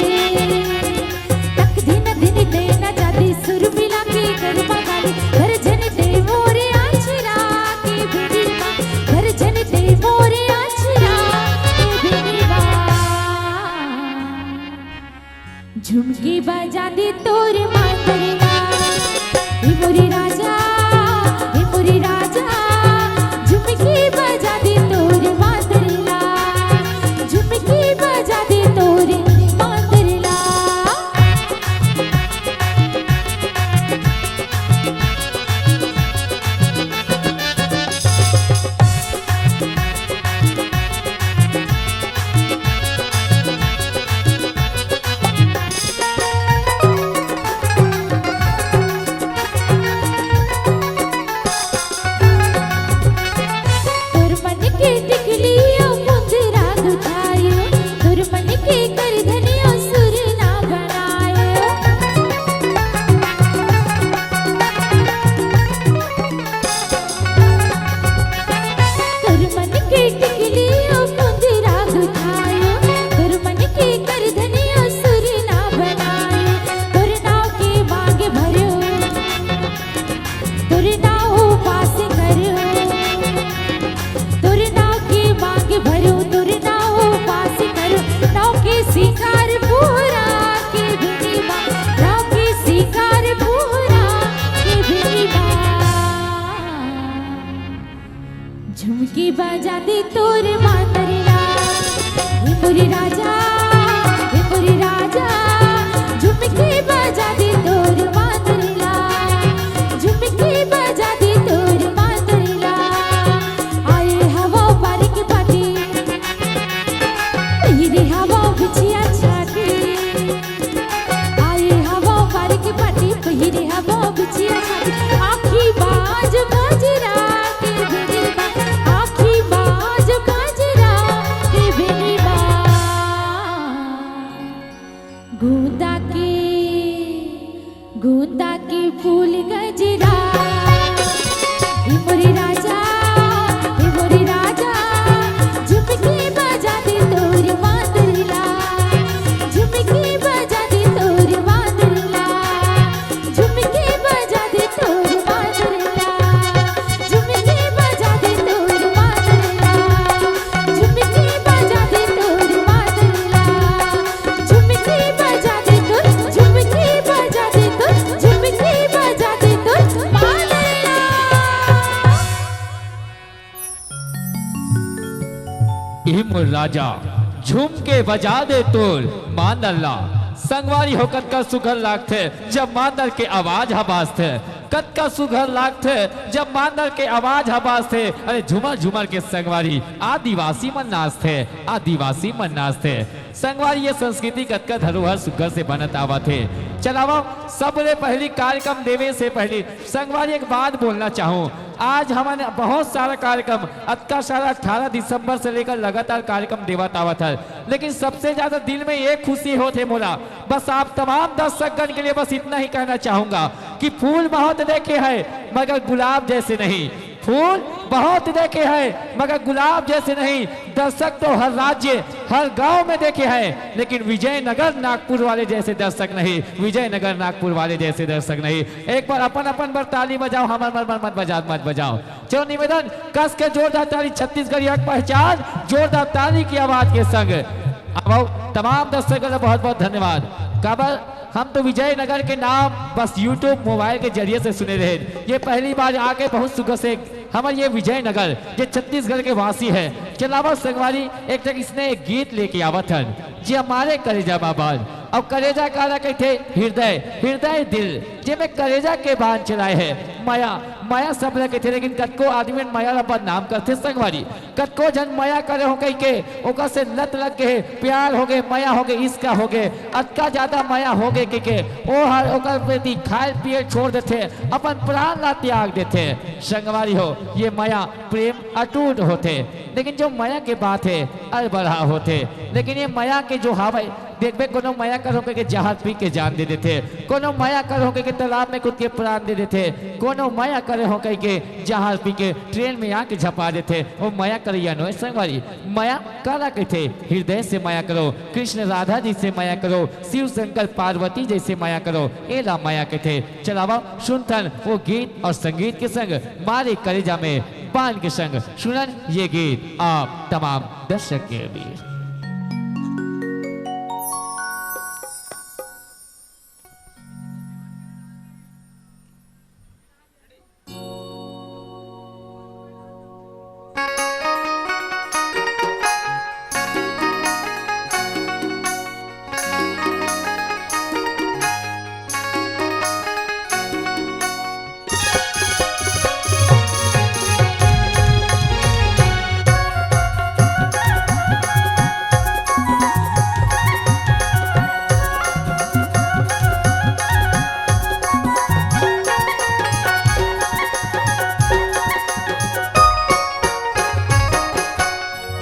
तक दिन दिन तेना जादे सुर मिला के गरमा गाले। घर जन दे मोरे आछरा के बिनिमा, घर जन दे मोरे आछरा के बिनिमा। झुमकी बजा दे तोर मांदर ला, हे मोरे राजा, हे मोरे राजा, झुमकी बजा दे तोर मांदर ला, झुमकी बजा दे तोर मांदर ला। तोर मन के टिकली अउ मुंदरा गुथायो, तोर मन के करधनिया सुरना बनायो। तोर मन के टिकली अउ मुंदरा गुथायो, तोर मन के करधनिया सुरना बनायो। तोर नाव के मांग भरयो, तोर नाव उपास करयो। तोर नाव के मांग भरयो, तोर नाव उपास करयो। नाव के सिंगार पूरा के बिनिमा, नाव के सिंगार पूरा के बिनिमा। झुमकी बजा दे तोर मांदर ला, हे मोरे राजा, हे मोरे राजा। झुमकी बजा दे तोर मांदर ला, झुमकी बजा दे तोर मांदर ला। आए हवा बारिक बाटी, पहिरे हवा बिछिया छाटी। आए हवा बारिक बाटी, पहिरे हवा बिछिया छाटी। आँखी बाज बजरा के बिनिमा, आँखी बाज बजरा के बिनिमा। गोंदा के, गोंदा के फूल गजरा, हे मोरे राजा, हे मोरे राजा, झुमकी बजा दे तोर मांदर ला, झुमकी बजा दे तोर मांदर ला, झुमकी बजा दे तोर मांदर ला, झुमकी बजा दे तोर मांदर ला, झुमकी बजा दे तोर मांदर ला। झुमकी बजा दे तोर, झुमकी बजा दे तोर, झुमकी बजा दे तोर मांदर ला। ए मोर राजा, झुमके बजा दे तोर मांदर ला। संगवारी हो, कतका सुघर लागथे, जब मांदर के आवाज ह बाजथे। कतका सुघर लागथे, जब मांदर के आवाज ह बाजथे। अरे, झूमर झूमर के संगवारी, आदिवासी मन नाचथे, आदिवासी मन नाचथे। संगवारी, ये संस्कृति कतका धरोहर सुघर से बनत आवत हे। चल आवव, सबले पहिली कार्यक्रम देवे से पहिली संगवारी एक बात बोलना चाहूँ। आज हमन बहुत सारा कार्यक्रम, अतका सारा अठारह दिसंबर से लेकर लगातार कार्यक्रम देवत आवत हन, लेकिन सबसे ज्यादा दिल में ये खुशी होत हे मोला। बस आप तमाम दर्शकगण के लिए बस इतना ही कहना चाहूँगा कि फूल बहुत देखे हैं, मगर गुलाब जैसे नहीं। फूल बहुत देखे हैं, मगर गुलाब जैसे नहीं। दर्शक तो हर राज्य, हर गांव में देखे हैं, लेकिन विजयनगर नागपुर वाले जैसे दर्शक नहीं, विजयनगर नागपुर वाले जैसे दर्शक नहीं। एक बार अपन अपन बर ताली बजाओ, हमर मन मन मत बजा, मत बजाओ। चलो निवेदन, कस के जोरदार ताली, छत्तीसगढ़िया की पहचान, जोरदार ताली की आवाज के संग। अब तमाम दर्शक ला बहुत बहुत धन्यवाद। काबर हम तो विजयनगर के नाम बस YouTube मोबाइल के जरिए से सुने रहे, ये पहली बार आके बहुत सुख से हमर ये विजयनगर, ये छत्तीसगढ़ के वासी है। चलावा संगवारी, एक तक इसने एक गीत लेके आवत हन, जे हमारे करेजा मा बांध। अब करेजा काला कहिथे? हृदय, हृदय दिल, जे में करेजा के बांध चलाए है। मया, मया सब ल कहिथे, लेकिन कतको आदमी मन मया ला बदनाम करथे संगवारी। कतको झन मया करे हो कहिके ओकर से लत लग गे हे, प्यार हो गे, मया हो गे, इश्क हो गे, अतका ज्यादा मया हो गे कहिके ओ हर ओकर प्रति खायल पियल छोड़ देथे, अपन प्राण ला त्याग देथे। संगवारी हो, ये मया प्रेम अटूट होथे, लेकिन जो मया के बात हे, अड़बड़हा होथे। लेकिन ये मया के जो हावय, देखबे कोनो मया कर हो कहिके जहर पी के जान दे देथे, कोनो मया कर हो कहिके तालाब में कूद के प्राण दे देथे, कोनो मया करे हो कहिके जहर पी के ट्रेन में आके झपा देथे। वो मया करइया नोय संगवारी। मया काला कहिथे? हृदय से मया करो, कृष्ण राधा जी से मया करो, शिव शंकर पार्वती जैसे मया करो, एला मया कहिथे। चलावा सुनथन वो गीत और संगीत के संग मारे करेजा में बांध के संग सुनन ये गीत आप तमाम दर्शक के बीच।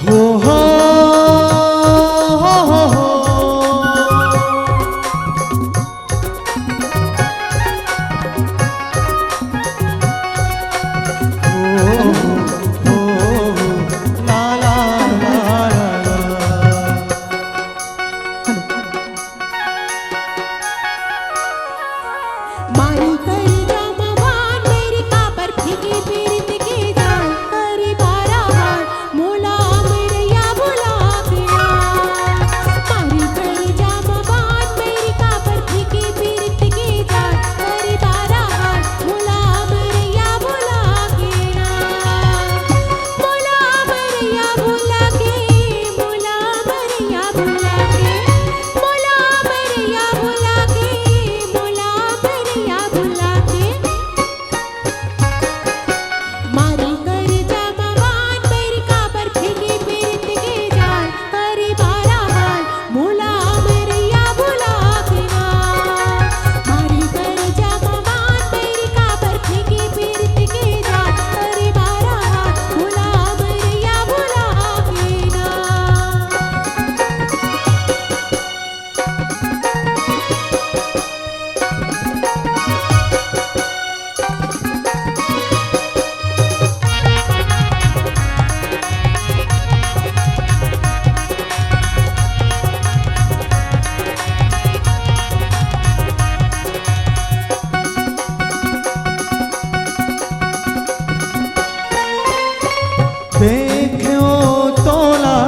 हो, हो, हो, हो, हो। मारी करेजा मा बांध मेरी काबर फेंके पीरित के जाल, करी बारा हाल मोला मरइया बुला के ना। मारी करेजा मा बांध मेरी काबर फेंके पीरित के जाल, करी बारा हाल मोला मरइया बुला के ना। मोला मरइया बुला के, मोला मरइया बुला के, मोला मरइया बुला के, मोला मरइया बुला के। मारी करेजा मा बांध मेरी काबर फेंके पीरित के जाल, करी बारा हाल मोला मरइया बुला के ना। मारी करेजा मा बांध मेरी काबर फेंके पीरित के जाल, करी बारा हाल मोला मरइया बुला के ना। देख्यो तोला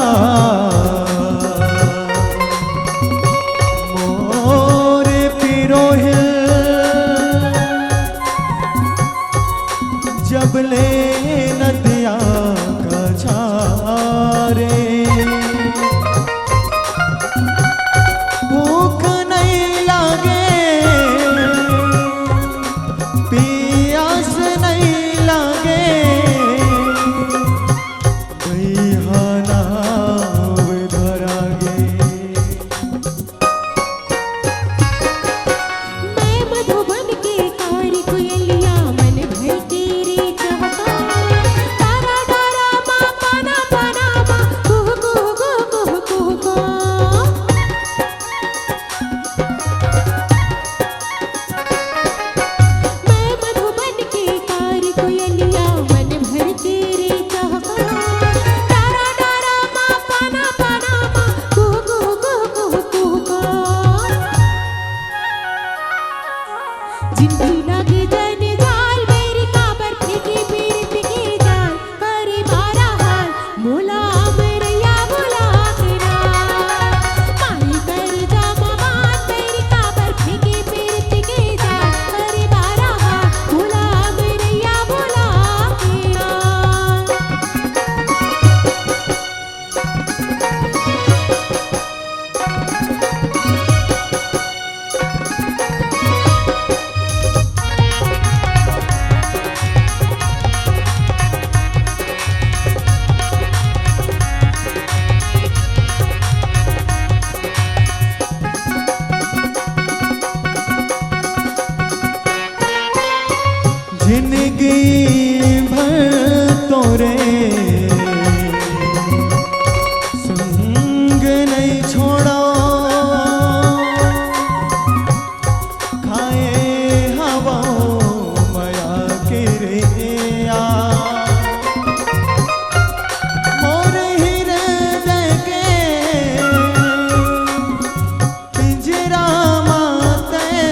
मोर पिरोहिल, जब ले नदिया कछारे। भूख नहीं लागे, पियास नहीं लागे, दई हा नाव धरागे। मैं मधुबन के कारी कोयलिया, मन भर के रे चहका। मोर हृदय के पिंजरा म तैं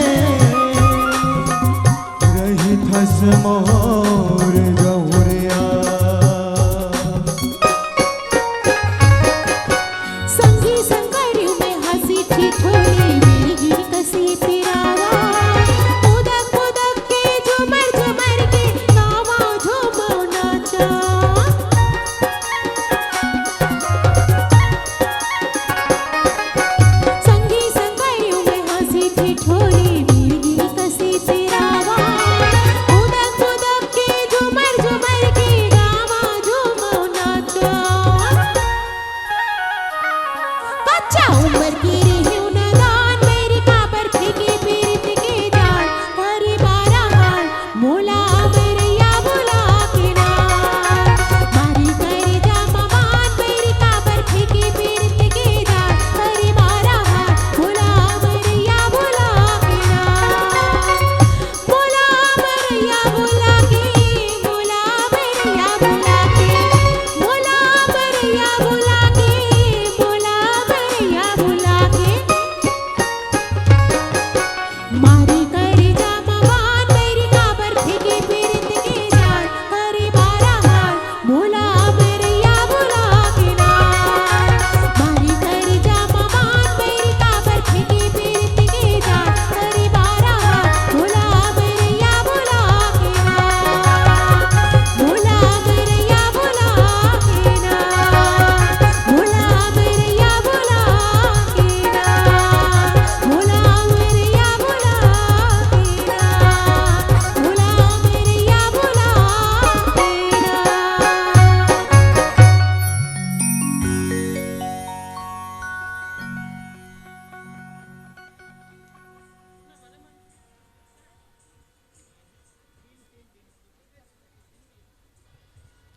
रहिथस मोर गौरिया। संगी संगवारी में हंसी ठिठोली, मिलगिरी कसी पिरावा। पुदक पुदक के झुमर झुमर के गावा झूमो नाचा। संगी संगवारी में हंसी ठिठोली, मिलगिरी कसी पिरावा। पुदक पुदक के झुमर झुमर के गावा झूमो नाचा। कच्चा उमर के रेहेंव नदान, बैरी काबर फेंके पीरित के जाल। करे बारा हाल, मोला अमरैया बुला के ना। मारी करे जा ममान, बैरी काबर फेंके पीरित के जाल। करे बारा हाल, मोला अमरैया बुला के ना। मोला अमरैया बुला के, मोला अमरैया बुला के, मोला अमरैया बुला के, मोला अमरैया बुला के। मारी करे जा ममान, बैरी काबर फेंके पीरित के जाल। करे बारा हाल, मोला अमरैया बुला के ना। मारी करे जा ममान, बैरी काबर फेंके पीरित के जाल। करे बारा हाल, मोला अमरैया बुला के ना। मोला अमरैया बुला के ना। मोला अमरैया बुला के ना। मोला अमरैया बुला के ना। मोला अमरैया बुला के ना।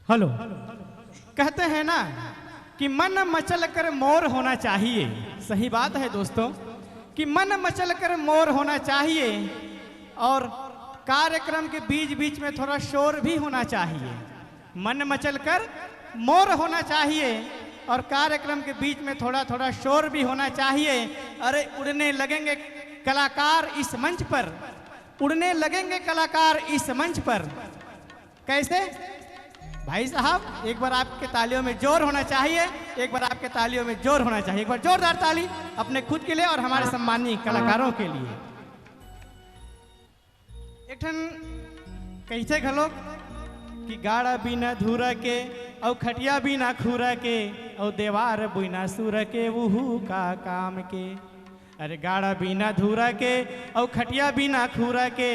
हेलो। कहते हैं ना कि मन मचल कर मोर होना चाहिए। सही बात है दोस्तों, कि मन मचल कर मोर होना चाहिए और कार्यक्रम के बीच बीच में थोड़ा शोर भी होना चाहिए। मन मचल कर मोर होना चाहिए और कार्यक्रम के बीच में थोड़ा थोड़ा शोर भी होना चाहिए। अरे, उड़ने लगेंगे कलाकार इस मंच पर, उड़ने लगेंगे कलाकार इस मंच पर। कैसे? भाई साहब, एक बार आपके तालियों में जोर होना चाहिए, एक बार आपके तालियों में जोर होना चाहिए, एक बार जोरदार ताली अपने खुद के लिए और हमारे सम्माननीय कलाकारों के लिए। एक ठन कहिथे घलोक कि गाड़ा बिना धूरा के, अउ खटिया बिना खूरा के, अउ देवार बिना सूरा के, उहू का काम के। अरे गाड़ा बिना धूरा के, अउ खटिया बिना खूरा के,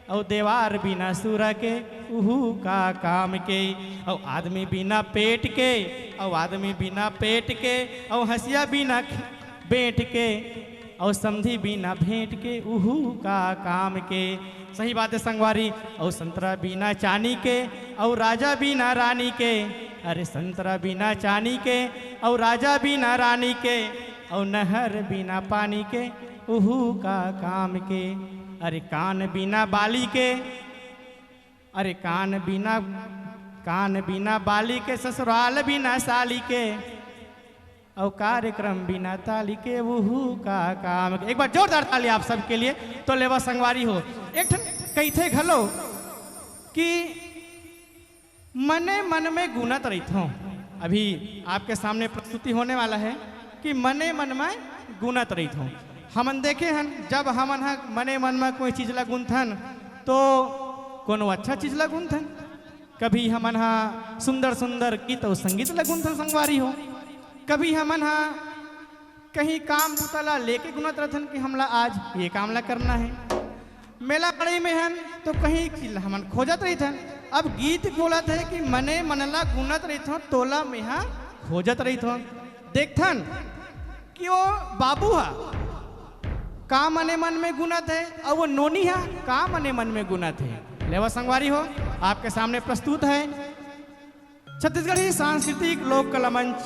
अउ देवार बिना सूरा के, उहू का काम के। अउ आदमी बिना पेट के, अउ आदमी बिना पेट के, अउ हंसिया बिना ख-, बेंट के, अउ समधी बिना भेंट के, उहू का काम के। सही बात है संगवारी। अउ संतरा बिना चानी के, अउ राजा बिना रानी के। अरे संतरा बिना चानी के, अउ राजा बिना रानी के, अउ नहर बिना पानी के, उहू का काम के। अरे कान बिना बाली के, अरे कान बिना, कान बिना बाली के, ससुराल बिना साली के, अउ कार्यक्रम बिना ताली के, उहू का काम के। एक बार जोरदार ताली आप सबके लिए। तो लेवा संगवारी हो, एक ठन कहिथे घलो कि मने मन में गुनत रहिथों। अभी आपके सामने प्रस्तुति होने वाला है कि मने मन में गुनत रहिथों। हमन देखे हन, जब हमन ह मने मन में कोई चीज ला गुनथन, तो कोनो अच्छा चीज ला गुनथन। कभी हमन ह सुंदर सुंदर गीत अउ संगीत ला गुनथन संगवारी हो, कभी हमन ह कहीं काम बुता ला लेके गुनत रहिथन कि हमला आज ये काम ला करना है। मेला पड़ई में हन तो कहीं चीज ला हमन खोजत रहिथन। अब गीत बोलत है कि मने मन ला गुनत रहिथों, तोला मेहा खोजत रहिथों। देखथन कि वो बाबू हा का मने मन में गुनत है, अउ वो नोनी हा का मने मन में गुनत है। लेवा संगवारी हो, आपके सामने प्रस्तुत है छत्तीसगढ़ी सांस्कृतिक लोक कला मंच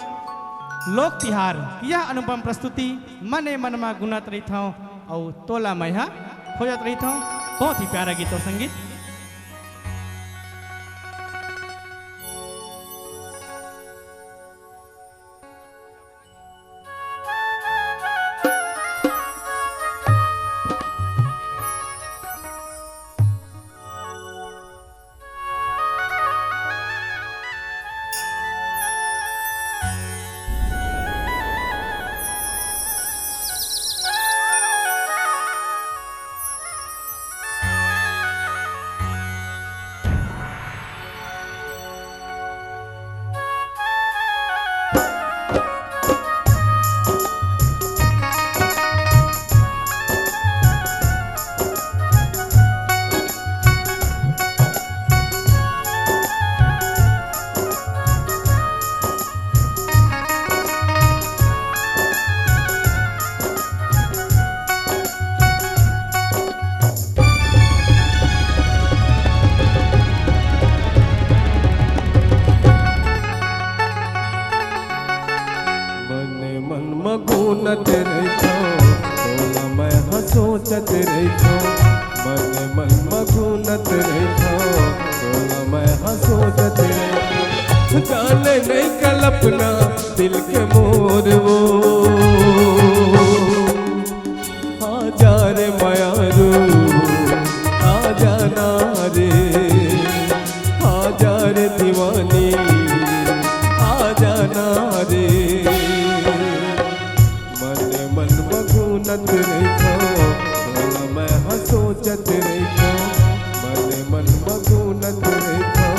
लोक तिहार। यह अनुपम प्रस्तुति मने मन मा गुनत रहिथौं अउ तोला मैहा खोजत रहिथौं। बहुत ही प्यारा गीत और संगीत। हाँ सोचत रहिथों, जाने नहीं कल्पना दिल के मोर वो। आजा रे मयारू, आजा ना रे, आजा रे दीवानी, आजा ना रे। मन मन मगुनत रहिथों, तोला मैं हाँ सोचत रहिथों। मन मन मगुनत रहिथों,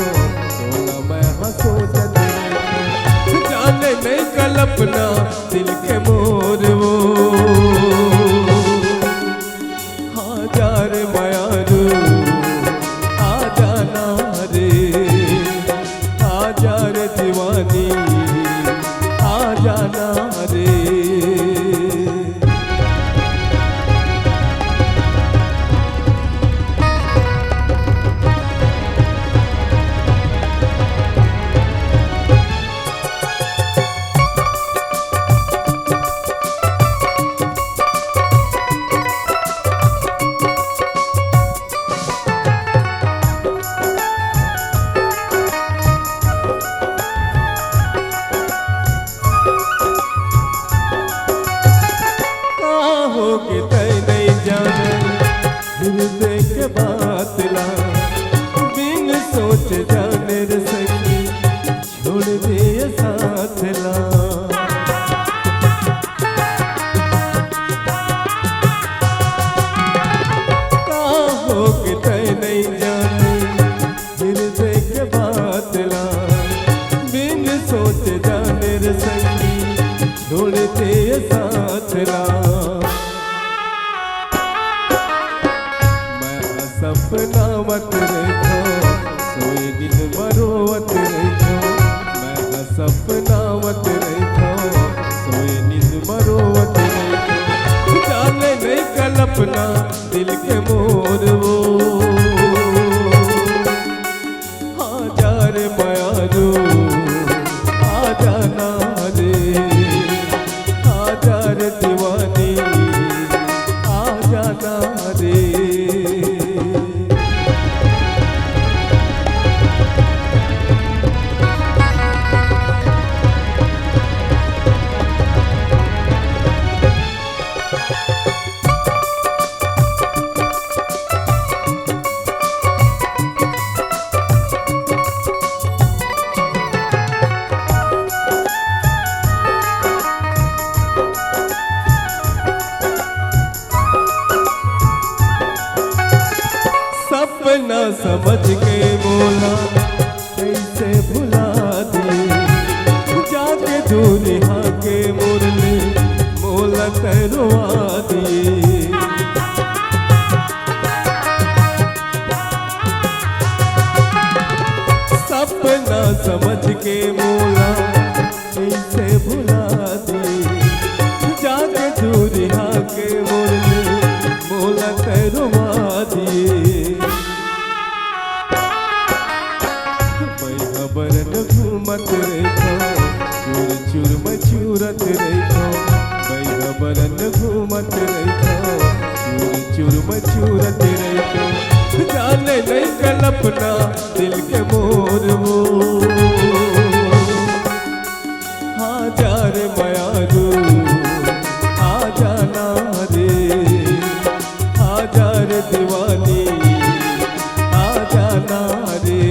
तोला मैं हाँ सोचत रहिथों। जाने नहीं कल्पना दिल के मोर वो। आजा रे मयारू, आजा ना रे, आजा रे दीवानी, आजा ना रे। का होगे तै नइ जाने हृदय के बात ला, बिन सोचे जाने रे सखी छोड़ दे ये साथ ला। का होगे तै नइ जाने हृदय के बात ला, बिन सोचे जाने रे सखी छोड़ दे ये साथ ला। मैं सपनावत रहिथों, सोए नींद म रोवत रहिथों। मैं सपनावत रहिथों, सोए नींद म रोवत रहिथों। जाने नहीं कल्पना दिल के मोर वो। आजा रे मयारू, आजा ना रे, आजा रे दीवानी, आजा ना रे। सपना समझ के मोला कइसे भुला दिए, जाके दूरिहा के मोर ले मोला तै रोवा दिए। सपना समझ के मोला कइसे भुला दिए, जाके दूरिहा के मोर ले मोला तै रोवा दिए। मैं ह बरन घूमत रहिथों, चूर चूर मैं चूरत रहिथों। मैं ह बरन घूमत रहिथों, चूर चूर मैं चूरत रहिथों। जाने नहीं कल्पना दिल के मोर वो। आजा रे मयारू, आजा ना रे, आजा रे दीवानी, आजा ना रे।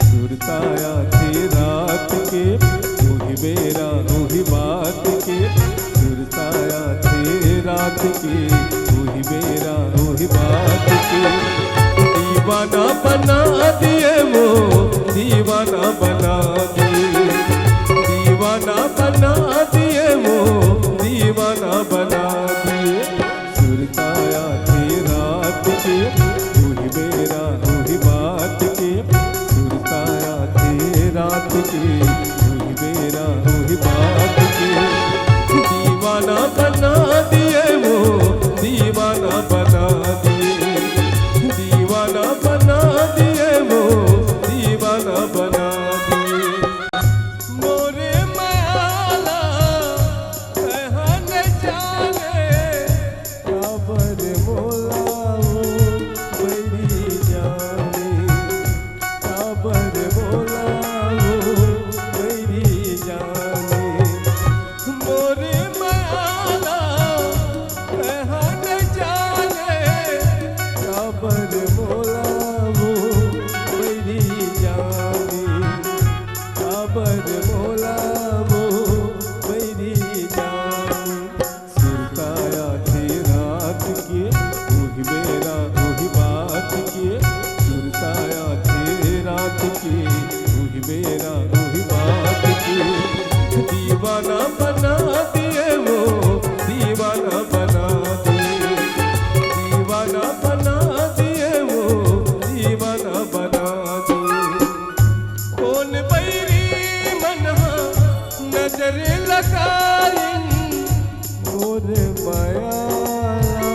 सुरता आथे रात के, उही बेरा उही बात के। सुरता आथे रात के, उही बेरा उही बात के। दीवाना बना दिए वो, दीवाना बना दिए। दीवाना बना दिए वो, दीवाना बना दिए। सुरता आथे रात के, उही बेरा उही बात के। सुरता आथे रात के, उही बेरा उही बात के। दीवाना बना दिए वो, दीवाना बना दिए। दीवाना बना दिए वो, दीवाना बना दिए। मोरे मयाला तैं ह न जाने, काबर मोला वो बड़ी जाने। जानी, काबर मोला वो बैरी जानी। सुरता आथे रात के, उही बेरा उही बात के। सुरता आथे रात के, उही बेरा उही बात के। दीवाना बना दिए वो, दीवाना बना दिए। दीवाना बना दिए वो, दीवाना बना दिए। कोन बैरी मन ह नजर लगाइन, मोर मया ला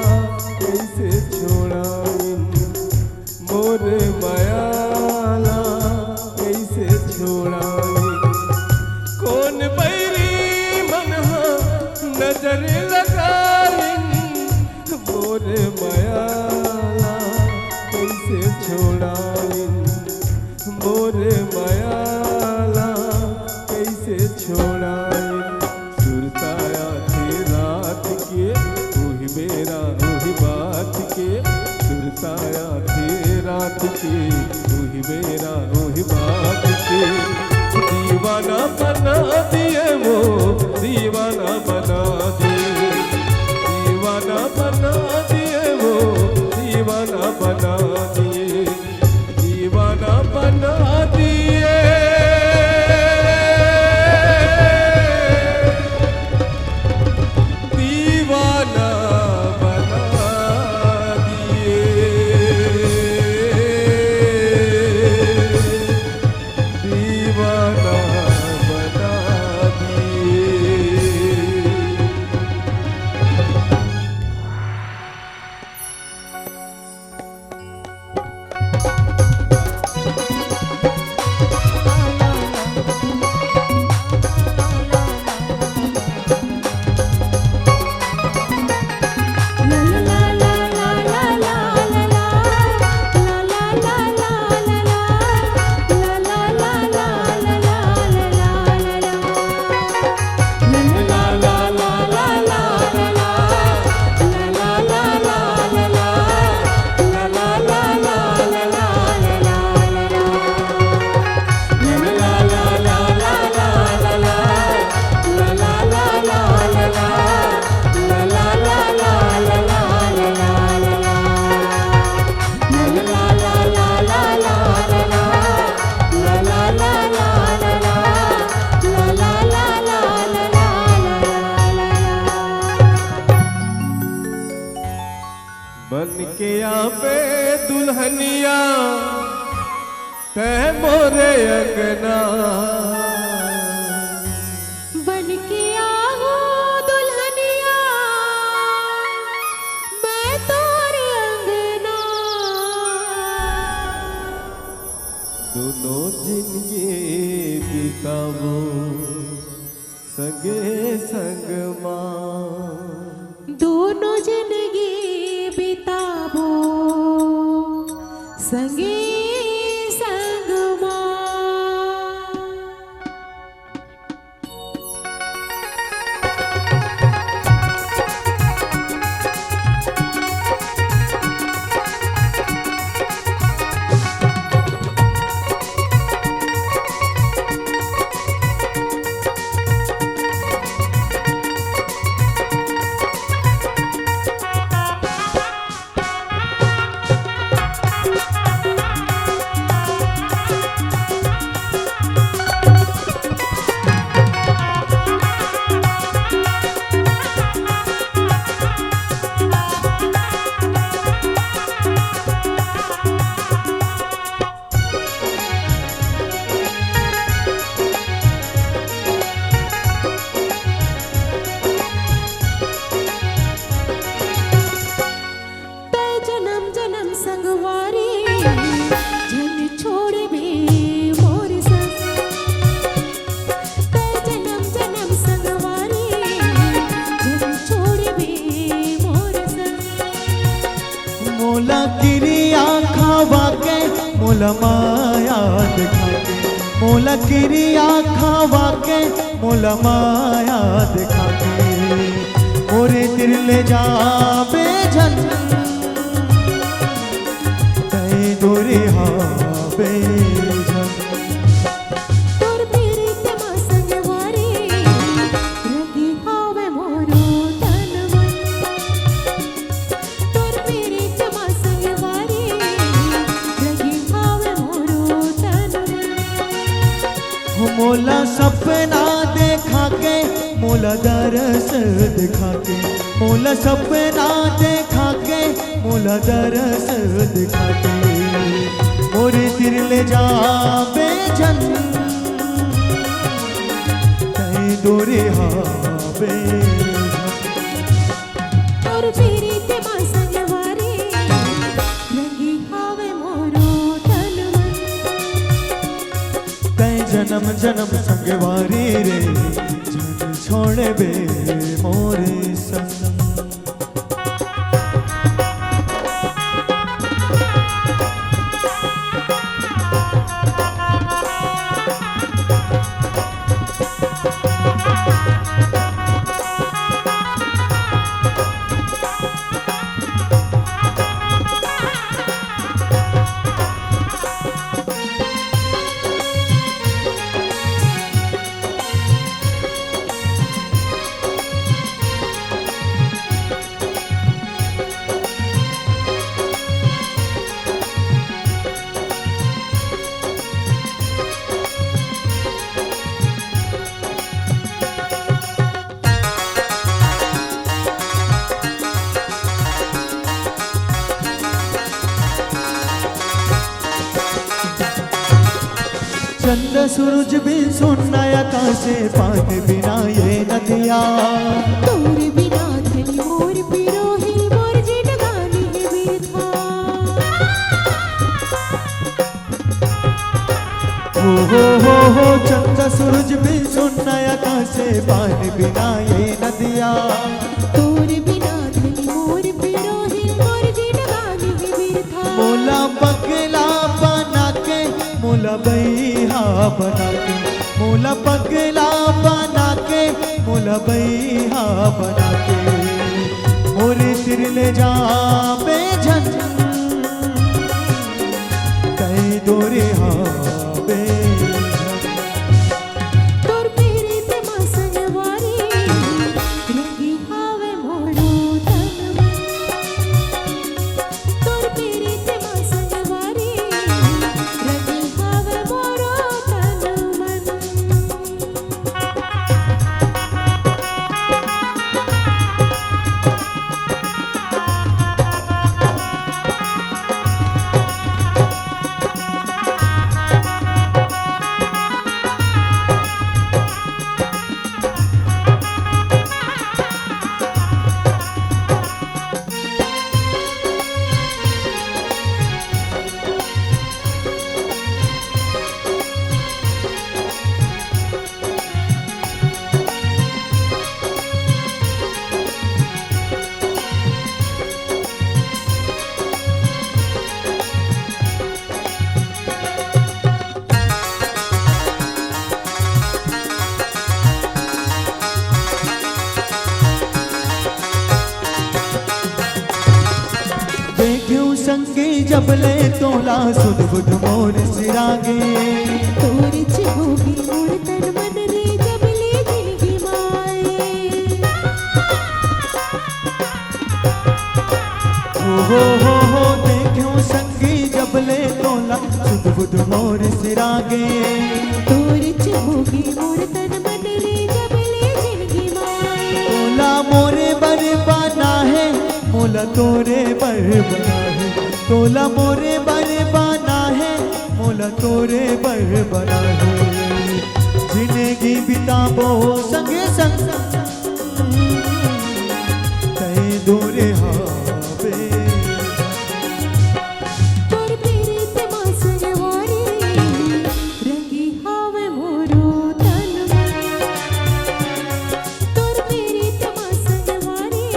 कइसे छोड़ाइन, मोर मया ला कइसे छोड़ाइन। कोन बैरी मन ह नजर लगाइन, मोर मया ला कइसे छोड़ाइन, मोर मया ला कइसे छोड़ाइन। सुरता आथे रात के, उही बेरा उही बात के। सुरता आथे रात के, उही बेरा उही बात के। दीवाना बना दिए वो, दीवाना बना दिए। दीवाना बना दिए वो, दीवाना बना दिए। दीवाना बना दिए, दीवाना बना दिए, दीवाना बना दिए। बन के आबे दुल्हनिया तै मोरे अंगना। बन के आहूं दुल्हनिया मैं तोरे अंगना। दूनों जिनगी बिताबो संगे संग मा। दूनों जिनगी बिताबो संगे संग मा। तै जनम जनम संगवारी, झन छोड़बे मोर संग। तै जनम जनम संगवारी, झन छोड़बे मोर संग। मोला किरिया खवा के, मोला माया देखा के, मोला किरिया खवा के, मोला माया देखा के, मोरे तीर ले जाबे झन, तै गोरी हाबे। मोला सपना देखा के, मोला दरस देखा के, मोला सपना देखा के, मोला दरस देखा के, मोरे तीर ले जाबे झन, तैं दूर हाबे। तोर पीरित मा संगवारी, रंगी हावे मोरो तन मन। तैं जनम जनम संगवारी रे, झन छोड़बे मोरे संग। चंदा सूरज बिन सुन्ना आकाशे, पानी बिना ये नदिया। तोर बिना धनी मोर पिरोही, मोर जिनगानी हे बिरथा। ओ हो हो हो, चंदा सूरज बिन सुन्ना आकाशे, पानी बिना ये नदिया। तोर बिना धनी मोर पिरोही, मोर जिनगानी हे बिरथा। मोला पगला बना के, मोला बइहा बना के, मोला पगला बना के, मोला बइहा बना के, मोरे तीर ले जाबे झन, तैं दूर हाबे झन। तोर पीरित मा संगवारी, रंगी हावे मोरो तन मन। तोर पीरित मा संगवारी, रंगी हावे मोरो तन मन। देखेंव संगी जब ले तोला, सुध बुध मोर सिरागे। तोरे चिहोगी मोर तन मन रे, जब ले जिनगी माए। ओ हो हो हो, देखेंव संगी जब ले तोला, सुध बुध मोर सिरागे। तोरे चिहोगी मोर तन मन रे, जब ले जिनगी माए। तोला मोरे बर बना हे, मोला तोरे बर बना हे। तोला मोरे बर बना हे, मोला तोरे बर बना हे। जिनगी बिताबो संगे संग, तैं दूर हाबे। तोर पीरित मा संगवारी, रंगी हावे मोरो तन मन। तोर पीरित मा संगवारी,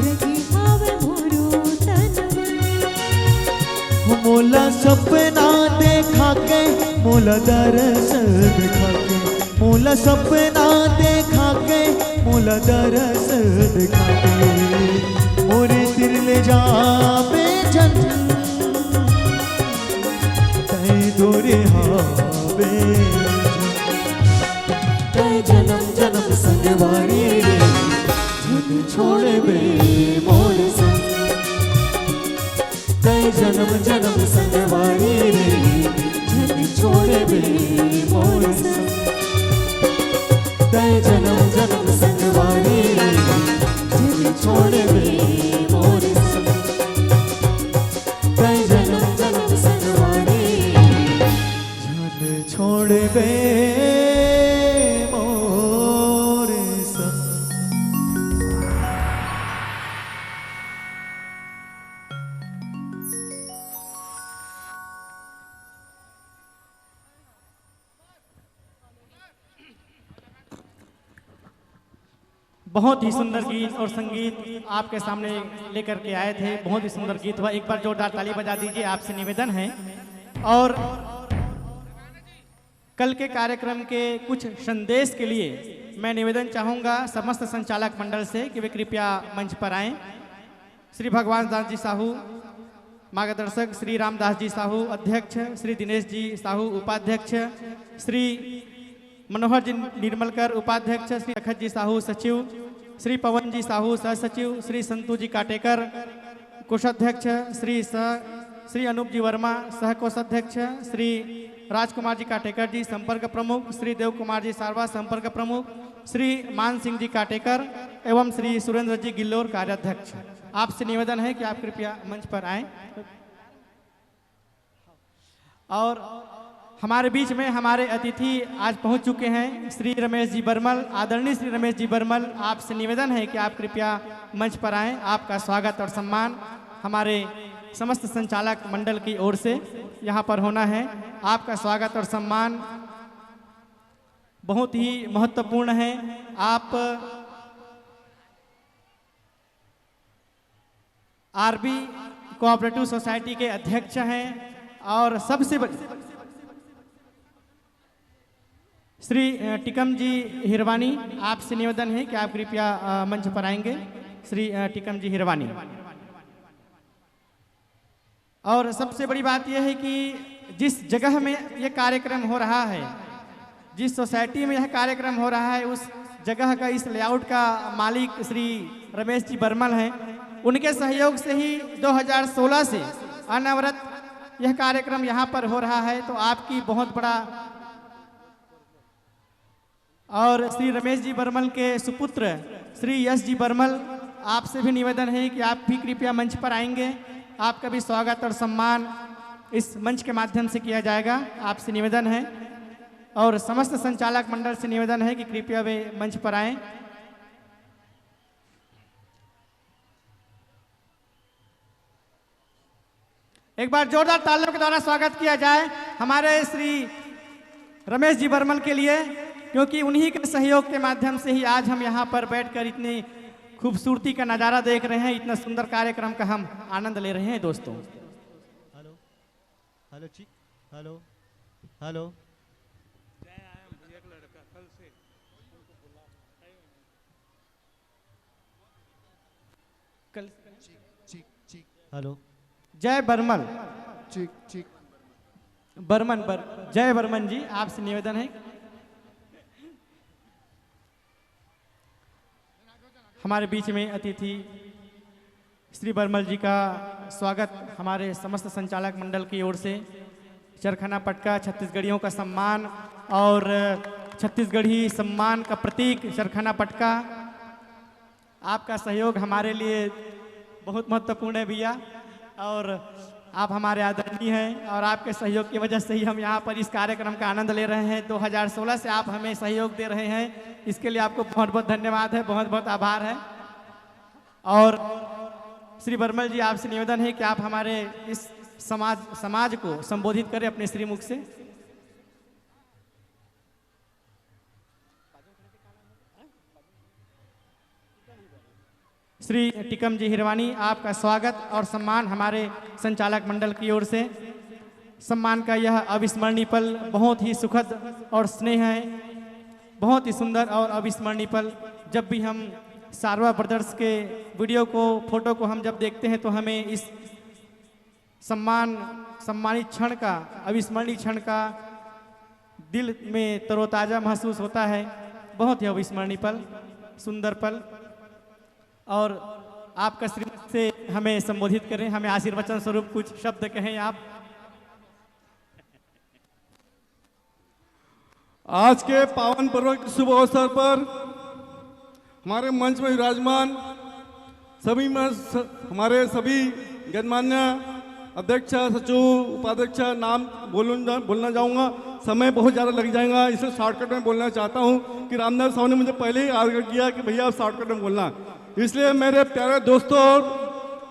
रंगी हावे मोरो तन मन। मोला सपना देखा के, मोला दरस देखा के, मोला सपना देखा के, मोला दरस देखा के, मोरे तीर ले जाबे झन, तैं दूर हाबे झन। तैं जनम जनम संगवारी रे, झन छोड़बे मोर संग। तैं जनम जनम संगवारी रे, झन छोड़बे मोर छोड़बे मोर संग। बहुत ही सुंदर गीत और संगीत आपके सामने लेकर के आए थे। बहुत ही सुंदर गीत हुआ, एक बार जोरदार ताली बजा दीजिए, आपसे निवेदन है। और कल के कार्यक्रम के कुछ संदेश के लिए मैं निवेदन चाहूँगा समस्त संचालक मंडल से कि वे कृपया मंच पर आएं। श्री भगवान दास जी साहू, मार्गदर्शक, श्री रामदास जी साहू, अध्यक्ष, श्री दिनेश जी साहू, उपाध्यक्ष, श्री मनोहर जी निर्मलकर, उपाध्यक्ष, श्री लखत जी साहू, सचिव, श्री पवन जी साहू, सह सचिव, श्री संतु जी काटेकर, कोषाध्यक्ष, श्री स-, श्री अनूप जी वर्मा, सह कोषाध्यक्ष, श्री राजकुमार जी काटेकर जी, संपर्क प्रमुख, श्री देव कुमार जी सारवा, संपर्क प्रमुख, श्री मान सिंह जी काटेकर एवं श्री सुरेंद्र जी गिल्लोर, कार्याध्यक्ष। आपसे निवेदन है कि आप कृपया मंच पर आएं। और हमारे बीच में हमारे अतिथि आज पहुंच चुके हैं, श्री रमेश जी बरमल। आदरणीय श्री रमेश जी बरमल, आपसे निवेदन है कि आप कृपया मंच पर आएं। आपका स्वागत और सम्मान हमारे समस्त संचालक मंडल की ओर से यहाँ पर होना है। आपका स्वागत और सम्मान बहुत ही महत्वपूर्ण है। आप आरबी कोऑपरेटिव सोसाइटी के अध्यक्ष हैं और सबसे बड़ी श्री, अ, टिकम जी हिरवानी, आपसे निवेदन है कि आप कृपया, अ, मंच पर आएंगे। श्री, अ, टिकम जी हिरवानी। और सबसे बड़ी बात यह है कि जिस जगह में ये कार्यक्रम हो रहा है, जिस सोसाइटी में यह कार्यक्रम हो रहा है, उस जगह का, इस लेआउट का मालिक श्री रमेश जी बर्मल हैं। उनके सहयोग से ही दो हज़ार सोलह से अनवरत यह कार्यक्रम यहाँ पर हो रहा है, तो आपकी बहुत बड़ा और श्री रमेश जी बर्मल के सुपुत्र श्री यश जी बर्मल, आपसे भी निवेदन है कि आप भी कृपया मंच पर आएंगे। आपका भी स्वागत और सम्मान इस मंच के माध्यम से किया जाएगा। आपसे निवेदन है और समस्त संचालक मंडल से निवेदन है कि कृपया वे मंच पर आएं। एक बार जोरदार तालियों के द्वारा स्वागत किया जाए हमारे श्री रमेश जी बर्मल के लिए, क्योंकि उन्हीं के सहयोग के माध्यम से ही आज हम यहाँ पर बैठकर इतनी खूबसूरती का नज़ारा देख रहे हैं, इतना सुंदर कार्यक्रम का हम आनंद ले रहे हैं दोस्तों। Hello, hello, check, hello, hello. कल check, check, check. Hello. Jai Barmal. Check, check. Barman, बर-, जय बर्मन जी, आपसे निवेदन है, हमारे बीच में अतिथि श्री बर्मल जी का स्वागत हमारे समस्त संचालक मंडल की ओर से। चरखना पटका छत्तीसगढ़ियों का सम्मान और छत्तीसगढ़ी सम्मान का प्रतीक चरखना पटका। आपका सहयोग हमारे लिए बहुत महत्वपूर्ण है भैया, और आप हमारे आदरणीय हैं और आपके सहयोग की वजह से ही हम यहाँ पर इस कार्यक्रम का आनंद ले रहे हैं। दो हज़ार सोलह से आप हमें सहयोग दे रहे हैं, इसके लिए आपको बहुत बहुत धन्यवाद है, बहुत बहुत आभार है। और श्री बर्मल जी, आपसे निवेदन है कि आप हमारे इस समाज समाज को संबोधित करें अपने श्रीमुख से। श्री टिकम जी हिरवानी, आपका स्वागत और सम्मान हमारे संचालक मंडल की ओर से। सम्मान का यह अविस्मरणीय पल बहुत ही सुखद और स्नेह है, बहुत ही सुंदर और अविस्मरणीय पल। जब भी हम सारवा ब्रदर्स के वीडियो को, फोटो को हम जब देखते हैं तो हमें इस सम्मान, सम्मानित क्षण का, अविस्मरणीय क्षण का दिल में तरोताज़ा महसूस होता है। बहुत ही अविस्मरणीय पल, सुंदर पल। और आपका श्रीमत से हमें संबोधित करें, हमें आशीर्वचन स्वरूप कुछ शब्द कहें आप। आज के पावन पर्व के शुभ अवसर पर हमारे मंच में विराजमान सभी में स-, हमारे सभी गणमान्य अध्यक्ष, सचिव, उपाध्यक्ष नाम बोलूं जा, बोलना चाहूँगा, समय बहुत ज़्यादा लग जाएगा, इसलिए शॉर्टकट में बोलना चाहता हूँ कि रामदास साहू ने मुझे पहले ही आग्रह किया कि भैया आप शॉर्टकट में बोलना। इसलिए मेरे प्यारे दोस्तों और,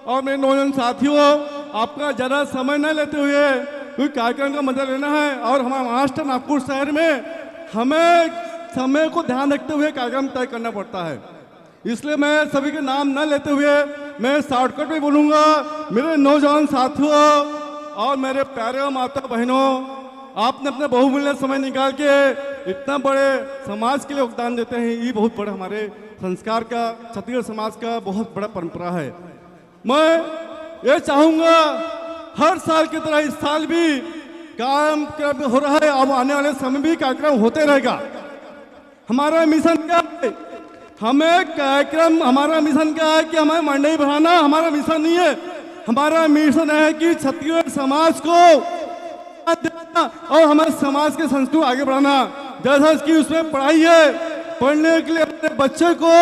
और मेरे नौजवान साथियों, आपका ज़्यादा समय न लेते हुए, क्योंकि कार्यक्रम का मजा लेना है और हमारा महाराष्ट्र नागपुर शहर में हमें समय को ध्यान रखते हुए कार्यक्रम तय करना पड़ता है। इसलिए मैं सभी के नाम न लेते हुए मैं शॉर्टकट में बोलूँगा। मेरे नौजवान साथियों और मेरे प्यारे माता बहनों, आपने अपना बहुमूल्य समय निकाल के इतना बड़े समाज के लिए योगदान देते हैं, ये बहुत बड़ा हमारे संस्कार का, छत्तीसगढ़ समाज का बहुत बड़ा परंपरा है। मैं ये चाहूँगा, हर साल की तरह इस साल भी कार्यक्रम हो रहा है, अब आने वाले समय भी कार्यक्रम होते रहेगा। हमारा मिशन क्या है? हमें कार्यक्रम, हमारा मिशन क्या है कि हमें मंडई बढ़ाना हमारा मिशन नहीं है। हमारा मिशन है कि छत्तीसगढ़ समाज को और हमारे समाज के संस्कृति को आगे बढ़ाना। जैसा कि उसमें पढ़ाई है, पढ़ने के लिए अपने बच्चे को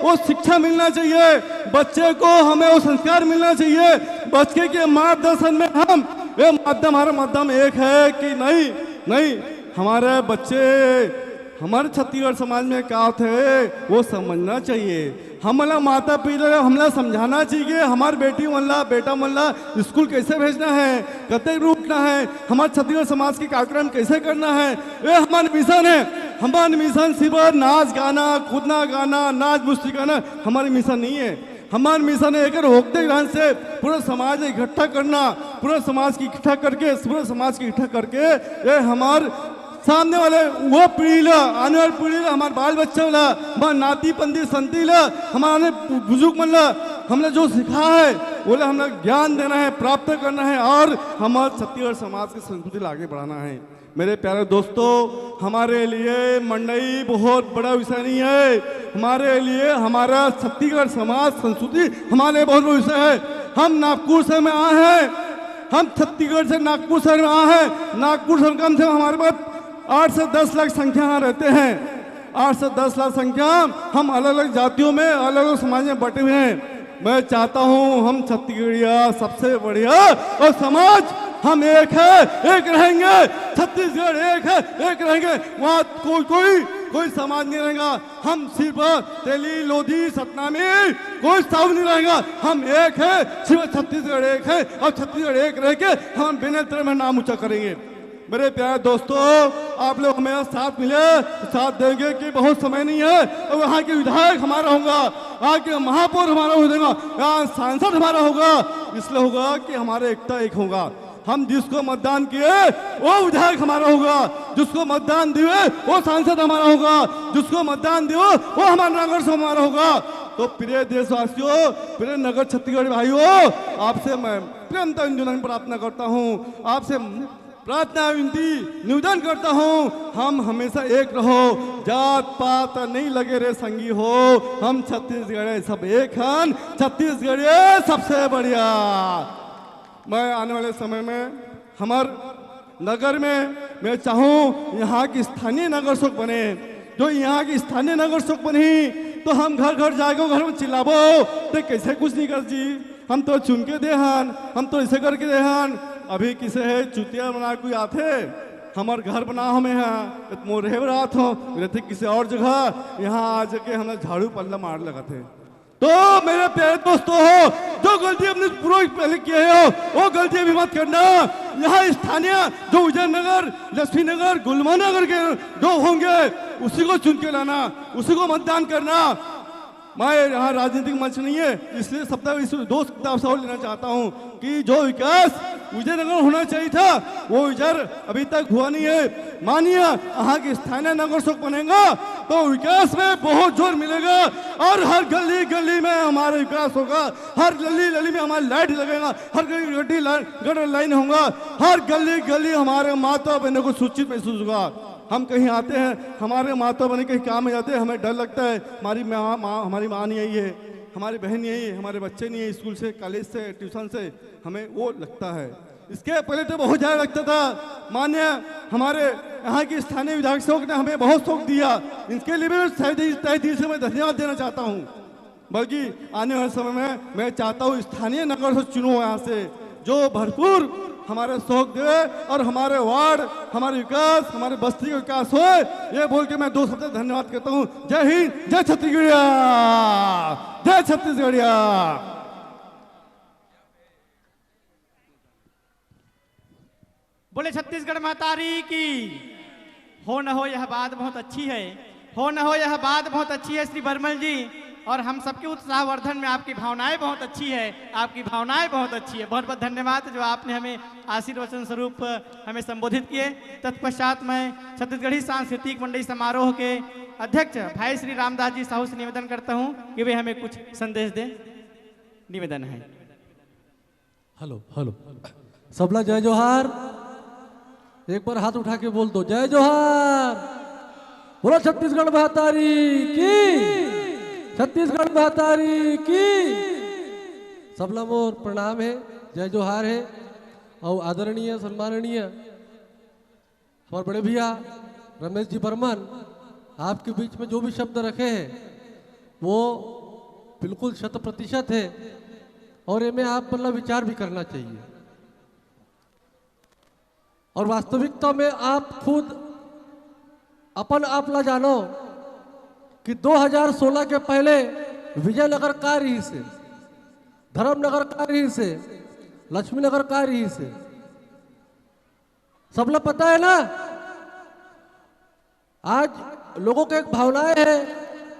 वो शिक्षा मिलना चाहिए, बच्चे को हमें वो संस्कार मिलना चाहिए। बच्चे के मार्गदर्शन में हम, ये माध्यम, हमारा माध्यम एक है कि नहीं? नहीं, हमारे बच्चे, हमारे छत्तीसगढ़ समाज में का होथे, वो समझना चाहिए। हमला माता पिता ला हमला समझाना चाहिए, हमारे बेटी मन ला, बेटा मन ला स्कूल कैसे भेजना है, कते रुकना है, हमारे छत्तीसगढ़ समाज के कार्यक्रम कैसे करना है। ये हमारा मिशन है। हमारा मिशन सिर्फ नाच गाना, कूदना गाना, नाच मस्ती गाना हमारा मिशन नहीं है। हमारा मिशन है एक होते ग्रहण से पूरा समाज इकट्ठा करना, पूरा समाज की इकट्ठा करके, पूरा समाज की इकट्ठा करके ये हमारे सामने वाले वो पीढ़ी ला, आने वाली पीढ़ी ला, हमारे बाल बच्चा ला, हमारे नाती पंदी संती ला, हमारे बु-, बुजुर्ग मन ला हमने जो सिखाया है, वो ला हमने ज्ञान देना है, प्राप्त करना है और हमारे छत्तीसगढ़ समाज की संस्कृति ला आगे बढ़ाना है। मेरे प्यारे दोस्तों, हमारे लिए मंडई बहुत बड़ा विषय नहीं है। हमारे लिए हमारा छत्तीसगढ़ समाज संस्कृति हमारे लिए बहुत बड़ा विषय है। हम नागपुर शहर में आए हैं, हम छत्तीसगढ़ से नागपुर शहर में आए हैं। नागपुर शहर कम से कम हमारे पास आठ से दस लाख संख्या यहाँ रहते हैं। आठ से दस लाख संख्या, हम अलग अलग जातियों में, अलग अलग समाज में बटे हुए हैं। मैं चाहता हूँ हम छत्तीसगढ़िया सबसे बढ़िया और समाज हम एक है, एक रहेंगे। छत्तीसगढ़ एक है, एक रहेंगे। वहाँ कोई कोई कोई समाज नहीं रहेगा। हम सिर्फ तेली, लोधी, सतनामी, कोई साहू नहीं रहेगा। हम एक है, सिर्फ छत्तीसगढ़ एक है और छत्तीसगढ़ एक रह के हम बिना तरह में नाम ऊंचा करेंगे। मेरे प्यारे दोस्तों, आप लोग हमें साथ मिले, साथ देंगे कि बहुत समय नहीं है। और यहाँ के विधायक हमारा होगा, यहाँ के महापौर हमारा हो जाएगा, यहाँ सांसद हमारा होगा, इसलिए होगा कि हमारे एकता एक होगा। हम जिसको मतदान किए वो विधायक हमारा होगा, जिसको मतदान दिए वो सांसद हमारा होगा, जिसको मतदान दिए वो हमारा नगर से हमारा होगा। तो प्रिय देशवासियों, प्रिय नगर छत्तीसगढ़ भाइयों, आपसे मैं प्रेमता निवेदन प्रार्थना करता हूँ, आपसे प्रार्थना विनती निवेदन करता हूँ, हम हमेशा एक रहो, जात पात नहीं लगे रे संगी हो, हम छत्तीसगढ़े सब एक हन, छत्तीसगढ़े सबसे बढ़िया। मैं आने वाले समय में हमार नगर में मैं चाहूँ यहाँ की स्थानीय नगर सेवक बने, जो यहाँ की स्थानीय नगर सेवक बनी तो हम घर घर जाके घर में चिल्लाबो, ते कैसे कुछ नहीं कर जी, हम तो चुन के दे हन, हम तो ऐसे करके दे हन। अभी किसे है चुतिया बना कोई आथे, हमार घर बना हमें यहाँ, तो मोर रहे बर आत हो, रहते किसी और जगह, यहाँ आ जाके हमला झाड़ू पल्ला मार लगत है। तो मेरे प्यारे दोस्तों हो, जो गलती हमने पूर्व पहले किए हो, वो गलती अभी मत करना। यहाँ स्थानीय जो विजयनगर, लक्ष्मीनगर, गुलमानगर के जो होंगे, उसी को चुन के लाना, उसी को मतदान करना। मैं यहाँ राजनीतिक मंच नहीं है, इसलिए सबका इस दो शब्द आपसे और लेना चाहता हूँ कि जो विकास विजयनगर होना चाहिए था, वो विचार अभी तक हुआ नहीं है। मानिए, यहाँ के स्थानीय नगर सेवक बनेगा तो विकास में बहुत जोर मिलेगा और हर गली गली में हमारा विकास होगा, हर गली गली में हमारा लाइट लगेगा, हर गली गली लाइन, गटर लाइन होगा, हर गली गली हमारे माता बहनों को सुरक्षित महसूस होगा। हम कहीं आते हैं, हमारे माता बहन कहीं काम में जाते हैं, हमें डर लगता है, हमारी माँ, माँ, हमारी माँ नहीं आई है, हमारी बहन नहीं आई है, हमारे बच्चे नहीं है, स्कूल से, कॉलेज से, ट्यूशन से, हमें वो लगता है। इसके पहले तो बहुत ज़्यादा लगता था। माननीय हमारे यहाँ के स्थानीय विधायक सेवक ने हमें बहुत सुख दिया, इसके लिए भी मैं तहे दिल, तहे दिल से मैं धन्यवाद देना चाहता हूँ। बल्कि आने वाले समय में मैं चाहता हूँ स्थानीय नगर से चुनो यहाँ से, जो भरपूर हमारे सहयोग देवे और हमारे वार्ड, हमारे विकास, हमारे बस्ती का विकास होए, ये बोल के मैं दो शब्द धन्यवाद कहता हूँ। जय हिंद, जय छत्तीसगढ़िया, जय छत्तीसगढ़िया। बोले छत्तीसगढ़ महतारी की। हो न हो, यह बात बहुत अच्छी है। हो न हो, यह बात बहुत अच्छी है श्री बर्मल जी। और हम सबके उत्साहवर्धन में आपकी भावनाएं बहुत अच्छी है, आपकी भावनाएं बहुत अच्छी है। बहुत बहुत धन्यवाद जो आपने हमें आशीर्वचन स्वरूप हमें संबोधित किए। तत्पश्चात मैं छत्तीसगढ़ी सांस्कृतिक मंडली समारोह के अध्यक्ष भाई श्री रामदास जी साहू से निवेदन करता हूँ कि वे हमें कुछ संदेश दें। निवेदन है। Hello, hello. सबला जय जोहार। एक बार हाथ उठा के बोल दो, जय जोहार। बोलो छत्तीसगढ़ महतारी की, छत्तीसगढ़ महतारी की। सबला मोर प्रणाम है, जय जोहार है। और आदरणीय, सम्माननीय हमारे बड़े भैया रमेश जी बर्मन, आपके बीच में जो भी शब्द रखे हैं, वो बिल्कुल शत प्रतिशत है। और ये में आप मतलब विचार भी करना चाहिए। और वास्तविकता में आप खुद अपन आप ला जानो कि दो हज़ार सोलह के पहले विजयनगर का रहिसे, धर्मनगर का रहिसे, लक्ष्मीनगर का रहिसे, सबला पता है ना। आज लोगों के एक भावनाएं है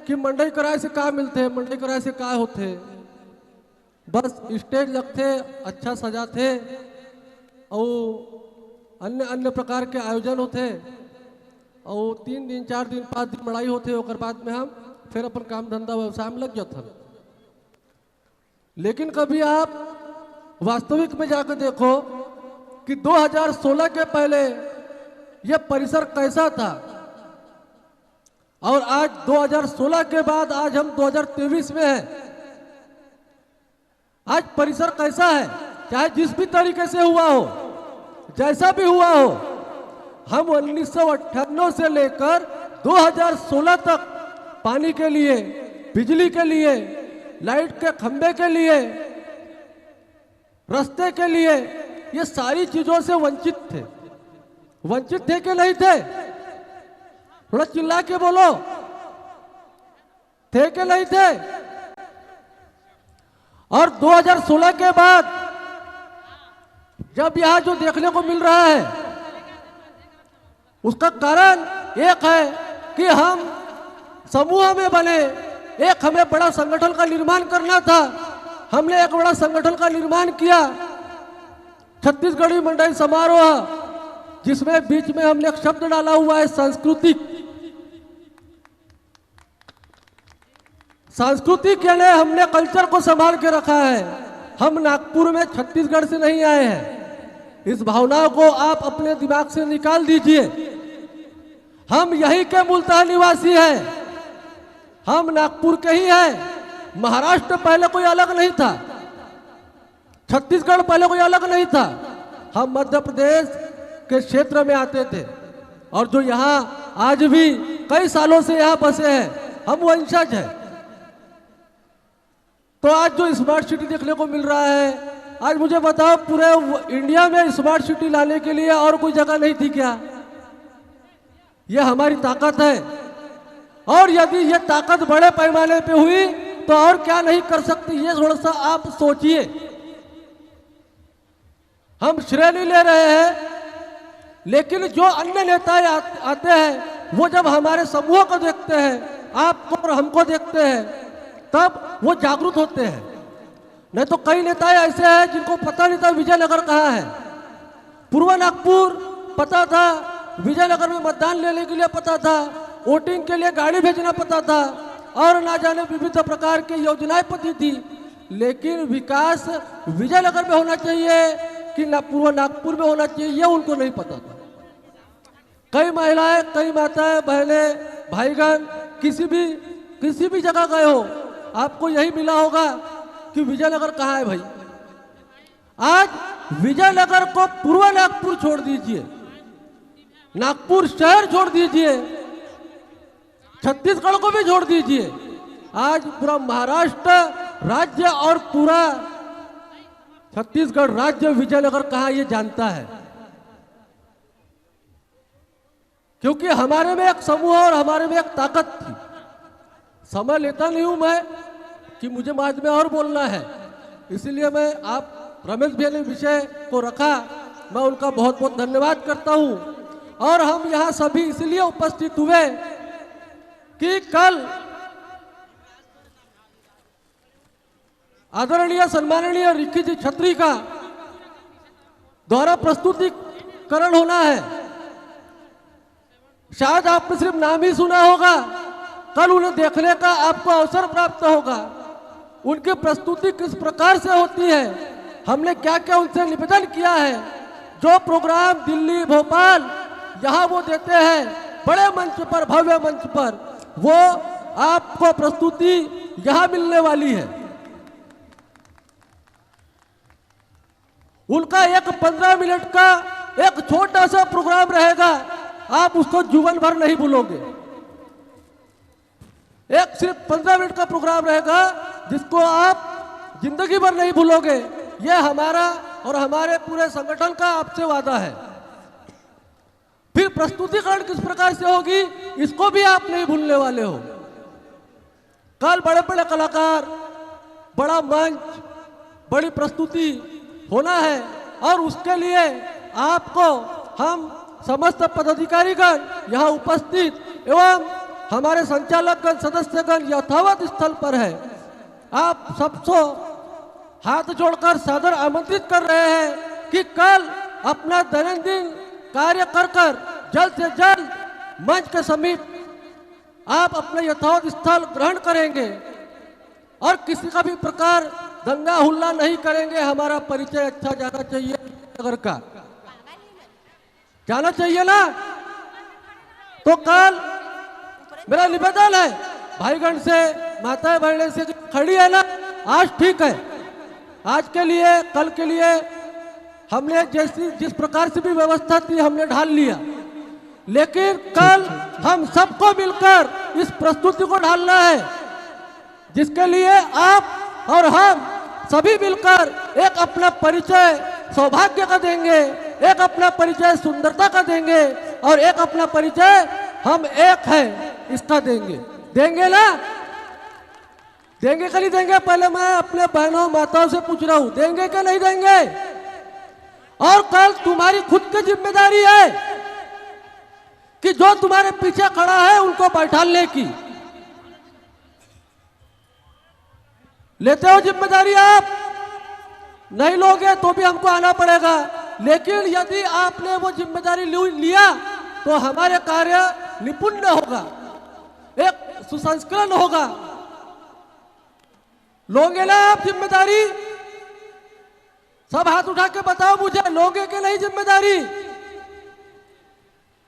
कि मंडई कराए से का मिलथे, मंडई कराए से का होथे। बस स्टेज लगथे, अच्छा सजाथे, और अन्य अन्य प्रकार के आयोजन होथे, और तीन दिन, चार दिन, पाँच दिन मंडई होथे, ओकर बाद में हम फिर अपन काम धंधा व्यवसाय में लग जाथन। लेकिन कभी आप वास्तविक में जाकर देखो कि दो हज़ार सोलह के पहले यह परिसर कैसा था और आज दो हज़ार सोलह के बाद आज हम दो हज़ार तेईस में हैं। आज परिसर कैसा है, चाहे जिस भी तरीके से हुआ हो, जैसा भी हुआ हो, हम उन्नीस सौ अट्ठानवे से लेकर दो हज़ार सोलह तक पानी के लिए, बिजली के लिए, लाइट के खंभे के लिए, रास्ते के लिए, ये सारी चीजों से वंचित थे। वंचित थे कि नहीं थे? थोड़ा चिल्ला के बोलो, थे कि नहीं थे? और दो हज़ार सोलह के बाद जब यहाँ जो देखने को मिल रहा है, उसका कारण एक है कि हम समूह में बने, एक हमें बड़ा संगठन का निर्माण करना था। हमने एक बड़ा संगठन का निर्माण किया, छत्तीसगढ़ी मंडई समारोह, जिसमें बीच में हमने एक शब्द डाला हुआ है सांस्कृतिक। सांस्कृतिक यानी हमने कल्चर को संभाल के रखा है। हम नागपुर में छत्तीसगढ़ से नहीं आए हैं। इस भावना को आप अपने दिमाग से निकाल दीजिए। हम यहीं के मूलतः निवासी हैं, हम नागपुर के ही हैं। महाराष्ट्र पहले कोई अलग नहीं था, छत्तीसगढ़ पहले कोई अलग नहीं था। हम मध्य प्रदेश के क्षेत्र में आते थे और जो यहाँ आज भी कई सालों से यहाँ बसे हैं, हम वंशज हैं। तो आज जो स्मार्ट सिटी देखने को मिल रहा है, आज मुझे बताओ, पूरे इंडिया में स्मार्ट सिटी लाने के लिए और कोई जगह नहीं थी क्या? यह हमारी ताकत है। और यदि यह ताकत बड़े पैमाने पे हुई तो और क्या नहीं कर सकती, ये थोड़ा सा आप सोचिए। हम श्रेय नहीं ले रहे हैं, लेकिन जो अन्य नेता आते हैं, वो जब हमारे समूह को देखते हैं, आपको और हमको देखते हैं, तब वो जागरूक होते हैं। नहीं तो कई नेता ऐसे हैं जिनको पता नहीं था विजयनगर कहाँ है। पूर्व नागपुर पता था, विजयनगर में मतदान लेने के लिए पता था, वोटिंग के लिए गाड़ी भेजना पता था, और ना जाने विविध प्रकार की योजनाएं पता थी, लेकिन विकास विजयनगर में होना चाहिए कि ना पूर्व नागपुर में होना चाहिए, ये उनको नहीं पता था। कई महिलाएं, कई माताएं, बहनें, भाईगण किसी भी किसी भी जगह गए हो, आपको यही मिला होगा कि विजयनगर कहाँ है भाई। आज विजयनगर को, पूर्व नागपुर छोड़ दीजिए, नागपुर शहर छोड़ दीजिए, छत्तीसगढ़ को भी छोड़ दीजिए, आज पूरा महाराष्ट्र राज्य और पूरा छत्तीसगढ़ राज्य विजयनगर कहा, ये जानता है, क्योंकि हमारे में एक समूह और हमारे में एक ताकत थी। समय लेता नहीं हूं मैं कि मुझे बाद में और बोलना है, इसीलिए मैं आप रमेश भैया ने विषय को रखा, मैं उनका बहुत बहुत धन्यवाद करता हूं। और हम यहां सभी इसलिए उपस्थित हुए कि कल आदरणीय सम्माननीय रिक्की जी छत्री का द्वारा प्रस्तुतिकरण होना है। शायद आपने सिर्फ नाम ही सुना होगा, कल उन्हें देखने का आपको अवसर प्राप्त होगा। उनकी प्रस्तुति किस प्रकार से होती है, हमने क्या क्या उनसे निवेदन किया है, जो प्रोग्राम दिल्ली, भोपाल, यहाँ वो देते हैं बड़े मंच पर, भव्य मंच पर, वो आपको प्रस्तुति यहाँ मिलने वाली है। उनका एक पन्द्रह मिनट का एक छोटा सा प्रोग्राम रहेगा, आप उसको जीवन भर नहीं भूलोगे। एक सिर्फ पन्द्रह मिनट का प्रोग्राम रहेगा, जिसको आप जिंदगी भर नहीं भूलोगे। यह हमारा और हमारे पूरे संगठन का आपसे वादा है। फिर प्रस्तुतिकरण किस प्रकार से होगी, इसको भी आप नहीं भूलने वाले हो। कल बड़े बड़े कलाकार, बड़ा मंच, बड़ी प्रस्तुति होना है और उसके लिए आपको हम समस्त पदाधिकारीगण यहाँ उपस्थित एवं हमारे संचालकगण, सदस्यगण यथावत स्थल पर है। आप सबको हाथ जोड़कर सादर आमंत्रित कर रहे हैं कि कल अपना दैनंदिन कार्य कर कर जल्द से जल्द मंच के समीप आप अपना यथावत स्थल ग्रहण करेंगे और किसी का भी प्रकार दंगा हुल्ला नहीं करेंगे। हमारा परिचय अच्छा जाना चाहिए नगर का, जाना चाहिए ना। तो कल मेरा निवेदन है भाईगण से, माताएं बहनें से, जो खड़ी है ना, आज ठीक है, आज के लिए, कल के लिए हमने जैसी, जिस प्रकार से भी व्यवस्था थी, हमने ढाल लिया, लेकिन कल हम सबको मिलकर इस प्रस्तुति को ढालना है, जिसके लिए आप और हम सभी मिलकर एक अपना परिचय सौभाग्य का देंगे, एक अपना परिचय सुंदरता का देंगे और एक अपना परिचय हम एक हैं इसका देंगे। देंगे ना? देंगे कि नहीं देंगे? पहले मैं अपने बहनों माताओं से पूछ रहा हूं, देंगे कि नहीं देंगे? और कल तुम्हारी खुद की जिम्मेदारी है कि जो तुम्हारे पीछे खड़ा है उनको बैठालने की। लेते हो जिम्मेदारी आप? नहीं लोगे तो भी हमको आना पड़ेगा, लेकिन यदि आपने वो जिम्मेदारी लू-, लिया तो हमारे कार्य निपुण होगा, एक सुसंस्करण होगा। लोगे ना आप जिम्मेदारी? सब हाथ उठा के बताओ मुझे, लोगे कि नहीं जिम्मेदारी?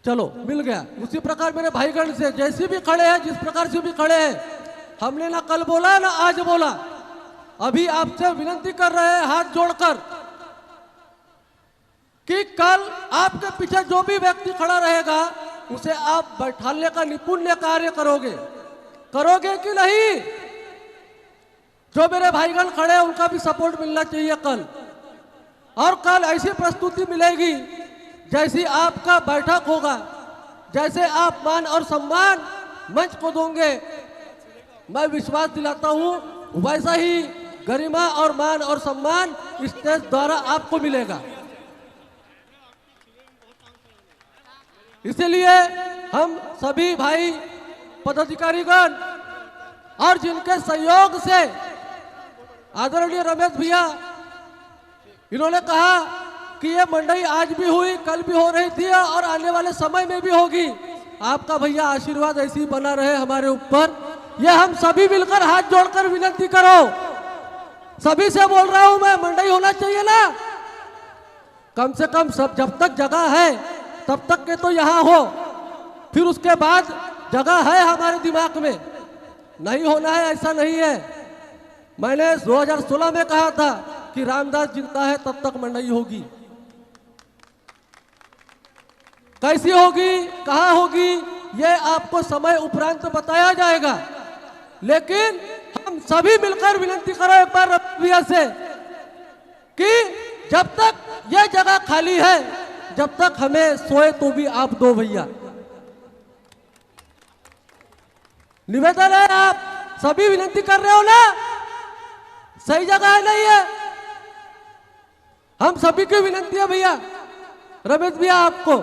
चलो, मिल गया। उसी प्रकार मेरे भाईगण से, जैसे भी खड़े हैं, जिस प्रकार से भी खड़े हैं, हमने ना कल बोला ना आज बोला, अभी आपसे विनती कर रहे हैं हाथ जोड़कर कि कल आपके पीछे जो भी व्यक्ति खड़ा रहेगा, उसे आप बैठालने का निपुण कार्य करोगे, करोगे कि नहीं? जो मेरे भाईगण खड़े हैं, उनका भी सपोर्ट मिलना चाहिए कल। और कल ऐसी प्रस्तुति मिलेगी, जैसी आपका बैठक होगा, जैसे आप मान और सम्मान मंच को दोगे, मैं विश्वास दिलाता हूं, वैसा ही गरिमा और मान और सम्मान स्टेज द्वारा आपको मिलेगा। इसीलिए हम सभी भाई पदाधिकारीगण और जिनके सहयोग से आदरणीय रमेश भैया, इन्होंने कहा कि ये मंडई आज भी हुई, कल भी हो रही थी और आने वाले समय में भी होगी। आपका भैया आशीर्वाद ऐसे ही बना रहे हमारे ऊपर। ये हम सभी मिलकर हाथ जोड़कर विनती करो, सभी से बोल रहा हूं मैं, मंडई होना चाहिए ना। कम से कम सब, जब तक जगह है तब तक के तो यहाँ हो, फिर उसके बाद जगह है हमारे दिमाग में। नहीं होना है, ऐसा नहीं है। मैंने दो हज़ार सोलह में कहा था कि रामदास जिंदा है तब तक मंडई होगी। कैसी होगी, कहां होगी, ये आपको समय उपरांत बताया जाएगा, लेकिन हम सभी मिलकर विनती करो एक बार रमेश भैया से कि जब तक ये जगह खाली है, जब तक हमें सोए तो भी आप दो भैया। निवेदन है, आप सभी विनती कर रहे हो ना, सही जगह है, नहीं है? हम सभी की विनती है भैया, रमेश भैया आपको।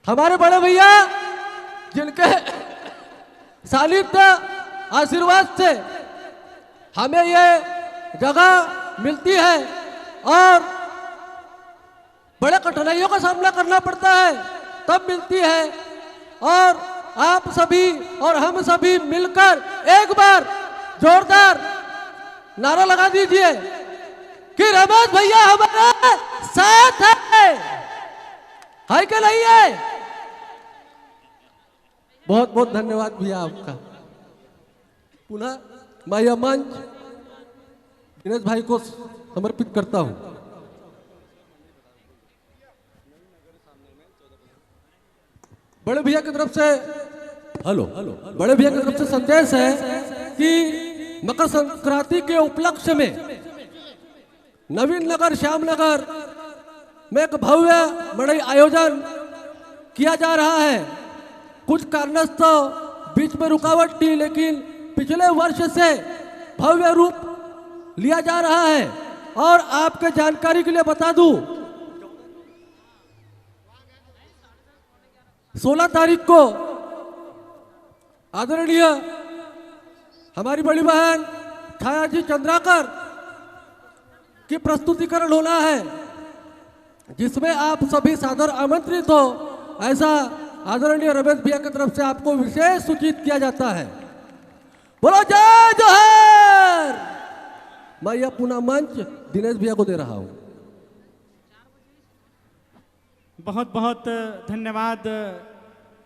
हमारे बड़े भैया जिनके सानिध्य, आशीर्वाद से हमें ये जगह मिलती है और बड़े कठिनाइयों का सामना करना पड़ता है, तब मिलती है। और आप सभी और हम सभी मिलकर एक बार जोरदार नारा लगा दीजिए कि रमेश भैया हमारे साथ है, है कि नहीं है? बहुत बहुत धन्यवाद भैया आपका। पुनः मैं यह मंच दिनेश भाई को समर्पित करता हूं। बड़े भैया की तरफ से, हेलो, हेलो, बड़े भैया की तरफ से संदेश है कि मकर संक्रांति के उपलक्ष्य में नवीन नगर, श्याम नगर में एक भव्य मड़ई आयोजन किया जा रहा है। कुछ कारणस्तव बीच में रुकावट थी, लेकिन पिछले वर्ष से भव्य रूप लिया जा रहा है। और आपके जानकारी के लिए बता दूं, सोलह तारीख को आदरणीय हमारी बड़ी बहन छाया जी चंद्राकर की प्रस्तुतिकरण होना है, जिसमें आप सभी सादर आमंत्रित हो, ऐसा आदरणीय रमेश भैया की तरफ से आपको विशेष सूचित किया जाता है। बोलो जय जोहार। मैं यह पुनः मंच दिनेश भैया को दे रहा हूं। बहुत बहुत धन्यवाद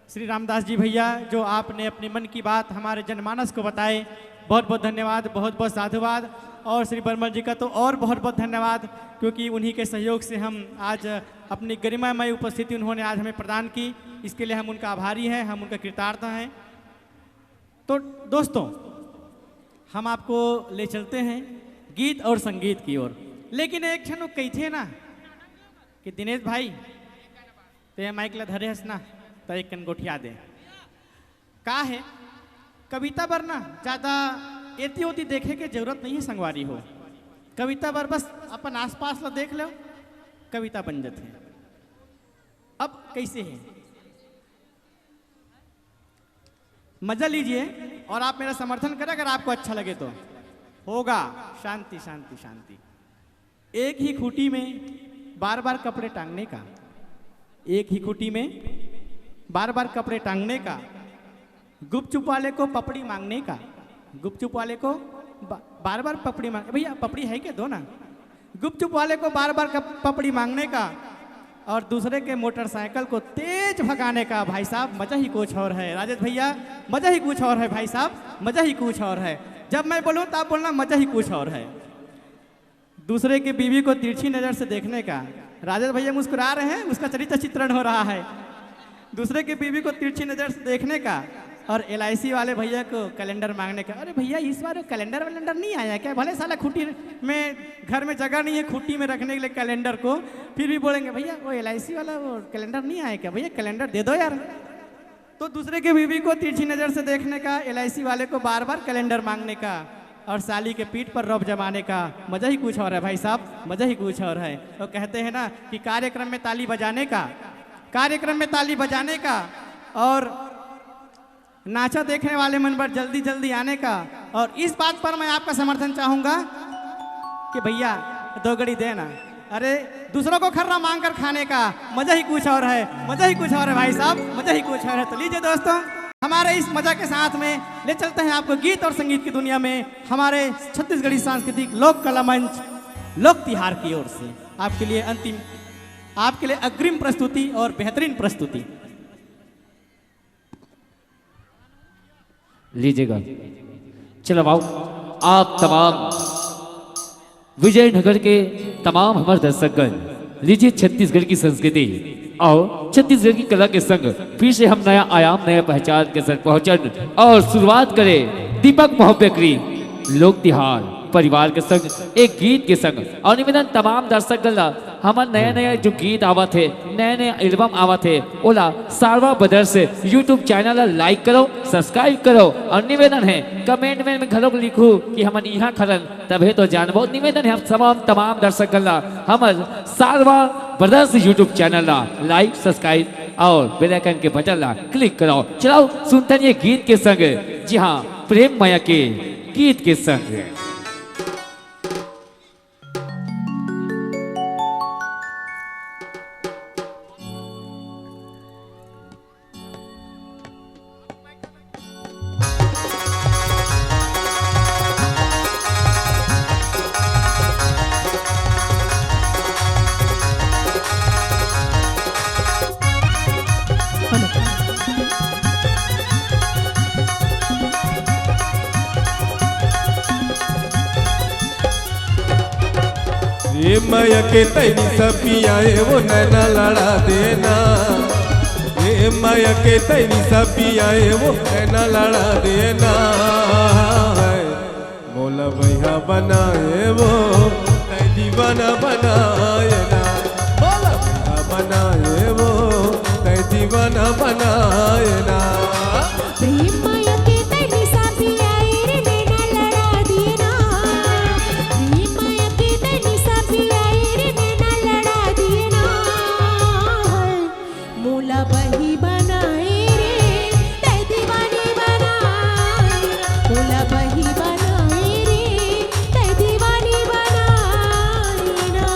श्री रामदास जी भैया, जो आपने अपने मन की बात हमारे जनमानस को बताए। बहुत बहुत धन्यवाद, बहुत बहुत साधुवाद। और श्री बर्मन जी का तो और बहुत बहुत धन्यवाद, क्योंकि उन्हीं के सहयोग से हम आज अपनी गरिमामय उपस्थिति उन्होंने आज हमें प्रदान की। इसके लिए हम उनका आभारी हैं, हम उनका कृतार्थ हैं। तो दोस्तों, हम आपको ले चलते हैं गीत और संगीत की ओर। लेकिन एक क्षण वो कही थे ना कि दिनेश भाई, ते माइक ला धरे हस ना, त एक कन गोठिया दे। का है, कविता बर ना ज्यादा एती ओती देखे के जरूरत नहीं है संगवारी हो। कविता बर बस अपन आसपास ला देख लो, कविता बन जाते हैं। अब कैसे है, मजा लीजिए और आप मेरा समर्थन करें अगर आपको अच्छा लगे तो। होगा, शांति, शांति, शांति। एक ही खूंटी में बार बार कपड़े टांगने का, एक ही खूंटी में बार बार कपड़े टांगने का, गुपचुप वाले को पपड़ी मांगने का, गुपचुप वाले को बा-, बार बार पपड़ी मांग, भैया पपड़ी है क्या, दो ना। गुपचुप वाले को बार बार कप-, पपड़ी मांगने का और दूसरे के मोटरसाइकिल को तेज भगाने का। भाई साहब, मजा ही कुछ और है। राजेश भैया, मजा ही कुछ और है। भाई साहब, मजा ही कुछ और है। जब मैं बोलूँ तो आप बोलना, मजा ही कुछ और है। दूसरे की बीवी को तिरछी नजर से देखने का। राजेश भैया मुस्कुरा रहे हैं, उसका चरित्र चित्रण हो रहा है। दूसरे की बीवी को तिरछी नजर से देखने का और एलआईसी वाले भैया को कैलेंडर मांगने का। अरे भैया, इस बार कैलेंडर वैलेंडर नहीं आया क्या? भले साला खूंटी में, घर में जगह नहीं है खूंटी में रखने के लिए कैलेंडर को, फिर भी बोलेंगे, भैया, वो एलआईसी वाला वो कैलेंडर नहीं आया क्या? भैया, कैलेंडर दे दो यार। तो दूसरे की बीवी को तिरछी नजर से देखने का, एलआईसी वाले को बार बार कैलेंडर मांगने का और साली के पीठ पर रौब जमाने का। मजा ही कुछ और है भाई साहब, मजा ही कुछ और है। तो कहते हैं ना कि कार्यक्रम में ताली बजाने का, कार्यक्रम में ताली बजाने का और नाचा देखने वाले मन बर जल्दी जल्दी आने का। और इस बात पर मैं आपका समर्थन चाहूंगा कि भैया, दो गड़ी देना। अरे, दूसरों को खर्रा मांग कर खाने का मजा ही कुछ और है, मजा ही कुछ और है भाई साहब, मजा ही कुछ और है। तो लीजिए दोस्तों, हमारे इस मजा के साथ में ले चलते हैं आपको गीत और संगीत की दुनिया में, हमारे छत्तीसगढ़ी सांस्कृतिक लोक कला मंच लोक तिहार की ओर से आपके लिए अंतिम, आपके लिए अग्रिम प्रस्तुति और बेहतरीन प्रस्तुति। लीजिएगा। चलो आओ, आप तमाम विजयनगर के तमाम हमारे दर्शकगण, लीजिए छत्तीसगढ़ की संस्कृति। अउ छत्तीसगढ़ की कला के संग फिर से हम नया आयाम, नया पहचान के संग पहुंचन अउ शुरुआत करे दीपक महोत्सव बेकरी लोक तिहार परिवार के संग एक गीत के संग। अउ निवेदन तमाम दर्शक गण ला, हमर नया नया जो गीत आवत हे, नया नया एल्बम आवत हे, ओला सारवा ब्रदर्स YouTube चैनल ला like करो, subscribe करो अउ निवेदन हे कमेंट में, में घलोक लिखू कि हमन इहाँ खरन तभे तो जानबो। निवेदन हे हम तमाम, तमाम दर्शक गण ला हमर सारवा ब्रदर्स YouTube चैनल ला like, subscribe अउ bell icon के बटन ला click करो। चलाओ सुनथन ये गीत के संग, जी हाँ, प्रेम मया के गीत के संग। ए मया के तैनी सा पिया ए वो नैना लड़ा देना। ए मया के तैनी सा पिया ए वो नैना लड़ा देना। मोला बइहा बनाए वो, तै दीवाना बनाए ना। मोला बइहा बनाए वो, तै दीवाना बनाए ना। प्रेम माया के तैनी सा पिया ए रे नैना लड़ा देना। प्रेम माया के तैनी सा पिया ए रे नैना लड़ा देना। मोला बइहा बनाए रे, तै दीवानी बनाए ना। मोला बइहा बनाए रे, तै दीवानी बनाए ना।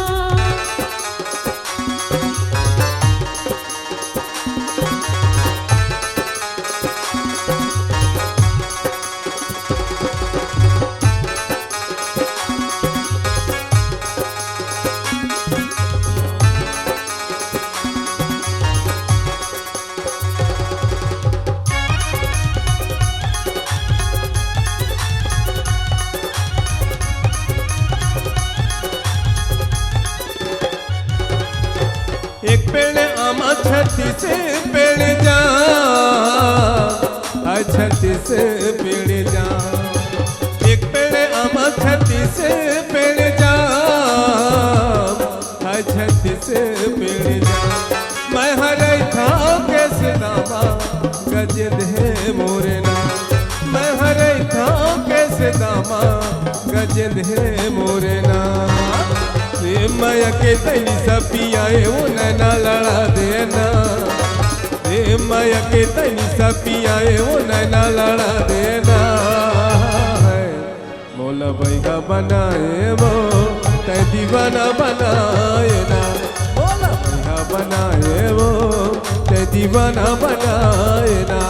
एक पेड़ आमा छत्तीस पेड़ जाम, हाय छत्तीस पेड़ जाम। एक पेड़ आमा छत्तीस पेड़ जाम, हाय छत्तीस पेड़ जाम। मैं हरई थाव के सिदामा, गजेंद्र हे मोरे नाम। मैं हरई थाव के सिदामा, गजेंद्र हे मोरे नाम। ए मया के तैनी सा पिया ए वो नैना लड़ा देना। ए मया के तैनी सा पिया ए वो नैना लड़ा देना। मोला बइहा बनाए वो, तै दीवाना बनाए ना। मोला बइहा बनाए वो, तै दीवाना बनाए ना।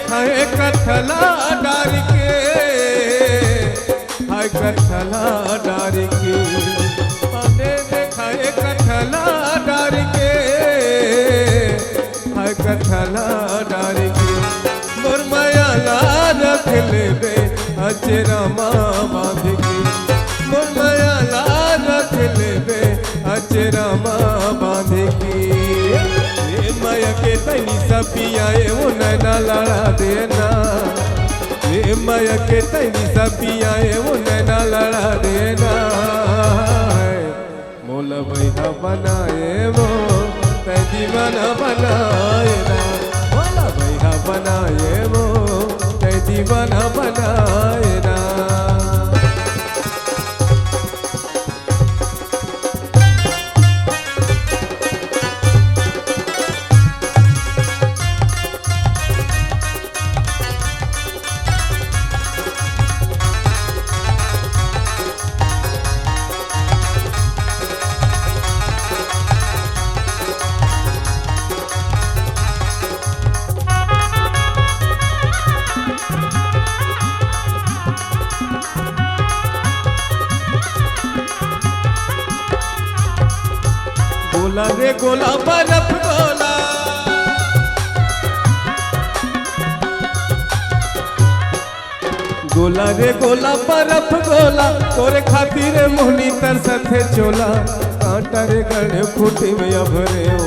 खाए कथला डार के, खाए कथला डार के, पाने में खाए कथला डार के, खाए कथला डार के, मोर माया ला रख लेबे अचरा मा बांध के, मोर माया ला रख लेबे अचरा मा बांध के। ए माया के तनी सा पिया ए वो नैना लड़ा देना, ए माया के तनी सा पिया ए वो नैना लड़ा देना। मोला बैहा बनाए वो, तै दीवाना बनाए ना। मोला बैहा बनाए वो, तै दीवाना बनाए ना। गोला रे गोला बर्फ गोला, गोला रे गोला बर्फ गोला, तोरे खातिर मोहनी तरसथे चोला। कांटा रे गड़े खूंटी में अभरेंव,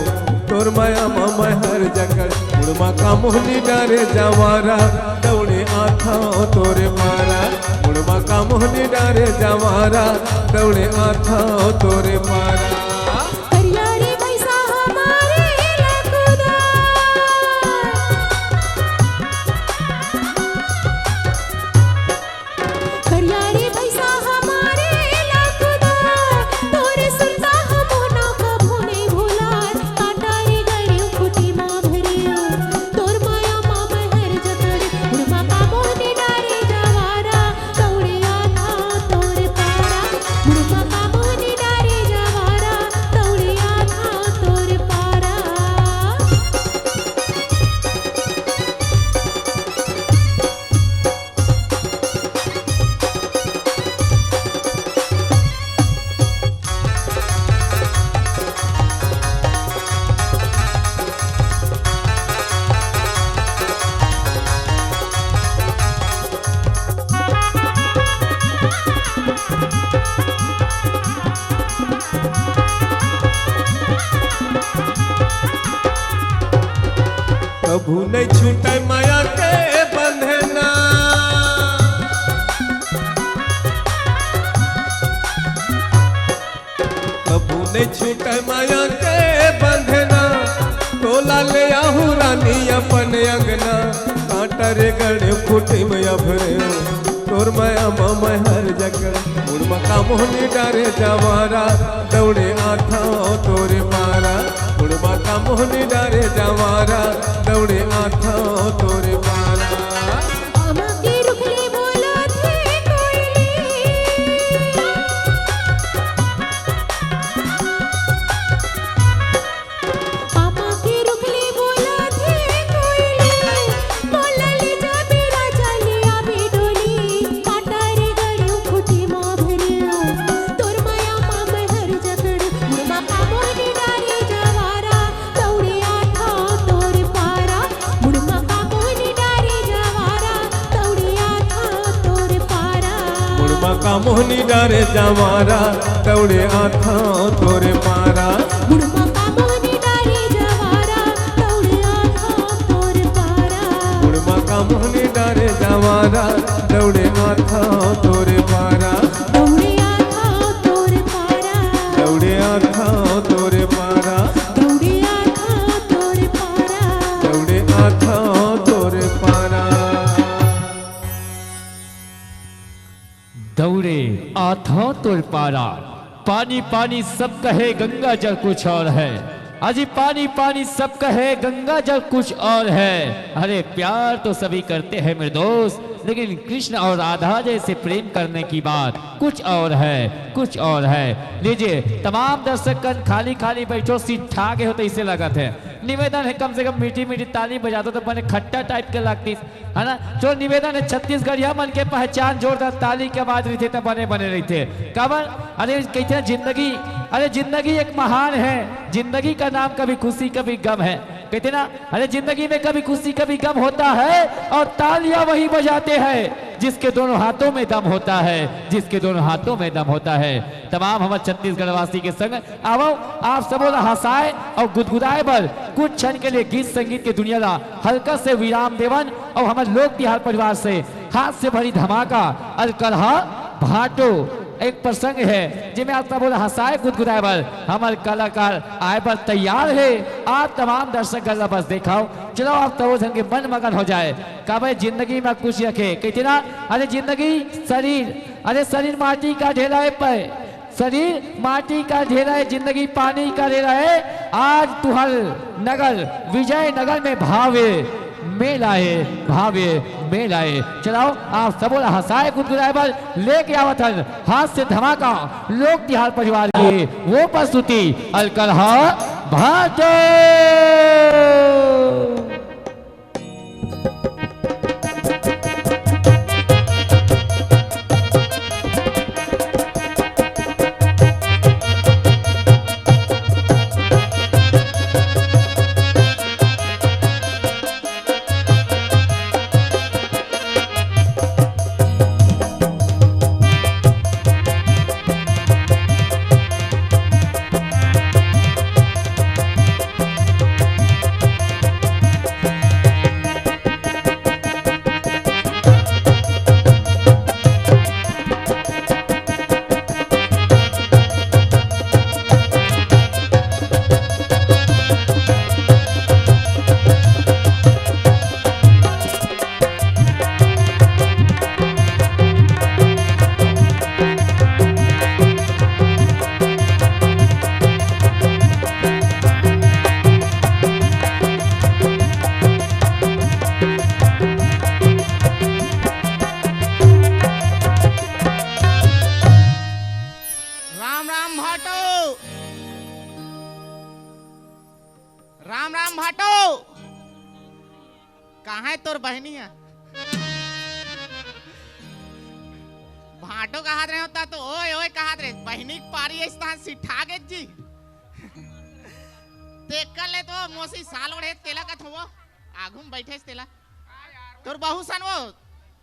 तोर माया मा मैं हर जकड़। मुड़मा का मोहनी डारे जवारा, दौड़े आथंव तोरे पारा। मुड़मा का मोहनी डारे जवारा, दौड़े आथंव तोरे पारा। करिया रे भैंसा हमारे लकुदा। करिया रे भैंसा हमारे लकुदा, तोरे सुरता हमो ना कभू नइ भुलाय। कांटा रे गड़े खूंटी मा भरेंव, तोर माया मा मैं हर जकड़। मुड़मा का मोहनी डारे जवारा, दौड़े आथंव तोरे पारा। मुड़मा का मोहनी डारे जवारा, दौड़े आथंव तोरे पारा। कभू नइ छूटय माया के बंधना, कभू नइ छूटय माया के बंधना। तोला ले आहूं रानी अपन अंगना, कांटा रे गड़े खूंटी में अभरेंव, तोर माया मा मैं हर जकड़। मुड़मा का मोहनी डारे जवारा, दौड़े आथंव तोरे पारा। मुड़मा का मोहनी डारे जवारा, दौड़े आथंव तोरे पारा। आमा के रुख ले बोलथे कोयली। आमा के रुख ले बोलथे कोयली, मोला ले जाबे राजा ले आबे डोली। कांटा रे गड़े खूंटी मा भरेंव, तोर माया मा मैं हर जकड़। मुड़मा का मोहनी डारे जवारा, दौड़े आथंव तोरे पारा। मुड़मा का मोहनी डारे जवारा, दौड़े आथंव तोरे पारा। मुड़मा का मोहनी डारे जवारा, दौड़े आथंव तोरे पारा। मुड़मा का मोहनी डारे जवारा, दौड़े आथंव तोरे पारा। मुड़मा का मोहनी डारे जवारा, दौड़े आथंव तोरे पारा। दौड़े आथंव तोरे पारा। दौड़े आथंव तोरे पारा। दौड़े आथंव तोरे पारा। दौड़े आथंव तोरे पारा। दौड़े आथंव तोर पारा। पानी पानी सब कहे, गंगा जल कुछ और है। अजी पानी पानी सब कहे, गंगा जल कुछ और है। अरे प्यार तो सभी करते हैं मेरे दोस्त, लेकिन कृष्ण और राधा जैसे प्रेम करने की बात कुछ और है, कुछ और है। लीजिए तमाम दर्शकगण, खाली खाली बैठो, सीट ठा गे हो तइसे लगत हे। निवेदन हे, कम से कम मीठी मीठी ताली बजातो त बने खट्टा टाइप के लागतिस, है ना? चलो, निवेदन हे, छत्तीसगढ़िया मन के पहचान जोरदार ताली के आवाज रहिथे त बने बने रहिथे। काबर? अरे कहिथे ना, जिंदगी, अरे जिंदगी एक महान है, जिंदगी का नाम कभी खुशी कभी गम है। कहिथे ना, अरे जिंदगी में कभी खुशी कभी गम होता है, और तालियां वही बजाते हैं जिसके दोनों हाथों में दम होता है, जिसके दोनों हाथों में दम होता है। तमाम हमर छत्तीसगढ़ वासी के संग आवव, आप सबो ला हंसाए अउ गुदगुदाए बर कुछ क्षण के लिए गीत संगीत के दुनिया ला हल्का से विराम देवन अउ हमर लोक तिहार परिवार से हास्य भरी धमाका अलकरहा भाटो। एक प्रसंग हे जेमे आप सबो ला हंसाए गुदगुदाए बर हमर कलाकार आए बर तैयार हे। आप तमाम दर्शक गण ला बस देखाव, चलो आप सबो झन के मन मगन हो जाए। काबर जिंदगी में कुछ रखे, कहिथे ना, अरे जिंदगी शरीर, अरे शरीर माटी का ढेला हे, पर शरीर माटी का ढेला हे, जिंदगी पानी का ढेला हे। आज तुहर नगर विजयनगर में भावे मेला हे, भावे मेला हे। चलाओ, आप सबो ला हंसाए गुदगुदाए बर लेके आवत हन हास्य धमाका लोक तिहार परिवार के वो प्रस्तुति अलकरहा भाटो। राम राम भाटो, राम राम भाटो। कहाँ हे तोर बहिनी हे? भाटो कहत रहे होता तो ओए ओए कहत रहे, बहिनी के पारी अइस तहां सिठा गे जी। तेकर ले तो मोसी साल ओढ़े तेला कथों वो, आघू में बैठे तेला। तोर बहू सन वो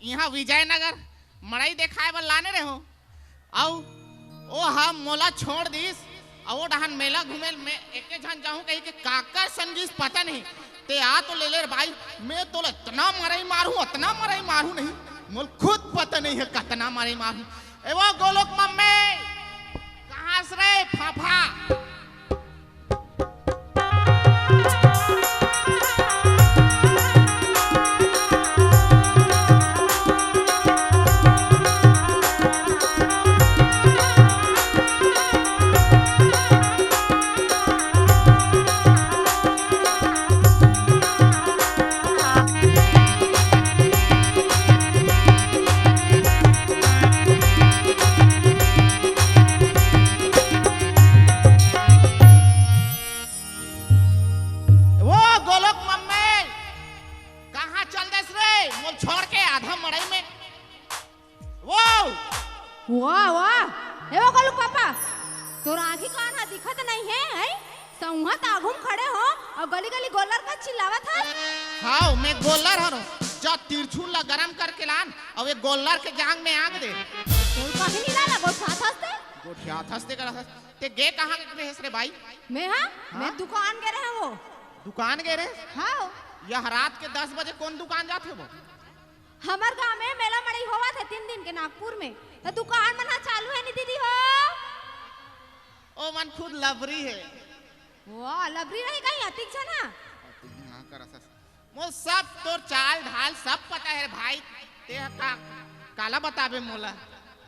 इहां विजयनगर मड़ई देखाए बर लाने रहे हों। अउ ओ ह मोला छोड़ दिस, अउ ओ डहन मेला घूमे ल मैं एके झन जाहूं कहिके काकर संग गिस पता नहीं। ते आ तो ले ले रे भाई, मैं तोला इतना मरई मारहूं, इतना मरई मारहूं नहीं, मोला खुद पता नहीं हे कतना मरई मारहूं। ए वो गोलोक मम्मी, कहां हस रे फाफा? वो गोलोक मम्मी, कहाँ चल देस रे? मोला छोड़ के आधा मड़ई में। वो! वाह, वाह। ए वो गोलू पापा, तोर आँखी कान ह दिखत नइ हे, हैं? सउंहा त आघू म खड़े हो अउ गली-गली गोल्लर कस चिल्लावत हस। हाव, मैं गोल्लर हरों। जा तिरछुल ला गरम करके लान अउ ए गोल्लर के जांग में आग दे। तोर कहीं नहीं लाना, गोठियात हस ते। गोठियात हस ते करत हस। ते गे कहाँ के रेहेस रे भाई? मैं हा? हाँ? मैं दुकान गे रहे वो। दुकान गे रहे? हाव। यह रात के दस बजे कोन दुकान जाथे वो? हमर गांव में मेला मड़ई होवत हे तीन दिन के नागपुर में, त दुकान मन ह चालू हे नी दीदी हो। ओ मन खुद लबरी हे। वाह, लबरी रही कहीं अतिक झन हा। अतिक झन हा कर असस। मोला सब तोर चाल ढाल सब पता हे रे भाई। ते ह का, काला बताबे मोला?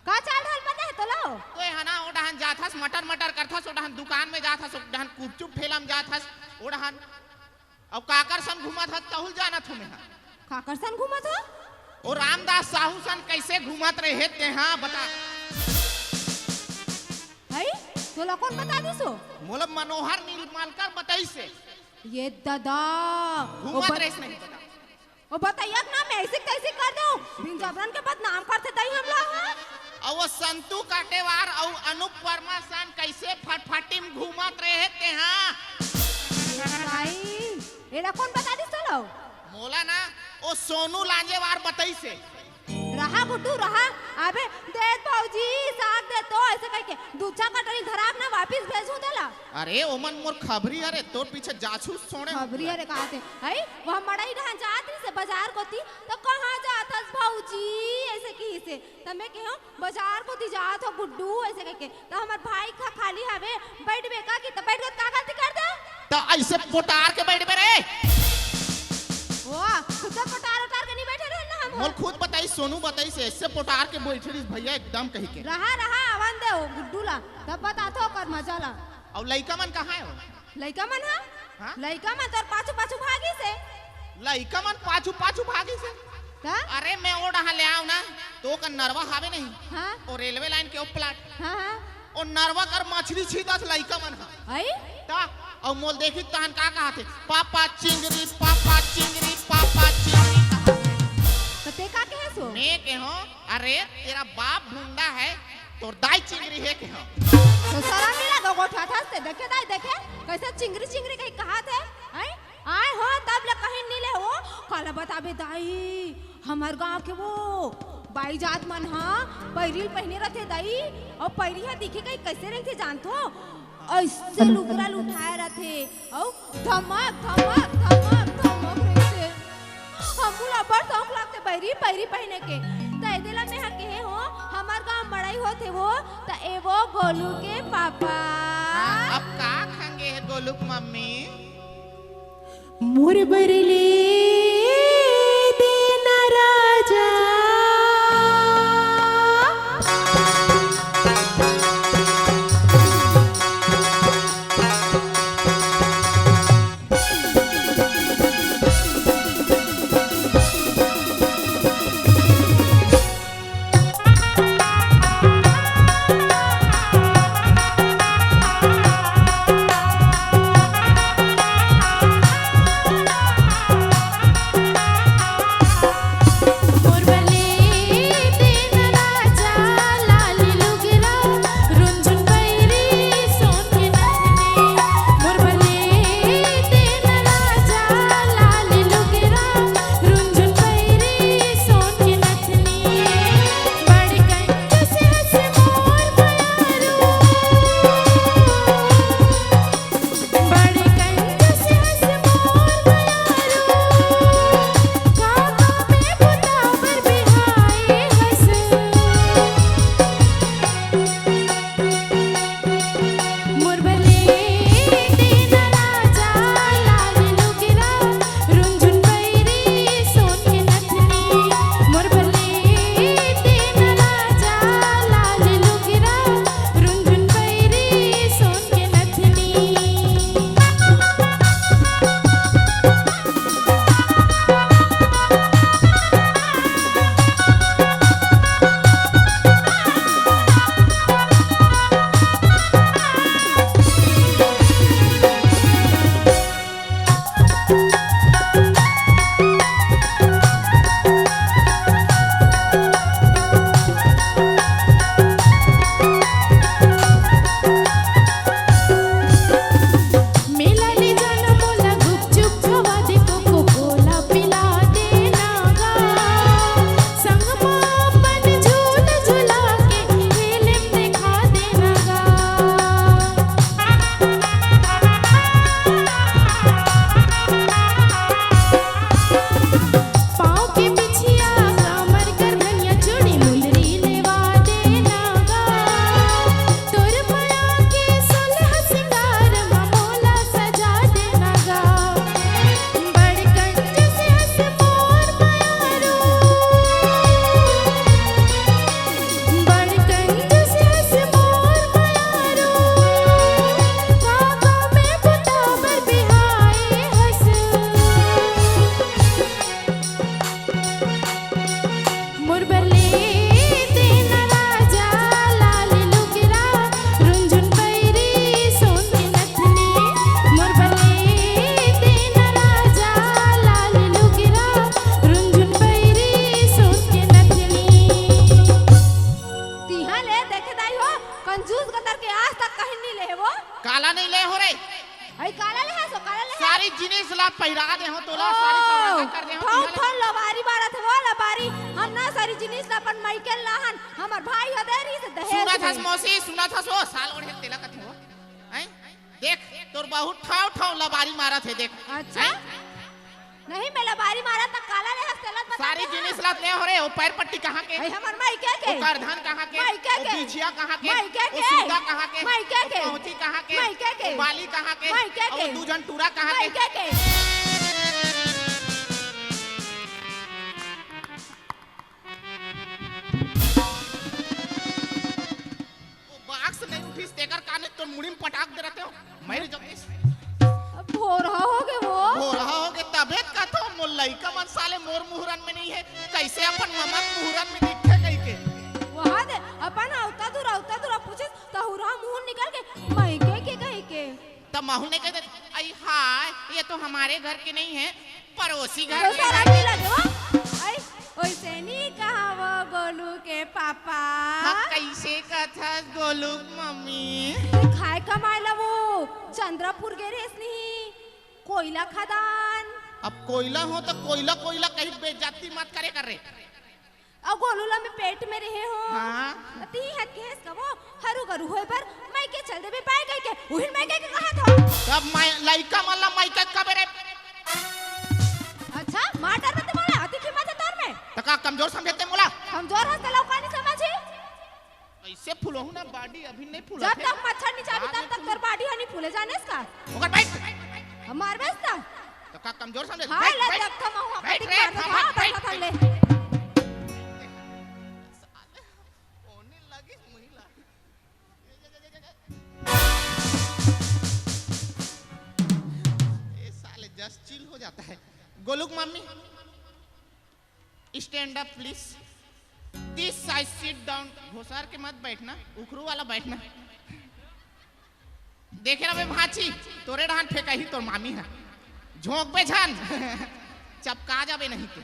का चाल ढाल पता हे तोला? तो ए हना ओ डहन जात हस, मटर मटर करत हस, ओ डहन दुकान में जात हस, ओ डहन गुपचुप ठेला में जात हस, ओ डहन अब काकर सन घूमत हस, तहूल जानत हो मेहा। काकर सन घूमत हो? ओ रामदास साहू सन कैसे घूमत रहे तेहा बता। हई, तोला कोन बता दिस हो? मोला मनोहर नीलमलकर बताइस हे। ये दादा, वो घूमत बत-, रहिस नहीं दादा। वो बतैया के नाम ऐसे तैसे कर दो, बिन जबरन के बदनाम करथे दाई हमला, हाँ? अउ वो संतू काटे वार अउ अनुपमा सन कैसे फटफटी म घूमत रहे ते, हाँ? दाई, एला कौन बता दिस तोला? मोला ना, वो सोनू लांजे वार बतैसे। रहा गुड्डू, रहा। अबे, दे भौजी, साग दे तो, ऐसे कहिके दू चार कटोरी धरा के ना वापिस भेजहूं तेला। अरे, ओमन मोर खबरी हरे, तोर पीछे जासूस छोड़े खबरी हरे कहाथे। हई, वो हम मड़ई डहान जात रहिसे बजार कोती, त कहाँ जात हस भौजी, ऐसे किहिसे। त मैं केहेंव, बजार कोती जात हंव गुड्डू, ऐसे कहिके। त हमर भाई खा खाली हवे, बइठबे का कि त बइठ के का गलती कर दे? त ऐसे पोटार के बइठबे रे। ओ, खुद तो पोटार उटार के नहीं बइठे रहेन ना हम। मोला खुद बताइस, सोनू बताइस, ऐसे पोटार के बइठे रहिस भैया एकदम कहिके। रहा, रहा, आवन दे ओ गुड्डू ला, तब बताथंव ओकर मजा ला। अउ लइका मन कहाँ हे ओ? लइका मन हा? हाँ? लइका मन तोर पाछू पाछू भागिस हे। लइका मन पाछू पाछू भागिस हे? त? अरे मैं ओ डहान ले आंव ना, त ओ कन नरवा हावे नहीं। हाँ? ओ रेलवे लाइन के ओ प्लाट। हाँ, हाँ। ओ नरवा कर मछरी छीदत लइका मन हा। हई? त, अउ मोला देखिस तहन का कहाथे, "पापा चिंगरी, पापा चिंगरी, पापा चिंगरी" कहाथे। त तें का केहेस ओ? मैं केहेंव, "अरे, तेरा बाप भुंडा है, तोर दाई चिंगरी हे" केहेंव। त सरम नइ लगे गोठियाथस तें, देखे दाई, देखे, कइसे चिंगरी चिंगरी कहिके कहाथे, हई? आय हो, तब ले कहिन नइ ले ओ, काला बताबे दाई, हमर गांव के ओ बाई जात मन हा पैरी ल पहिने रथे दाई, अउ पैरी हा दिखे कहिके कइसे रहिथे जानथो? अइसे लुगरा ल उठाए रथे, अउ धमक, धमक, धमक, धमक रहिथे। हमू ला बड़ सौंक लागथे पैरी, पैरी पहिने के। त एदे ला मेंहा केहेंव, हमर गांव मड़ई होथे ओ, त ए ओ गोलू के पापा। हाँ, अब का खंगे हे गोलू के मम्मी? मोर बर ले देना राजा। गिरा दे हो तोला, ओ, सारी सवांगा कर दे हो ठौक तुमन। ठौक लबारी मारत हे वो लबारी। हम ना सारी जिनिस ला अपन मइके लाहन, हमर भाई ह दे रहिस दहेज सुनत हस में। मौसी, सुनत हस वो साल ओढ़े तेला कथे हो। हैं? देख, तोर बहू ठाव ठाव लबारी मारत हे, देख। अच्छा? हैं? नहीं, मैं लबारी मारत त काला ले हस तेला बता सारी दे जिनिस ना। लात ले हो रे, वो पैर पट्टी कहाँ के? अरे हमर मइके के। वो करधन कहाँ के? मइके वो के। बिछिया कहाँ के? मइके वो के। सूता कहाँ के? मइके वो के। पहुँची कहाँ के? मइके के। वो बाली कहाँ के? मइके और वो के। दू झन टूरा कहाँ के? मइके के। वो बाक्स नहीं उठिस, तेकर काने तो मुड़ी में पटाक दे रहते हो। मैं जब इस अब भोरहा हो गे वो। भोरहा हो गे, तभे कथो मोर लइका मन साले मोर मुहरन में नहीं है, कैसे अपन ममा के मुहरन में दिखथे कहि के। वहाँ दे, अपन अवता दूर, अवता दूर पूछिस, तहुरा मुंह निकल के, "मइके के कहि के।" तब माहौल नहीं कहते, "आई हाय, ये तो हमारे घर के नहीं है, पड़ोसी घर के दोसर हैं।" आदमी लगे हो। आई, ओइसे नहीं कहा वो गोलू के पापा। हाँ, कैसे कथस गोलू के मम्मी? ते खाए कमाए ला वो चंद्रपुर गे रेस नहीं, कोयला खदान। अब कोयला हो तो कोयला, कोयला कहीं बेइज्जती मत करे कर रे। अउ गोलू ला मैं पेट में रहे हो। हाँ। ती हत के हस कबो हरू गरू होय बर मइके चल देबे पाए कहि के, उहिन मइके के कहत हो। तब मैं लइका मन ला मइके कबे रे। अच्छा, मार डरबे ते मोला, अति हिम्मत हे तोर में। त का कमजोर समझे ते मोला? कमजोर हस त लौकानी समझी। ऐसे फुलहू ना body अभी नहीं फूलत जब हे। तक मच्छर नहीं चाबी, बाद तब में तक फूली। तोर body ह नहीं फूले, जानेस का? ओकर बैठ। हम मारबेस त? तो का कमजोर समझे? हाँ, बैठ, ले बैठ। देख तो महू बैठ कटिंग रे, मार दे, थमा, हाँ, बैठ, बैठा बैठ। थम ले। साले, होने लगी महिला। ए साले, just chill हो जाता है। गोलू के mummy, Stand up, please. This side, sit down. घोसार के मत बैठना, उखरू वाला बैठना। देखे रहे भांची, तोरे डहान फेंकाही तोर मामी हा। झोंकबे झन, चपका जाबे नहीं ते।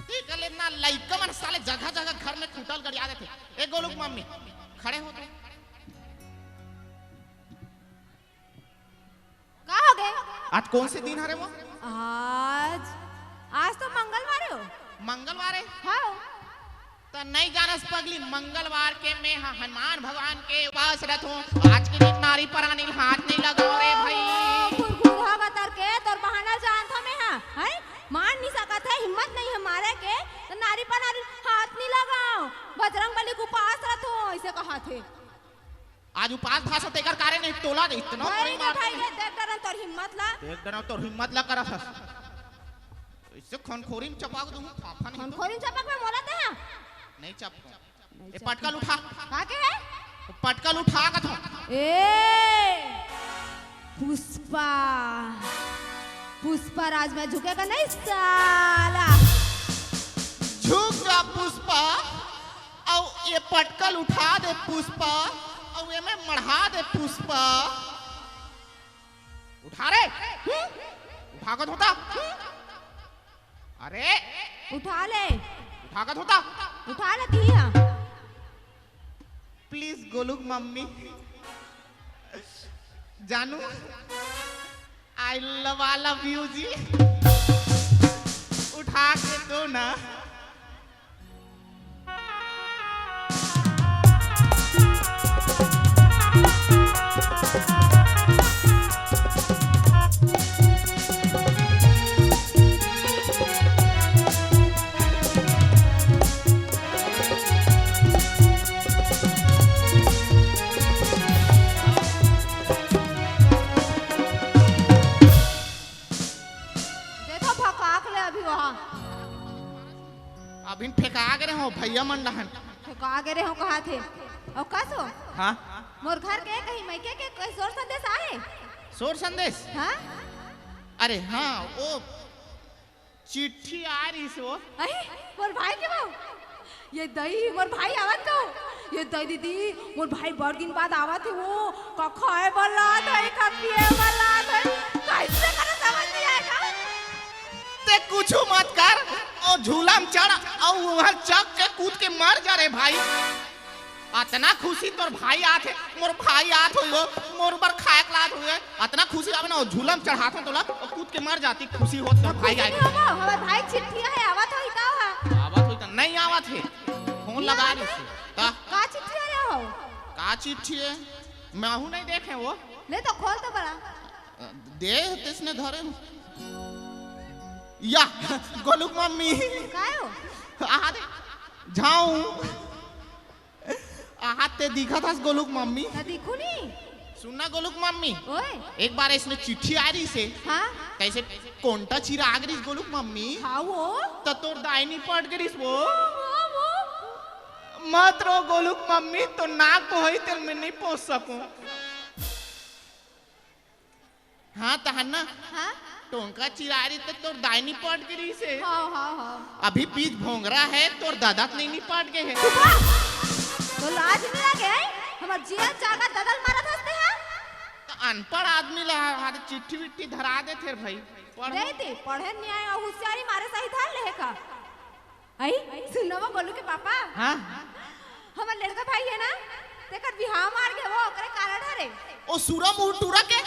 ठीक है, लेना लइका मन साले जगह जगह घर में कुटल गरिया देथे। ए गोलू के मम्मी, खड़े हो तो। का हो गे? आज कौन से दिन हरे वो? आज, आज तो मंगलवार हो। मंगलवार है? हाँ। त नहीं जानस पगली, मंगलवार के मैं ह हनुमान भगवान के उपास रहत हूँ। आज के दिन नारी परानी हाथ नहीं लगाओ रे भाई। ओ, गुरगुरहा गतर के तोर बहाना जानत हूँ मैं हा, हैं? मान नहीं सकत है, हिम्मत नहीं है मारे के, त नारी परानी हाथ नहीं लगाओ। बजरंग बली के उपास रहत हूँ, ऐसे कहा थे। आज उपास भाषा तेकर कारण नहीं तोला दे इतना भाई बड़ी रे, मार भाई रे, देख डरन तोर हिम्मत ला। देख डरन तोर हिम्मत ला करत हस। इससे खनखोरी में चपाक दूँ, फाफा नहीं तो। खनखोरी में चपाक में मोला ते हा? नहीं चपको। नहीं ए, चपको। पटकल उठा। का के है? पटकल उठा का था। ए, पुष्पा। पुष्पा राज में झुकेगा नहीं साला। झुक जा पुष्पा। अउ ये पटकल उठा दे पुष्पा, अउ एमे मढ़ा दे पुष्पा। उठा रे। हम्म? उठा के धोता। हम्म? अरे। उठा ले। उठा के धोता। उठा ले धिया। Please गोलू के मम्मी। जानू। I love, I love you जी। उठा के दो ना। देखो भकाक ले अभी वहाँ। अभिन फेंका गे रहे हो भैया मन डहन। फेंका गे रहे हो कहा थे। अउ कस हो? हाँ। मोर घर के कहीं मइके के कोई सोर संदेश आए? सोर संदेश? हाँ। अरे हाँ, वो चिट्ठी आ रही से वो। अरे, मोर भाई के वो। ये दई, मोर भाई आवत तो। ये दई दीदी, मोर भाई बड़ दिन बाद आवत हे वो। का खाए वाला, दई का पिए वाला, दई कैसे करे समझ नहीं आएगा। ते कुछ मत कर, ओ झूला में चढ़, अउ वहाँ चक के कूद के मर जा रे भाई। अतना खुशी तोर भाई आत हे, मोर भाई आत होई वो, मोर बर खाए के लात होई। अतना खुशी आवे ना, वो झूला में चढ़ात हो तोला, वो कूद के मर जाती, खुशी होत तोर भाई खुशी आए। नहीं होगा, हमार भाई चिट्ठी है, आवत होई का हा? आवत होई त नहीं आवत हे, फोन नहीं लगा आवत रही हे? से। ता? का चिट्ठी है रे हो? का चिट्ठी है? मैं हूँ नहीं देखे वो। ले तो खोल तो बड़ा। दे, तेसने धरे हूँ। या, गोलुक मम्मी। काय हो? आ दे, झाऊ। आहा, ते दिखत हस गोलुक मम्मी। त दिखू नी। सुन ना गोलुक मम्मी। ओए। एक बार इसने चिट्ठी आ रही से। हाँ? कैसे कोंटा चिराग रही गोलुक मम्मी। हाँ वो। त तोर दाहिनी पट गिरिस वो। वो, वो, वो। मत रो गोलुक मम्मी, तो नाक तो होई तेल में नहीं पहुंच सकूं। हाँ, तहन ना। हाँ? टोंका चिरारी त तोर दाहिनी पट गिरी से। हाँ, हाँ, हाँ। अभी बीच भोंगरा है, तोर दादा त नहीं, नहीं पट गए है। चुप रह। तो लाज नहीं लगे है? हमर जिया जागा ददल मारत हंसते हैं? त अनपढ़ आदमी ला हर चिट्ठी विट्ठी धरा दे थे भाई। पढ़ दे दे, पढ़े नहीं आए और होशियारी मारे सही धर ले का? आई, सुन ना वो गोलू के पापा। हाँ? हमर लड़का भाई है ना, तेकर बिहाव मार गए वो, ओकरे कारण हरे। ओ सूरा मुंह टूरा के।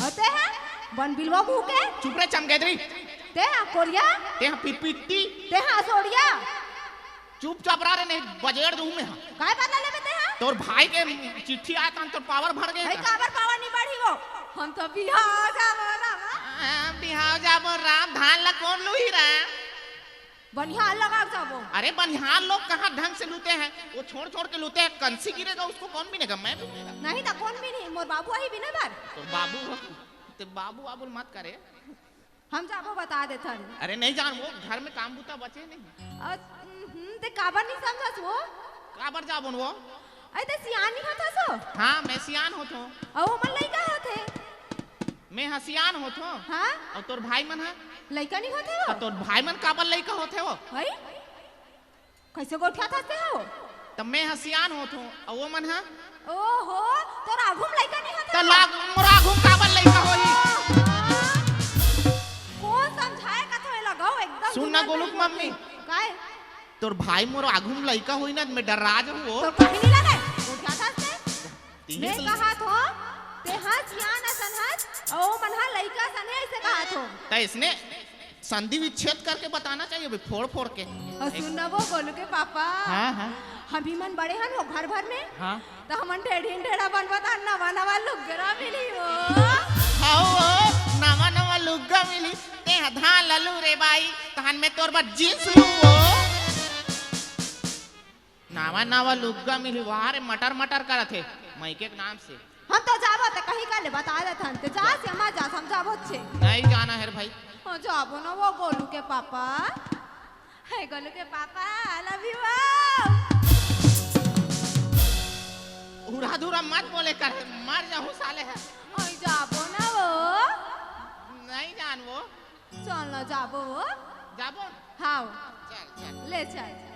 अते है, बन बिलवा मुंह के। चुप रे चमगेदरी। ते हाँ कोरिया। ते हाँ पिटपिट्टी। ते हाँ सोड़िया। चुपचाप रह रे, नहीं बजेड़ दूं मैं। काय बदला लेबे ते हाँ? तोर भाई के चिट्ठी आया था, तोर पावर भर गए भाई। काबर पावर नहीं बढ़ी वो? हम तो बिहाव जाबो राम। हाँ, बिहाव जाबो राम, धान ला कौन लुही राम? बनिहार लगा के जाबो। अरे बनिहार लोग कहाँ ढंग से लूते हैं, वो छोड़ छोड़ के लूते हैं। कंसी गिरेगा उसको कौन बीनेगा? मैं बीनेगा। नहीं तो कौन बीनही? मोर बाबू आही बीने बर। तो बाबू हो, ते बाबू बाबू मत करे। हम जाबो बता देथन। अरे नहीं जान, वो घर में काम बूता बचे नहीं। अ, हम्म, ते काबर नहीं समझस वो? काबर जाबो न वो? अरे ते सियान नहीं होथस वो? हाँ, मैं सियान होथो। अउ हमर लइका होथे। मैं ह सियान होथो। हाँ? अउ तोर भाई मन ह? लइका नहीं होथे वो? त तोर भाई मन काबर लइका होथे वो? हई? कैसे गोठियाथस ते हो? त मैं ह सियान होथो, अउ वो मन ह? ओहो, तोर आघू म लइका नहीं होथे त वो? लाग-, मोर आघू म काबर लइका होही? हाँ। कौन समझाए का तो लगाओ एकदम सुन ना दिमाग गोलू नहीं के मम्मी। होथे। काय? तोर भाई मोर आघू म लइका होही ना, मैं डर्रा जाहूं वो। तोर कहीं नहीं लगे, गोठियाथस ते? तीन मैं सौ कहाथो, ते ह सियान असन हस, अउ ओ मन ह लइका असन हे, ऐसे कहाथो। त इसने संधि विच्छेद करके बताना चाहिए भाई, फोड़ फोड़ के। अउ सुन ना वो गोलू के पापा, हाँ, हाँ। हम ही मन बड़े हन वो घर भर में, हाँ। त हमन ढेढ़ीन ढेढ़ा बनबो त नवा नवा लुग्गा मिली वो। हौ वो, नवा नवा लुग्गा मिली, ते ह धान ला लू रे बाई, तहन मैं तोर बर जींस लू वो। नावा नावा लुग्गा मिली, वाह रे, मटर मटर करत हे, मइके के नाम से। हम तो जाबो, ते कहीं कर ले, बता देथन, ते जा से मत जा, हम जाबो छे। नहीं जाना है रे भाई। हाँ, जाबो ना वो गोलू के पापा। हे गोलू के पापा, I love you। उड़ा धुरा मत बोले कर, मर जाहूं साले है। हाँ, जाबो ना वो। नहीं जान वो। चल ना जाबो वो। जाबो? हाँ। चल, चल। ले चल।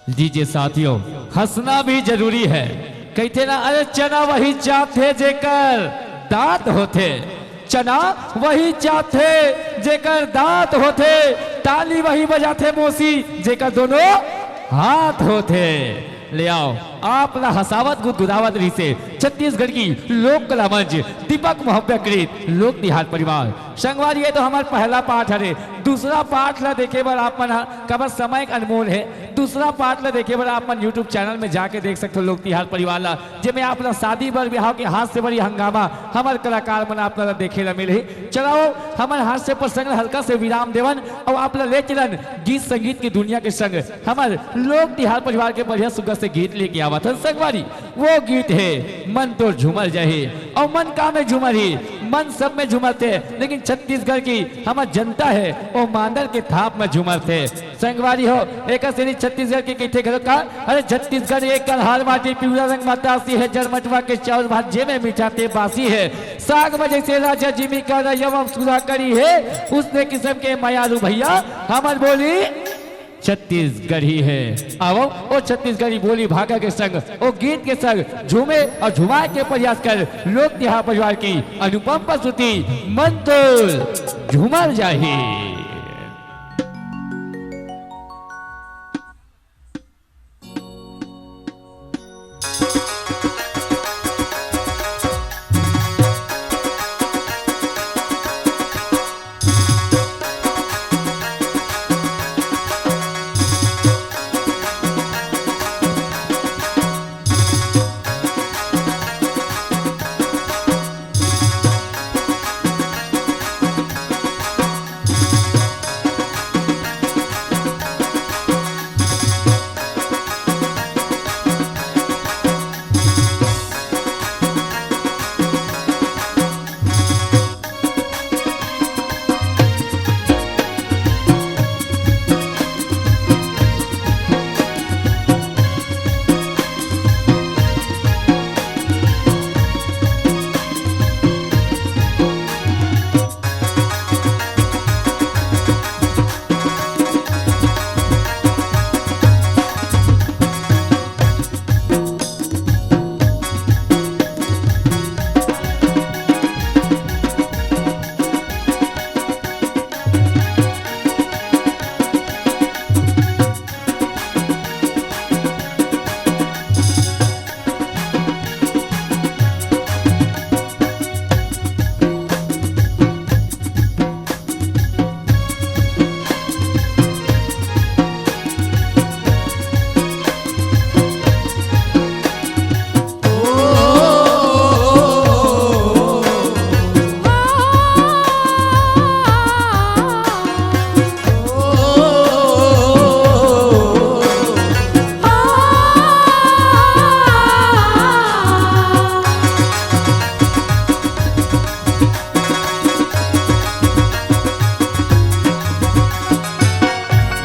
जी, जी साथियों, हंसना भी जरूरी है। कहिथे ना, अरे चना वही चाटथे जेकर दांत होथे, चना वही चाटथे जेकर दांत होथे, ताली वही बजाथे मौसी जेकर दोनों हाथ होथे। ले आओ, आप ला हंसावत गुदगुदावत रहिसे छत्तीसगढ़ की लोक कला मंच दीपक महोदय कृत लोक तिहार परिवार। संगवारी, ये तो हमार पहला पाठ हरे। दूसरा पाठ ला देखे बर आप मन ह, काबर समय के अनमोल हे, दूसरा पाठ ला देखे बर आप मन YouTube चैनल में जाके देख सकथो लोक तिहार परिवार ला, जेमे आप ला शादी बर बिहाव के हाथ से बड़ी हंगामा हमर कलाकार मन आप ला देखे ला मिलही। चलाओ, हमर हास्य प्रसंग ला हल्का से विराम देवन अउ आप ला ले चलन गीत संगीत की दुनिया के संग हमर लोक तिहार परिवार के बढ़िया सुग्घर से गीत लेके आवत हन संगवारी। वो गीत हे मन तोर झूमर जाही अउ मन का में झूमर ही। मन सब में झूमत हे, लेकिन छत्तीसगढ़ की हमर जनता हे, वो मांदर के थाप में झूमत हे। संगवारी हो, एक सेती छत्तीसगढ़ के कहिथे घलो का, अरे छत्तीसगढ़ एक कलहार माटी, पिवरा रंग मतासी हे, जरमटवा के चाउर भात, जेमे मीठा ते बासी हे। साग में जैसे राजा जिमी का रयम सुधा करी हे, उसने किस्म के मयारू भैया हमर बोली छत्तीसगढ़ी हे। आवो, ओ छत्तीसगढ़ी बोली भाखा के संग, ओ गीत के संग झूमे और झुमाए के प्रयास कर लोक तिहार परिवार की अनुपम प्रस्तुति मन तोर झूमर जाही।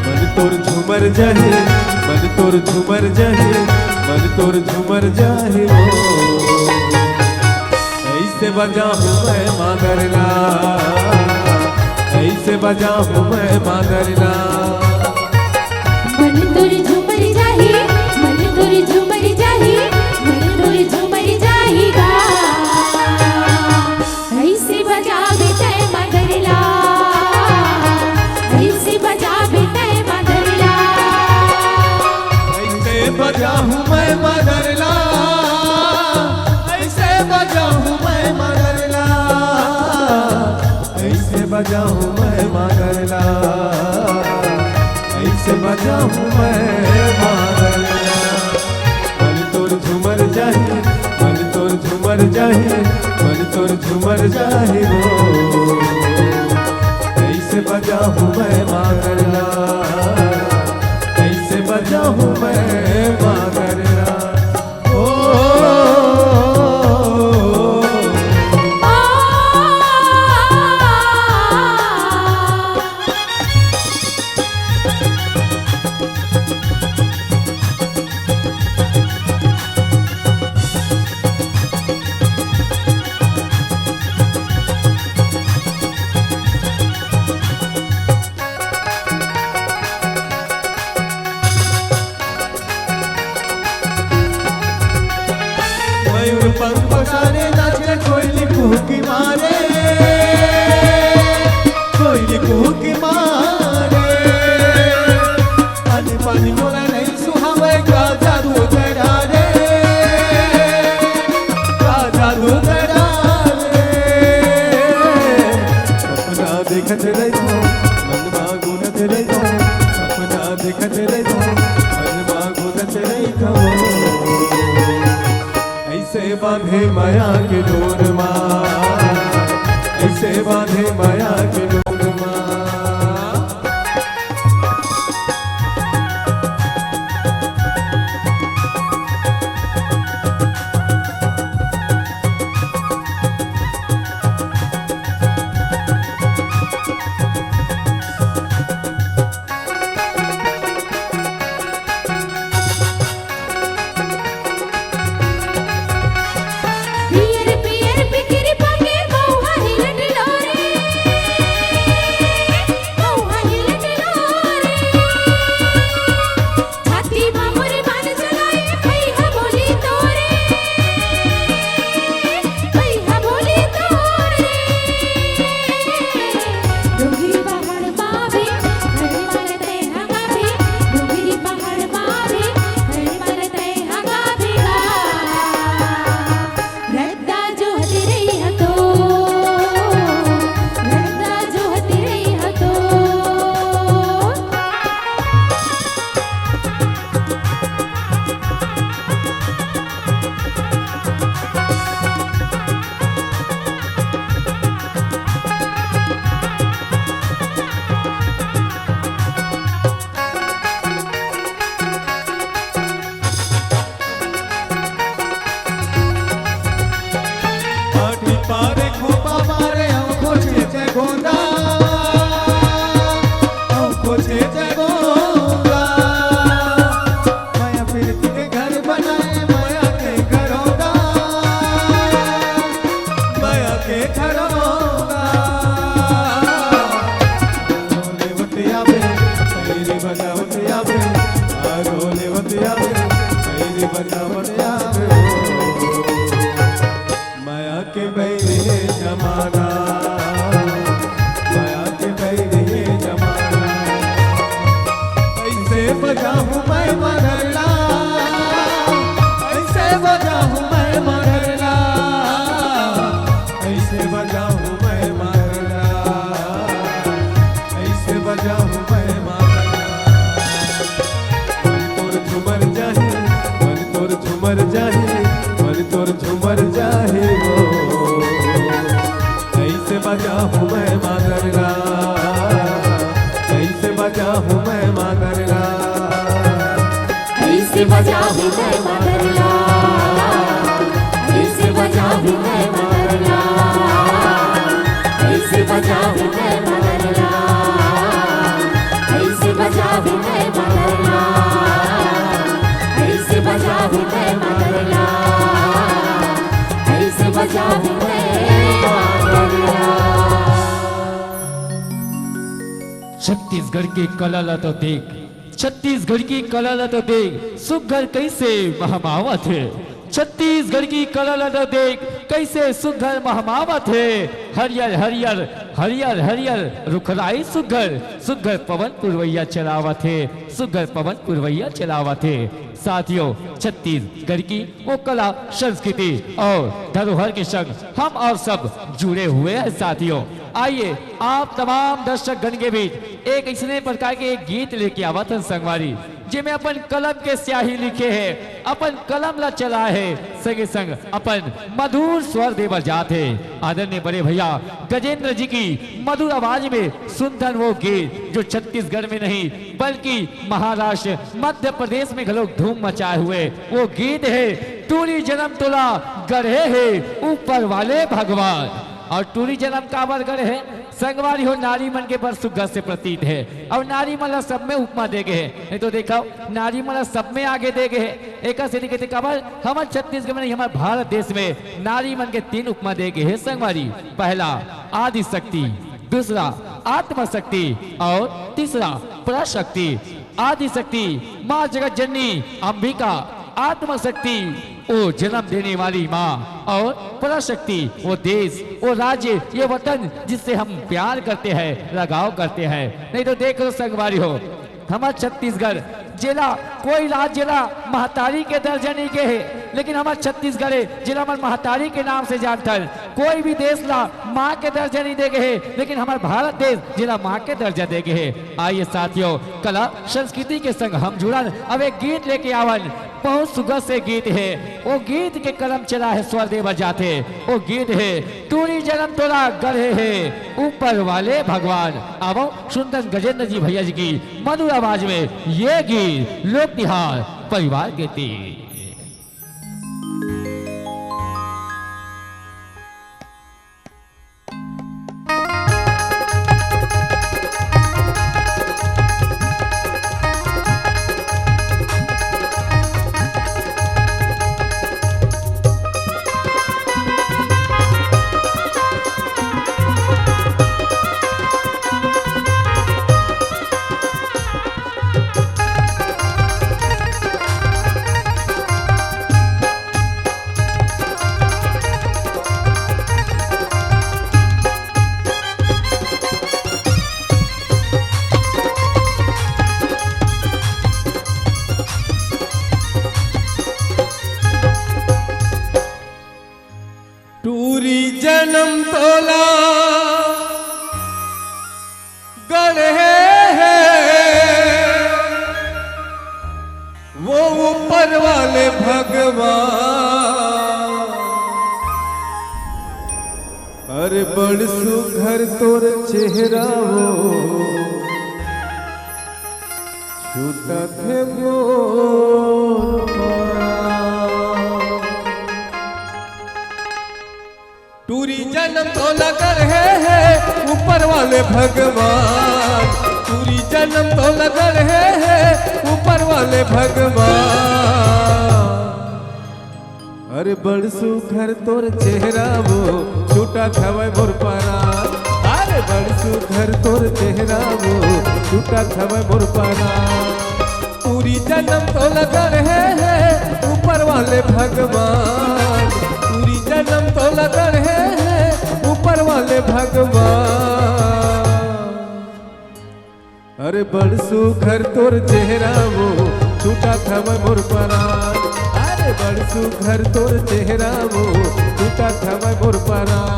मन तोर झूमर जाही, मन तोर झूमर जाही, मन तोर झूमर जाही हो। ऐसे बजाहूँ मैं मांदर ला, ऐसे बजाहूँ मैं मांदर ला। मन तोर झूमर जाही, मन तोर झूमर जाही, मन तोर झूमर जाही गा। ऐसे बजाबे तैं मांदर ला, ऐसे बजाबे तैं मांदर ला। ऐसे बजाहूँ मैं मांदर ला, ऐसे बजाहूँ मैं मांदर ला, ऐसे बजाहूँ मैं मांदर ला, ऐसे बजाहूँ मैं मांदर ला। मन तोर झूमर जाही, मन तोर झूमर जाही, मन तोर झूमर जाही हो। कैसे बजाहूँ मैं मांदर ला, कैसे बजाहूँ मैं मांदर ला। ओ, मयूर पंख पसारे नाचे कोयली कुहकी मारे, कोयली कुहकी मारे। पानी पानी मोला नहीं सुहावे का जादू तेरा रे, का जादू तेरा रे। सपना देखत रहिथों, मन मा गुनत रहिथों, सपना देखत रहिथों, मन मा गुनत रहिथों। ऐसे बांधे मया के डोर मा, ऐसे बांधे मया के डोर मा। मया के बैर हे जमाना, मया के बैर हे जमाना। कैसे बजाहूँ मैं मगरला, कैसे बजाहूँ मैं मगरला, कैसे बजाहूँ मैं मगरला, कैसे बजाहूँ मैं मगरला। मन तोर झुमर जाही, मन तोर झुमर जाही, मन तोर झुमर जाही हो। कैसे बजाहूँ मैं मगरला, कैसे बजाहूँ मैं मगरला। कैसे बजाहूँ मैं मगरला, कैसे बजाहूँ मैं मगरला, कैसे बजाहूँ मैं मगरला, कैसे बजाहूँ मैं मगरला, कैसे बजाहूँ मैं मगरला, कैसे बजाहूँ मैं मगरला। छत्तीसगढ़ के कला ला तो देख, छत्तीसगढ़ की कला ला तो देख, सुग्घर कैसे महमावत हे। छत्तीसगढ़ की कला ला तो देख, कैसे सुग्घर महमावत हे। हरियर हरियर, हरियर हरियर रुखराई सुग्घर, सुग्घर पवन पुरवैया चलावत हे, सुग्घर पवन पुरवैया चलावत हे। साथियों, छत्तीसगढ़ की वो कला, संस्कृति और धरोहर के संग हम और सब जुड़े हुए हैं साथियों। आइए, आप तमाम दर्शक गण के बीच एक इसने प्रकार के एक गीत लेके आवत हन संगवारी, जेमे अपन कलम के स्याही लिखे हे, अपन कलम ला चलाए हे, संगे संग अपन मधुर स्वर दे बर जात हे। आदरणीय बड़े भैया गजेंद्र जी की मधुर आवाज में सुंदर वो गीत, जो छत्तीसगढ़ में नहीं बल्कि महाराष्ट्र, मध्य प्रदेश में घलोक धूम मचाए हुए वो गीत हे, टूरी जनम तोला गढ़े हे ऊपर वाले भगवान। और टूरी जनम काबर गढ़े हे? संगवारी हो, नारी मन के बर सुग्घर से प्रतीत हे। और नारी मन ला सब में उपमा दे गे हे, नहीं तो देखव, नारी मन ला सब में आगे दे गे हे। एकर सेती कहिथे, काबर हमर छत्तीसगढ़ में नहीं, हमर भारत देश में नारी मन के तीन उपमा दे गे हे संगवारी। पहला आदि शक्ति, दूसरा आत्म शक्ति और तीसरा पराशक्ति। आदि शक्ति माँ जगत जननी अंबिका, आत्म शक्ति वो जन्म देने वाली माँ और पराशक्ति वो देश, वो राज्य, ये वतन जिससे हम प्यार करते हैं, लगाव करते हैं। नहीं तो देख लो संगवारी हो, हमर छत्तीसगढ़ जेला कोई राज्य ला महतारी के दर्जा नहीं गे हे, लेकिन हमर छत्तीसगढ़ हे जेला हमर महतारी के नाम से जानथन। कोई भी देश ला माँ के दर्जा नहीं दे गे हे, लेकिन हमर भारत देश जेला माँ के दर्जा दे गे हे। आइए साथियों, कला संस्कृति के संग हम जुड़न, अब एक गीत लेके आवन, बहुत सुग्घर से गीत हे। वो गीत के कलम चला हे, स्वर दे बर जाथे। वो गीत हे, टूरी जनम तोला गढ़े हे ऊपर वाले भगवान। आवव सुंदर गजेंद्र जी भैया जी की मधुर आवाज में ये गीत लोक तिहार परिवार के तीज। टूरी जनम तोला गढ़े हे वो ऊपर वाले भगवान। अरे बड़ सुघर तोर चेहरा वो छूटत हे मोर पाँव। टूरी जनम तोला गढ़े हे ऊपर वाले भगवान, टूरी जनम तोला गढ़े हे ऊपर वाले भगवान। अरे बड़ सुघर तोर चेहरा वो छूटत हवय मोर परान। अरे बड़ सुघर तोर चेहरा वो छूटत हवय मोर परान। टूरी जनम तो लगन हे, हे ऊपर वाले भगवान। टूरी जनम तो लगन हे, हे ऊपर वाले भगवान। अरे बड़ सुघर तोर चेहरा वो, छूटत हवय मोर परान। अरे बड़ सुघर तोर चेहरा वो, छूटत हवय मोर परान।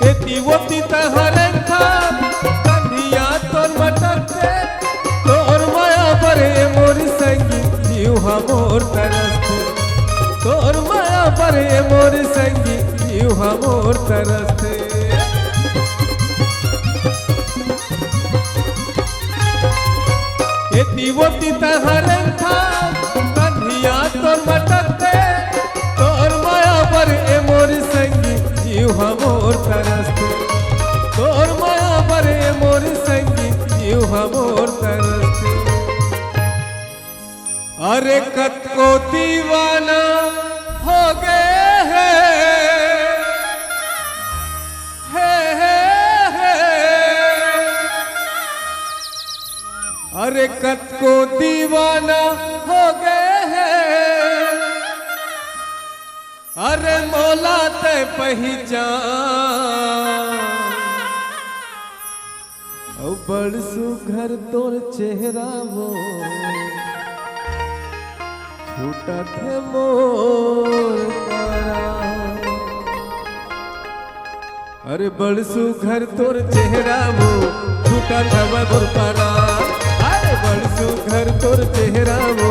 एती ओती तहरन था, कंधिया तोर मटकते, तोर माया बर ए मोर संगी, जीव हा मोर तरसते। तोर माया बर ए मोर संगी, जीव हा मोर तरसते। एती ओती तहरन था, कंधिया तोर मटकते, तोर माया बर ए मोर संगी, जीव हा मोर तरसते। तोर माया बर ए मोर संगी, जीव हा मोर तरसते। अरे कतको दीवाना हो गए हैं, हे, हे, हे। अरे कतको दीवाना हो गए हैं, अरे मोला ते पहचान। अउ बड़ सुघर तोर चेहरा वो, छूटत हे मोर परान। अरे बड़ सुघर तोर चेहरा वो, छूटत हवय मोर परान। अरे बड़ सुघर तोर चेहरा वो,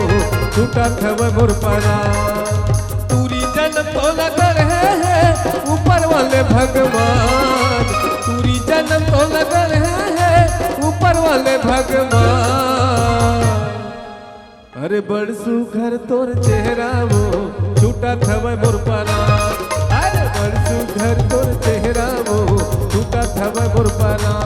छूटत हवय मोर परान। टूरी जनम तो लगन हे, हे ऊपर वाले भगवान। टूरी जनम तो लगन हे, हे ऊपर वाले भगवान। अरे बड़ सुघर तोर चेहरा वो, छूटत हवय मोर परान। अरे बड़ सुघर तोर चेहरा वो, छूटत हवय मोर परान।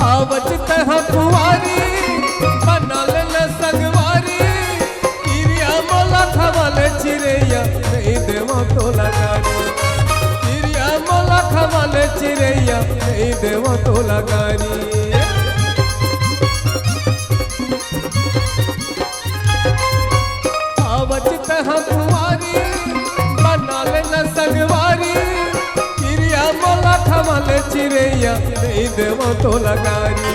आवत तह कुंवारी, बना लेना संगवारी, किरिया मोला खवाले चिरैया, नहीं देवो तोला गारी। किरिया मोला खवाले चिरैया, नहीं देवो तोला गारी। आवत तह कुंवारी, बना लेना संगवारी, किरिया मोला खवाले चिरैया, नहीं देवो तोला गारी।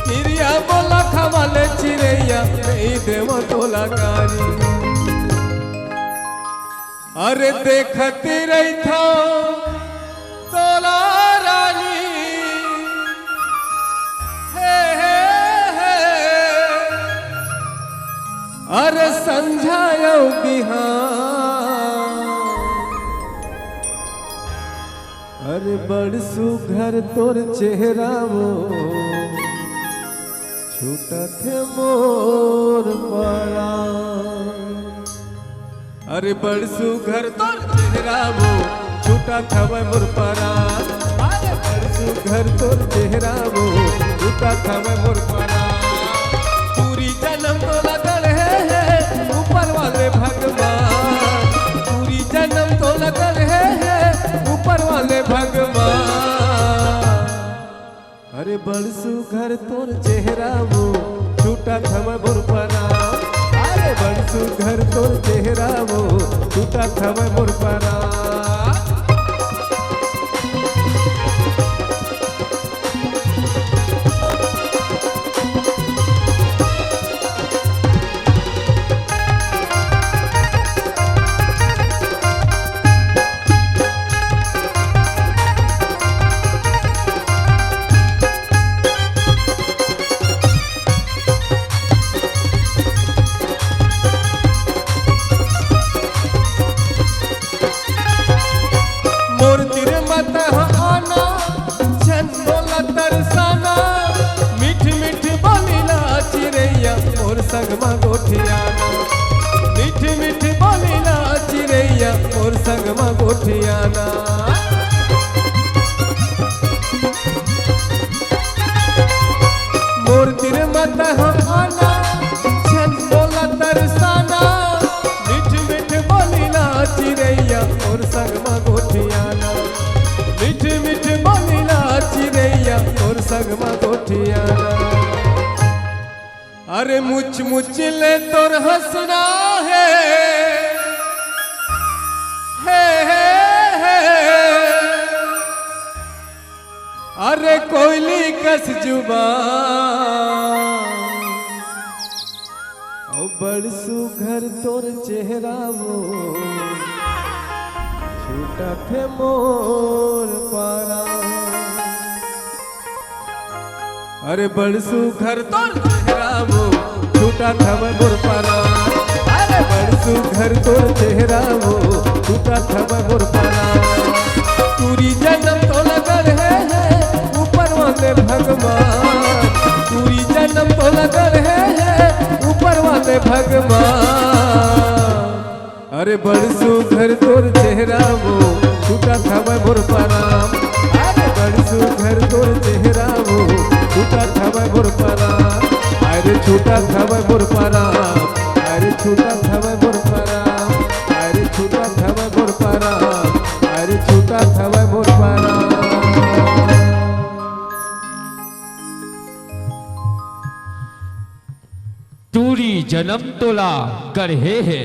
किरिया मोला खवाले चिरैया, नहीं देवो तोला गारी। अरे देखत रहिथव तोला रानी, हे, हे, हे। अरे संझा अउ बिहान, अरे बड़ सुघर तोर चेहरा वो, छूटत हे मोर परान। अरे बड़ सुघर तोर चेहरा वो, छूटत हवय मोर परान। अरे बड़ सुघर तोर चेहरा वो, छूटत हवय मोर परान। टूरी जनम तो लगन हे, हे ऊपर वाले भगवान। टूरी जनम तो लगन हे, हे ऊपर वाले भगवान। अरे बड़ सुघर तोर चेहरा वो, छूटत हवय मोर परान। अरे बड़ सुघर तोर चेहरा वो, छूटत हवय मोर परान। गोठियाना। मोर तीर मत हम आना, झन मोला तरसाना। मीठ मीठ बोली ला चिरैया, मोर संग म गोठियाना। मीठ मीठ बोली ला चिरैया, मोर संग म गोठियाना। अरे मुच मुच ले तोर हंसना हे, हे, हे, हे। अरे कोयली कस जुबान, अउ बड़ सुघर तोर चेहरा वो, छूटत हे मोर परान। अरे बड़ सुघर तोर चेहरा वो, छूटत हवय मोर परान। अरे बड़ सुघर तोर चेहरा वो, छूटत हवय मोर परान। टूरी जनम तोला गढ़े हे ऊपर वाले भगवान, टूरी जनम तोला गढ़े हे ऊपर वाले भगवान। अरे बड़ सुघर तोर चेहरा वो, छूटत हवय मोर परान। अरे बड़ सुघर तोर चेहरा वो, छूटत हवय मोर परान। अरे छूटत हवय मोर परान, अरे छूटत हवय मोर परान, अरे छूटत हवय मोर परान, अरे छूटत हवय मोर परान। टूरी जनम तोला गढ़े हे।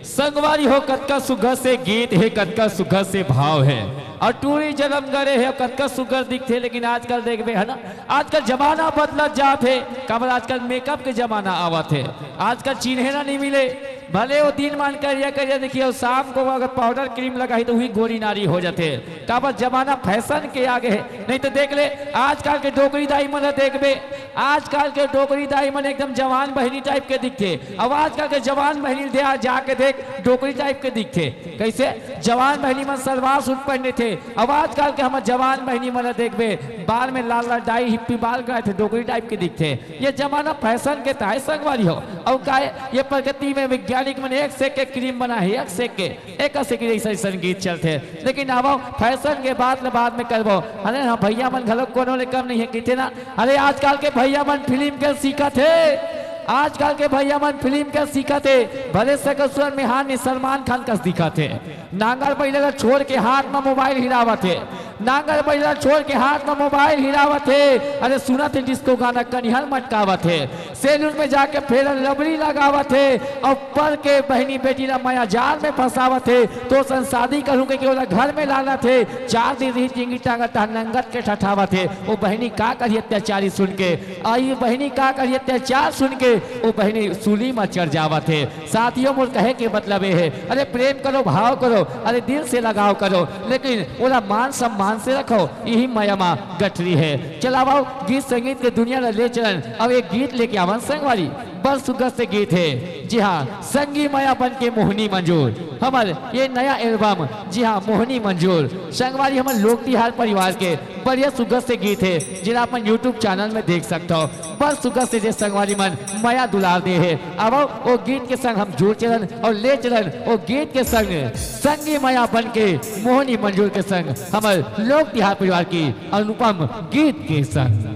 संगवारी हो, कतका सुघर से गीत हे, कतका सुघर से भाव हे। अउ टूरी जनम गढ़े हे, कतका सुघर दिखथे, लेकिन आजकल देखबे, हे ना, आजकल जमाना बदलत जात हे। काबर आजकल मेकअप के जमाना आवत हे, आजकल चिन्हे ना नइ मिले। भले वो दिन मान करिया करिया दिखही, अउ शाम को अगर पाउडर क्रीम लगाही त उही गोरी नारी हो जाथे। काबर जमाना फैशन के आगे हे। नहीं त देख ले, आजकल के डोकरी दाई मन ल देखबे, आजकल के डोकरी दाई मन एकदम जवान बहिनी टाइप के दिखथे। अब आजकल के जवान बहिनी ल दे, जाके देख, डोकरी टाइप के दिखथे। कइसे? जवान बहिनी मन सलवार सूट पहिन लेथे। अब आजकल के हमर जवान बहिनी मन ल देखबे, बाल में लाल लाल डाई, हिप्पी बाल कराथे, डोकरी टाइप के दिखथे। ये जमाना फैशन के ताय, संगवारी हो। अउ काय, ये प्रकृति में वैज्ञानिक मन एक से एक के क्रीम बनाए हे, एक से एक के, एक से एक अइसन अइसन गीत चलथे। लेकिन आवव, फैशन के बात ल बाद में करबो। अरे हाँ, भैया मन घलो कोनो ले कम नइ हे, कहिथे ना। अरे आजकल के भैया मन फिल्म के सीखत हे, आजकल के भैया मन फिल्म के सीखत हे। भले सकल सूरत में हानि सलमान खान कस दिखत हे। नांगर बइला ल छोड़ के हाथ म मोबाइल हिलावत हे, नांगर बइला ल छोड़ के हाथ म मोबाइल हिलावत हे। अरे सुनत हे डिस्को गाना, कनिहा ल मटकावत हे, सैलून में जाके Fair and Lovely लगावत हे, अउ पर के बहिनी बेटी ला मया जाल में फंसावत हे। तोर संग शादी करहूं कहिके ओला घर में लानत हे। चार दिन रही जिंगी टांगत तहां नंगत के ठठावत हे। ओ बहिनी का करही अत्याचारी सुन के, अउ ये बहिनी का करही अत्याचार सुन के, ओ बहिनी सूली म चढ़ जावत हे। साथियों, मोर कहे के मतलब ये हे, अरे प्रेम करो, भाव करो, अरे दिल से लगाव करो, लेकिन ओला मान सम्मान से रखव, इही मया म गठरी हे। चल आवव, गीत संगीत के दुनिया ल ले चलन, अब एक गीत लेके आवन संगवारी। बड़ सुग्घर से गीत हे। जी हाँ, संगी मया बन के मोहनी मंजूर, हमर ये नया एल्बम, जी हाँ, मोहनी मंजूर, संगवारी हमर लोक तिहार परिवार के बढ़िया सुग्घर से गीत हे, जेला अपन YouTube चैनल में देख सकथव। बड़ सुग्घर से जे संगवारी मन मया दुलार दे हे। आवव, ओ गीत के संग हम जुड़ चलन अउ ले चलन ओ गीत के संग, संगी मया बन के मोहनी मंजूर के संग हमर लोक तिहार परिवार के अनुपम गीत के संग।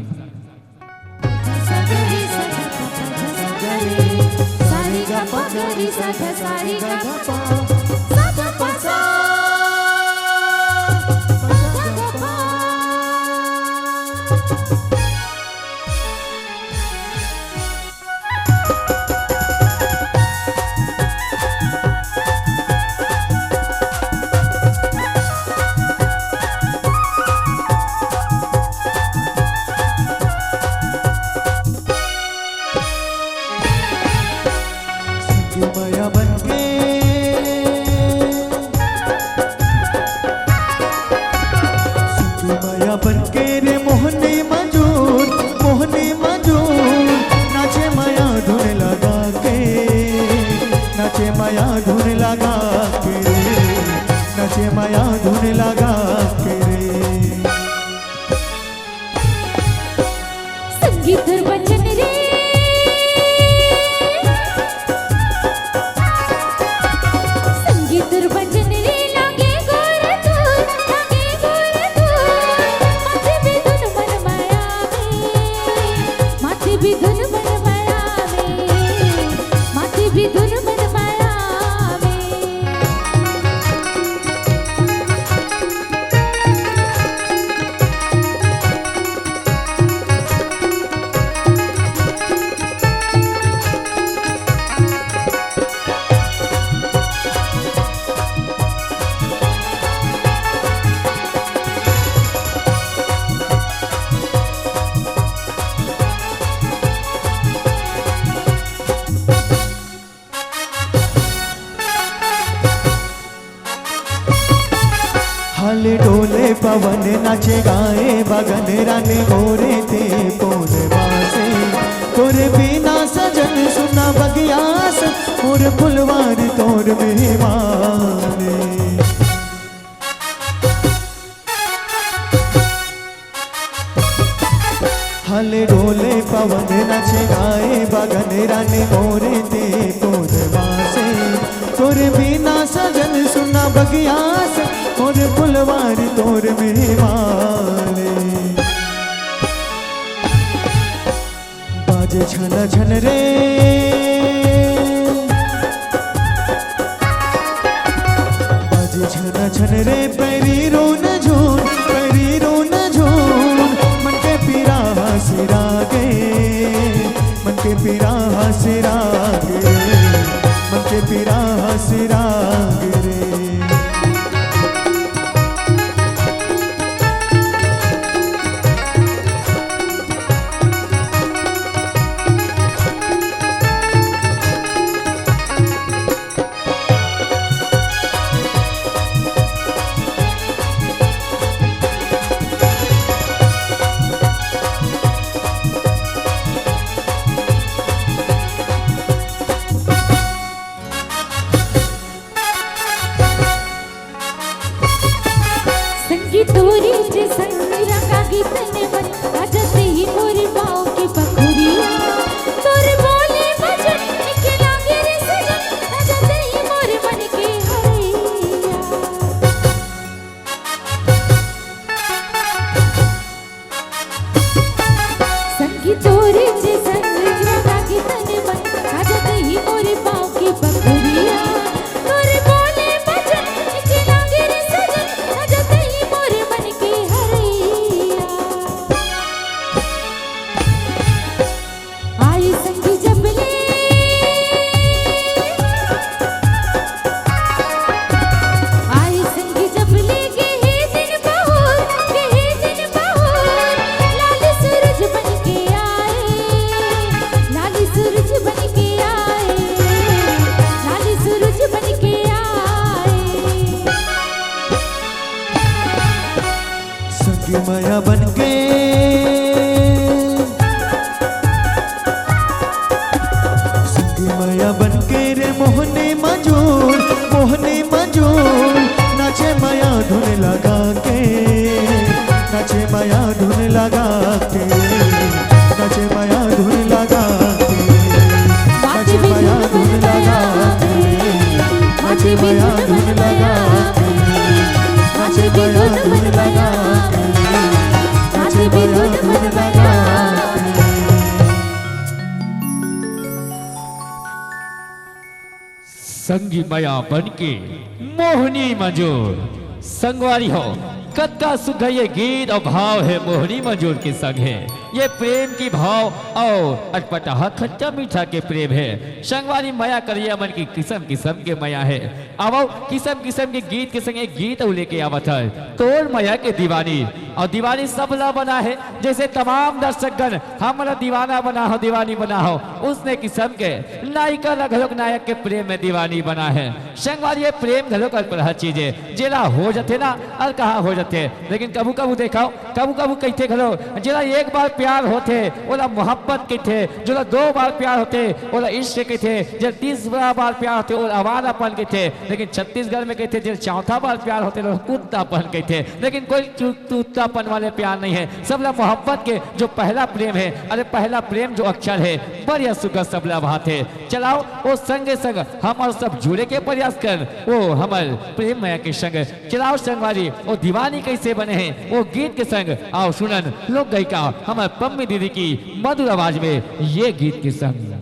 संगी मया बन के, संगी मया बन के रे मोहनी मंजूर, मोहनी मंजूर, नाचे मया धुन लगा के, नाचे मया धुन लगा के रे, नाचे मया धुन लगा के रे। संगी तोर बचन रे, संगी तोर बचन रे, लागे भी धुन मन माया में, माटी भी धुन मन माया में। हल डोले पवन नाचे गाए बगन रानी मोरे ते पोर बासे। तोरे बिना सजन सुना बगियास मोर फुलवारी तोर मेहमान। हल डोले पवन नच गाए बगन रानी मोरे ते पोर बासे। तोर बिना सजन सुना बगियास मोर फुलवारी तोर मेहमान। बाजे छन छन रे, बाजे छन छन रे, पैरी रोन झून, पैरी रोन झून। मन के पीरा हा सिरा गे, मन के पीरा हा सिरा गे, मन के पीरा हा सिरा गे रे। संगी तोरी जे संग रंगा गीतन मन, आजा तेही मोरे पाँव के पखुरिया। तोर बोले भजन निक लागे रे सजन, आजा तेही मोरे मन के हरैया। संगी तोरे जे संग जुड़ा लागे तन मन, आजा तेही मोरे पाँव के पखुरिया। तोरे बोले भजन निक लागे रे सजन, आजा तेही मोरे मन के हरैया। आई संगी जब ले, आई संगी जब ले, गे हे दिन बहोर, गे हे दिन बहोर। लाल सूरज बन के आए, लाल सूरज बन के आए, लाल सूरज बन के आए। संगी मया बन के, संगी मया बन के रे मोहनी मजूर, मोहनी मजूर। नाचे मया धुन लगा के, नाचे मया धुन लगा के, नाचे मया धुन लगा के, नाचे मया धुन लगा के, नाचे मया धुन लगा के, नाचे मया धुन लगा के। संगी मया बन के मोहनी मजूर। संगवारी हो, कतका सुघर ये गीत अउ भाव हे मोहनी मजूर के संग हे। ये प्रेम के भाव अउ अटपटाहा खट्टा मीठा के प्रेम हे। संगवारी, मया करइया मन के किसम किसम के मया हे। आवव, किसम किसम के गीत के संग एक गीत अउ लेके आवत हन, तोर मया के दीवानी। अउ दीवानी सबला बना हे, जइसे तमाम दर्शकगण हमला दीवाना बना हो, दीवानी बना हो, उसने किसम के नायिका ला घलोक नायक के प्रेम में दीवानी बना हे। संगवारी, ये प्रेम घलोक अनपढ़ा चीज हे, जेला हो जथे ना, अउ कहाँ हो जथे। लेकिन कभू कभू देखव, कभू कभू कहिथे घलो, जेला एक बार प्यार होथे, ओला मोहब्बत कहिथे, जेला दो बार प्यार होथे, ओला इश्क कहिथे, जेला तीसरा बार प्यार होथे, ओला आवारापन कहिथे। लेकिन छत्तीसगढ़ में कहिथे, जेला चौथा बार प्यार होथे, ओला कुत्तापन कहिथे। लेकिन कोई तू, तू अपन वाले प्यार नहीं है, सबला मोहब्बत के जो पहला प्रेम है, अरे पहला प्रेम जो अक्षर है, बढ़िया सुग्घर सबला भाथे। चलाओ, ओ संगे संग हमर सब जुड़े के प्रयास करन, ओ हमर प्रेम मया के संग। चलाओ संगवारी, ओ दीवानी कैसे बने हैं, ओ गीत के संग। आओ सुनन लोक गायिका हमर पम्मी दीदी की मधुर आवाज में ये गीत के संग।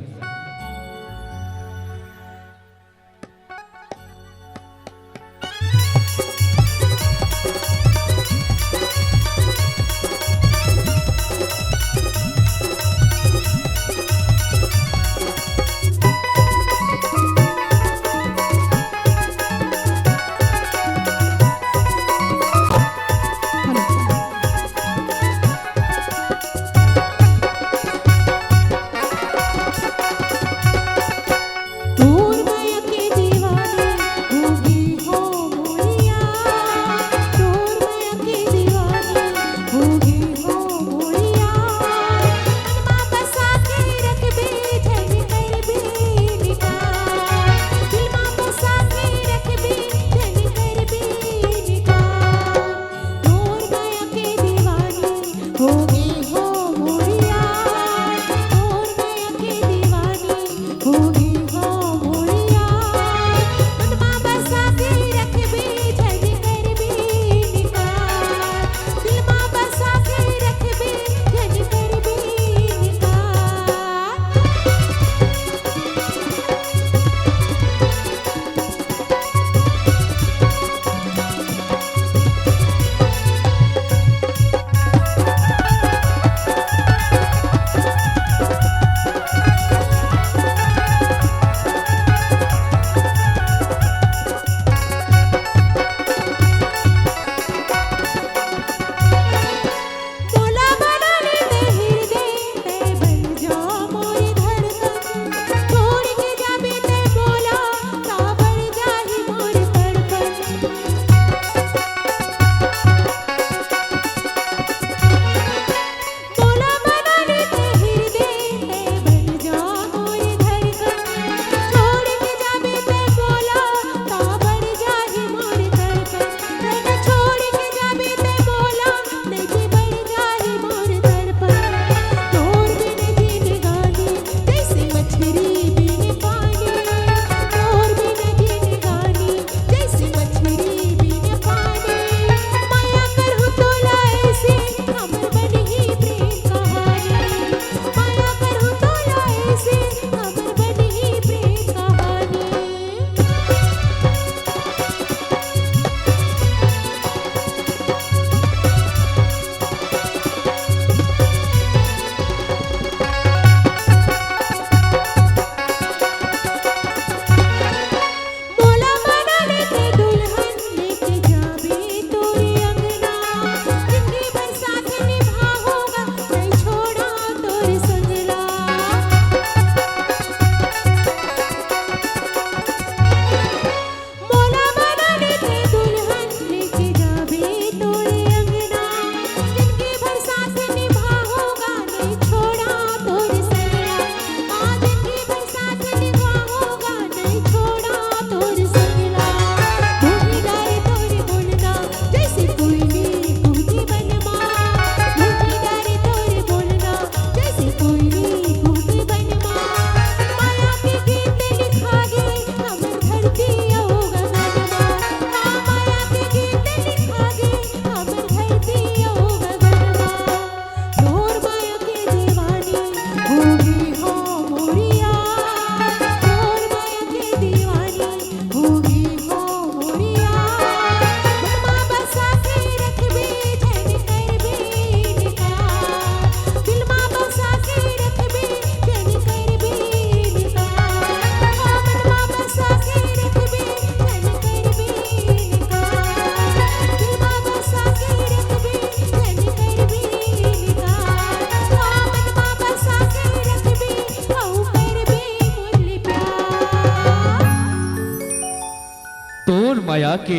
तोर मया के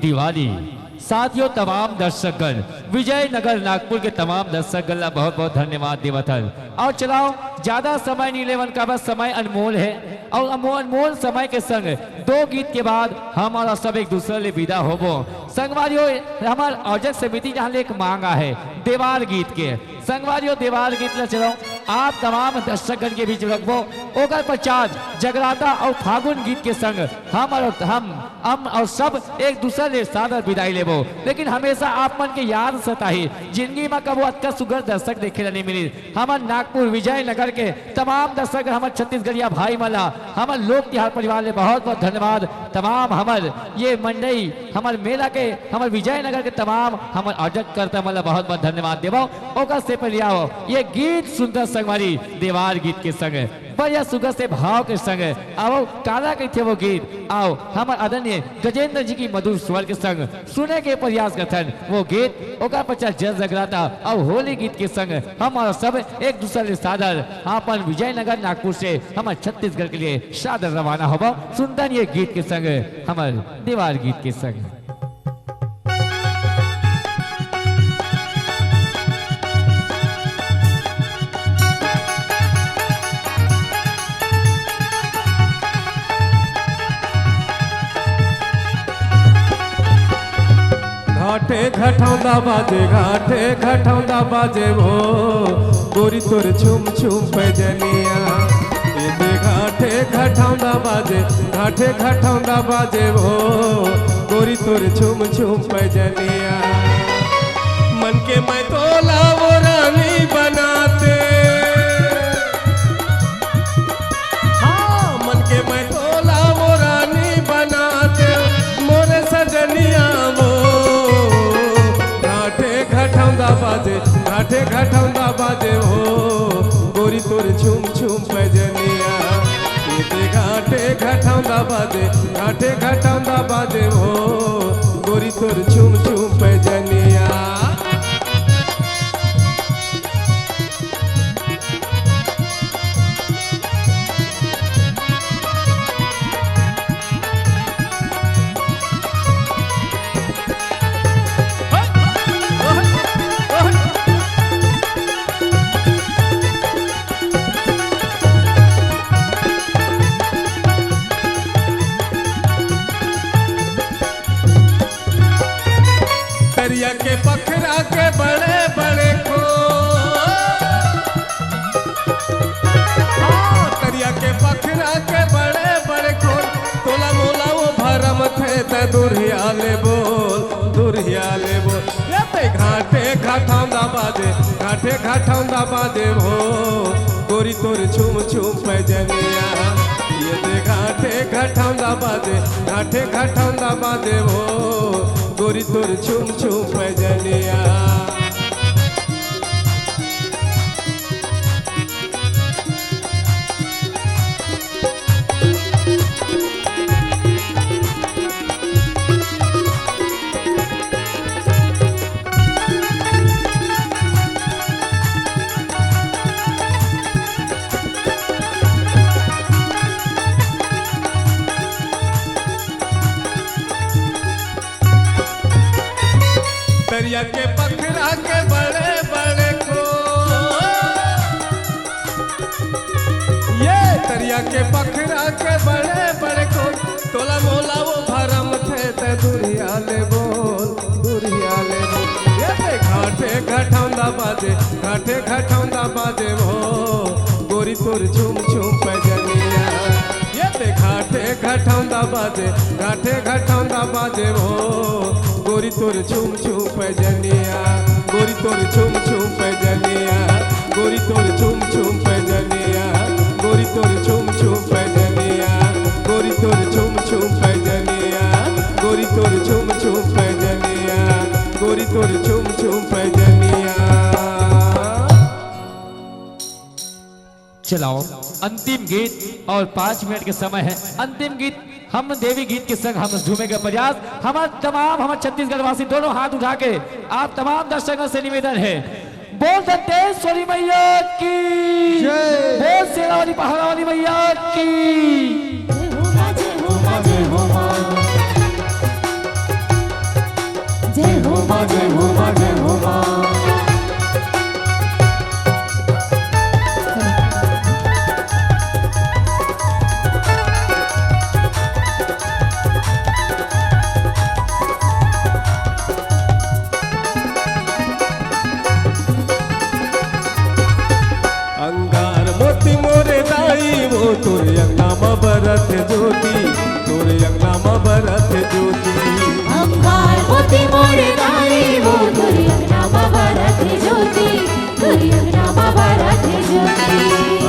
दीवानी साथियों, तमाम दर्शकगण, विजयनगर नागपुर के तमाम दर्शकगण ला बहुत बहुत धन्यवाद देवत हन। अउ चलाओ, ज्यादा समय नहीं लेवन, काबर समय अनमोल है, अउ अमो-, अनमोल समय के संग दो गीत के बाद हमन सब एक दूसरे ले विदा होबो। संगवारियों, हमर आयोजक समिति जहाँ ले एक मांग आहे देवार गीत के, संगवारियों, देवार गीत ला चलाओ, आप तमाम दर्शकगण के बीच रखबो। ओकर पश्चात जगराता अउ फागुन गीत के संग हम अउ हम, हम अउ सब एक दूसर ले सादर विदाई लेबो। लेकिन हमेशा आप मन के याद सताही, जिंदगी म कबो अतका सुघर दर्शक देखे ला नहीं मिली। हमर नागपुर विजयनगर के तमाम दर्शक, हमर छत्तीसगढ़िया भाई मन ला, हमर लोक तिहार परिवार ले बहुत बहुत धन्यवाद। तमाम हमर ये मंडई, हमर मेला के, हमर विजयनगर के तमाम हमर आयोजककर्ता मन ला बहुत बहुत धन्यवाद देबो। ओकर से पहले आओ, ये गीत सुंदर संगवारी देवार गीत के संग, बढ़िया सुघर से भाव के संग, आओ, काला कहिथे वो गीत, आओ, हमर आदरणीय गजेंद्र जी की मधुर स्वर के संग सुने के प्रयास करथन वो गीत। ओकर पश्चात जल जगराता अउ होली गीत के संग हमर सब एक दूसर ले सादर अपन विजयनगर नागपुर से हमर छत्तीसगढ़ के लिए सादर रवाना होबो। सुंदर ये गीत के संग, हमर देवार गीत के संग। घाटे घटौंदा बाजे, घाटे घटौंदा बाजे हो, गोरी तोर छुम छुम पैजनिया। एदे घाटे घटौंदा बाजे, घाटे घटौंदा बाजे हो, गोरी तोर छुम छुम पैजनिया। मन के मैं तोला वो रानी बनाते, हाँ, मन के मैं तोला वो रानी बनाते, मोरे सजनिया वो। घाटे घटौंदा बाजे, घाटे घटौंदा बाजे हो, गोरी तोर छुम छुम पैजनिया। एदे घाटे घटौंदा बाजे, घाटे घटौंदा बाजे हो, गोरी तोर छुम छुम पैजनिया। तरिया के पखरा के बड़े बड़े खोल, हाँ, तरिया के पखरा के बड़े बड़े खोल, तोला मोला वो भरम थे त दुरिया ले बोल, दुरिया ले बोल। ये ते घाटे घटौंदा बाजे, घाटे घटौंदा बाजे हो, गोरी तोर छुम छुम पैजनिया। ये ते घाटे घटौंदा बाजे, घाटे घटौंदा बाजे हो, गोरी तोर छुम छुम पैजनिया। तरिया के पखरा के बड़े बड़े खोल, ये तरिया के पखरा के बड़े बड़े खोल, तोला मोला वो भरम थे त दुरिया ले बोल, दुरिया ले बोल। ये ते घाटे घटौंदा बाजे, घाटे घटौंदा बाजे हो, गोरी तोर छुम छुम पैजनिया। ये ते घाटे घटौंदा बाजे, घाटे घटौंदा बाजे हो, गोरी तोर छुम छुम पैजनिया, गोरी तोर छुम छुम पैजनिया, गोरी तोर छुम छुम पैजनिया, गोरी तोर छुम छुम पैजनिया, गोरी तोर छुम छुम पैजनिया, गोरी तोर छुम छुम पैजनिया, गोरी तोर छुम छुम पैजनिया। चलाओ, अंतिम गीत और पाँच मिनट के समय है। अंतिम गीत हम देवी गीत के संग हम झूमे के प्रयास। हमार तमाम, हमार छत्तीसगढ़ वासी दोनों हाथ उठा के आप तमाम दर्शकों से निवेदन है, बोल दंतेश्वरी मैया की जय। बोल शेरा वाली पहाड़ा वाली मैया की। जय हो माँ, जय हो माँ, जय हो माँ। जय हो माँ, जय हो माँ। अंगार मोती मोरे दाई वो, तोरे अंगना म बरत ज्योति, तोरे अंगना म बरत ज्योति। अंगार मोती मोरे दाई वो, तोरे अंगना म बरत ज्योति, तोरे अंगना म बरत ज्योति।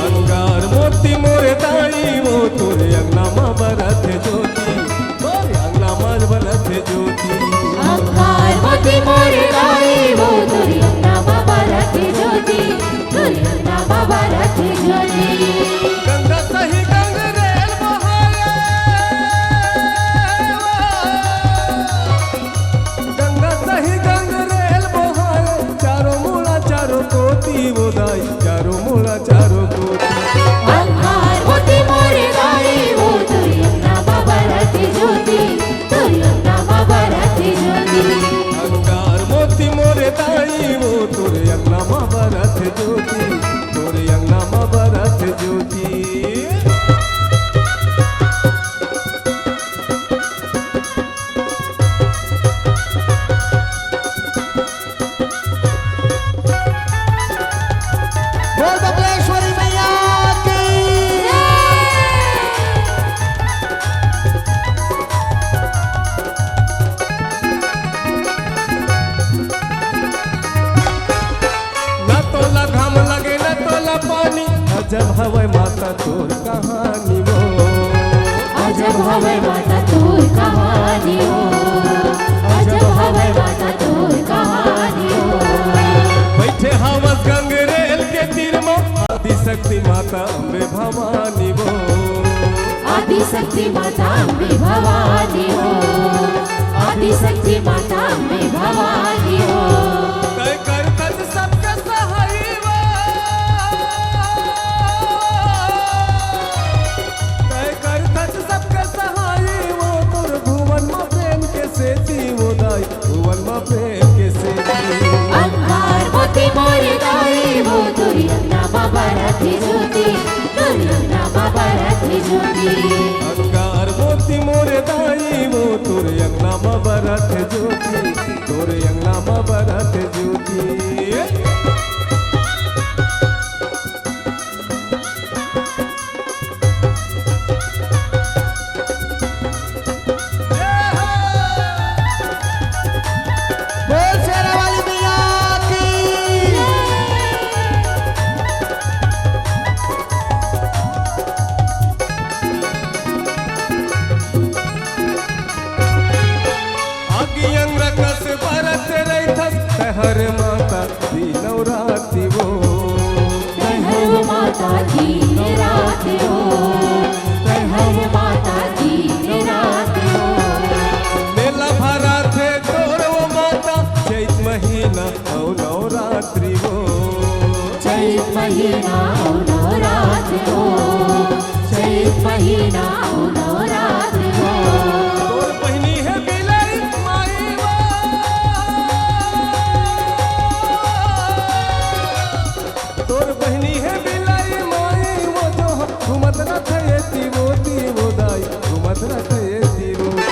अंगार मोती मोरे दाई वो, तोरे अंगना म बरत ज्योति, तोरे अंगना म बरत ज्योति। अंगार मोती मोरे दाई वो, तोरे अंगना म बरत ज्योति, तोरे अंगना म बरत ज्योति। गंगा सही गंगरेल बहाए, गंगा सही गंगरेल बहाए, चारों मुड़ा चारों कोती वो दाई, चारों मुड़ा चारों कोती। अंगार मोती मोरे दाई वो, तोरे अंगना म बरत ज्योति, तोरे अंगना म बरत ज्योति। अंगार मोती मोरे दाई वो, तोरे अंगना म बरत ज्योति, तोरे अंगना म बरत ज्योति। बोल बबलेश्वरी मैया की। ना तोला घाम लगे, ना तोला पानी, अजब हवय माता तोर कहानी वो। अजब हवय माता तोर कहानी वो, अजब हवय माता तोर कहानी वो। बइठे हवस गंगरेल के तीर म, आदिशक्ति माता अम्बे भवानी वो। आदिशक्ति माता अम्बे भवानी वो, आदिशक्ति माता अम्बे भवानी वो। तय करथस सबके सहाई वो, तय करथस सबके सहाई वो, तोर भुवन म प्रेम के सेती वो दाई, भुवन म प्रेम के सेती। अंगार मोती मोरे दाई वो, तोरे अंगना म बरत ज्योति, तोरे अंगना म बरत ज्योति। अंगार मोती मोरे दाई वो, तोरे अंगना म बरत ज्योति, तोरे अंगना म बरत ज्योति। बोल शेरा वाली मैया की। आगी अंगरा कस बरत रहिथस, तहर माता दी नवरात्रि वो। तहर माता दी नवरात्रि वो, तहर माता दी नवरात्रि वो। मेला भराथे तोर वो माता, चैत महीना अउ नवरात्रि वो। चैत महीना अउ नवरात्रि वो, चैत महीना अउ नवरात्रि वो। तोर बहिनी हे बिलाई माई वो। तोर बहिनी हे बिलाई माई वो, जो घूमत रथे एती ओती वो दाई, घूमत रथे एती ओती।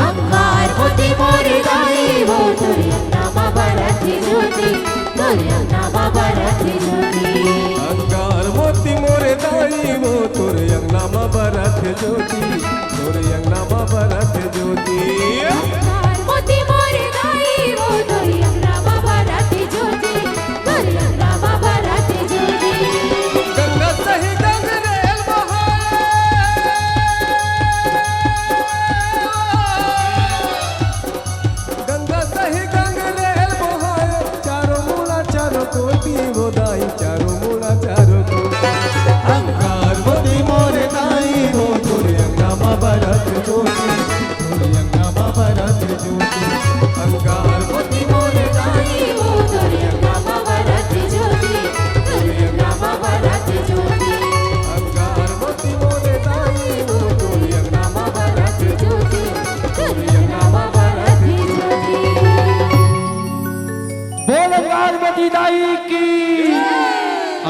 अंगार मोती मोरे दाई वो, तोरे अंगना म बरत ज्योति, तोरे अंगना म बरत ज्योति। अंगार मोती मोरे दाई वो, तोरे अंगना म बरत ज्योति, तोरे अंगना म बरत ज्योति। अंगार मोती मोरे दाई वो, तोरे अंगना म बरत ज्योति, तोरे अंगना म बरत ज्योति। गंगा सही गंगरेल बहाए, गंगा सही गंगरेल बहाए, चारों मुड़ा चारों कोती वो दाई, चारों मुड़ा चारों कोती। अंगार मोती मोरे दाई वो, तोरे अंगना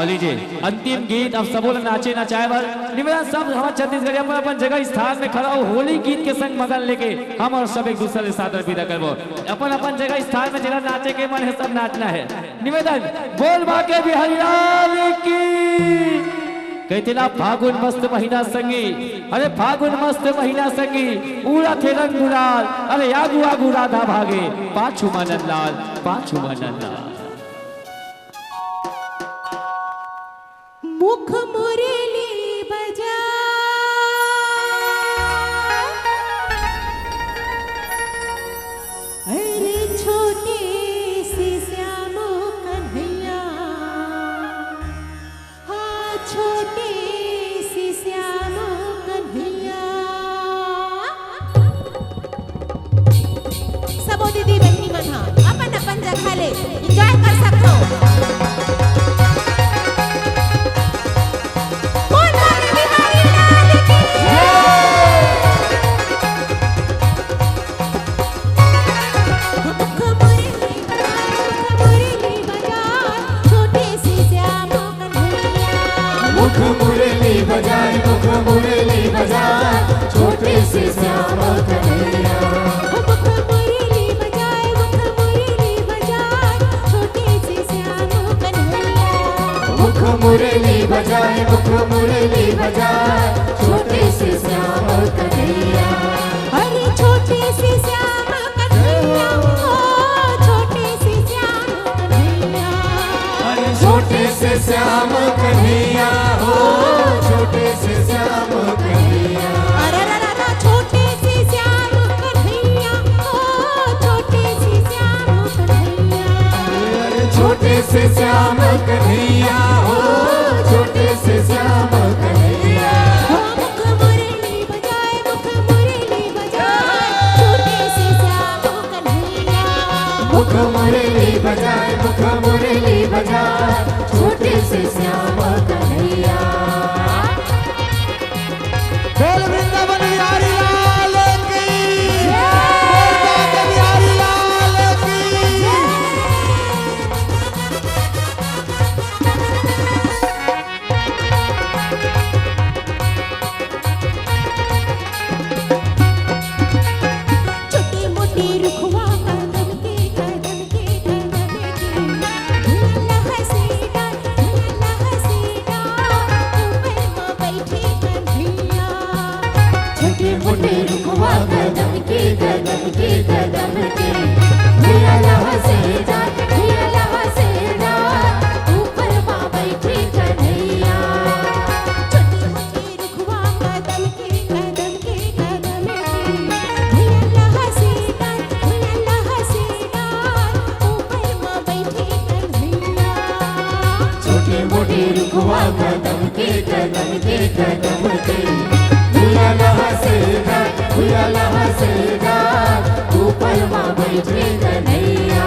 लीजिए, अंतिम गीत। अब सबो ला नाचे नचाए बर निवेदन, सब हमर छत्तीसगढ़ी अपन अपन जगह स्थान में खड़ा हो, होली गीत के संग मगन लेके हम अउ सब एक दूसर ले सादर विदा करबो। अपन अपन जगह स्थान में जेला नाचे के मन हे, सब नाचना हे। निवेदन, बोल बांके बिहारी लाल की। कहिथे ना, फागुन मस्त महीना संगी, अरे फागुन मस्त महीना संगी, उड़त हे रंग गुलाल, अरे आगू आगू राधा भागे, पाछू मा नंदलाल, पाछू मा नंदलाल। मुख मुरली बजा, अरे छोटे से श्याम कन्हैया, हाँ छोटे से श्याम कन्हैया। सबो दीदी बहिनी मन ह अपन अपन जगह ले एंजॉय कर सकथो। बोल बांके बिहारी लाल की। मुख मुरली बजाए, मुख मुरली बजाए, छोटे से श्याम कन्हैया। मुख मुरली बजाए, मुख मुरली बजाए, छोटे से श्याम कन्हैया। मुख मुरली बजाए, मुख मुरली बजाए, छोटे से श्याम कन्हैया। मुख मुरली बजाए, मुख मुरली बजाए, छोटे से श्याम कन्हैया। अरे छोटे से श्याम कन्हैया, ओ छोटे से श्याम कन्हैया। अरे छोटे से श्याम कन्हैया, हो छोटे से श्याम कन्हैया। अरे रा रा रा, छोटे से श्याम कन्हैया, ओ छोटे से श्याम कन्हैया। अरे छोटे से श्याम कन्हैया, हो छोटे से श्याम कन्हैया। ओ मुख मुरली बजाए, मुख मुरली बजाए, छोटे से श्याम कन्हैया। मुख मुरली बजाए, मुख मुरली बजाए, छोटे से श्याम कन्हैया। बोल वृंदावन बिहारी लाल की, बोल बांके बिहारी लाल की। छोटे मोटे रुखवा कदम के, कदम के, कदम के, भुइयां लहसे डार, भुइयां लहसे डार, ऊपर मा बैठे कन्हैया। छोटे मोटे रुखवा कदम के, कदम के, कदम के, भुइयां लहसे डार, भुइयां लहसे डार, ऊपर मा बैठे कन्हैया। छोटे मोटे रुखवा कदम के, कदम के, कदम के, भुइयां लहसे डार, भुइयां लहसे डार, ऊपर मा बैठे कन्हैया। छोटे मोटे रुखवा कदम के, कदम के, कदम के, भुइयां लहसे डार, भुइयां लहसे डार, ऊपर मा बैठे कन्हैया।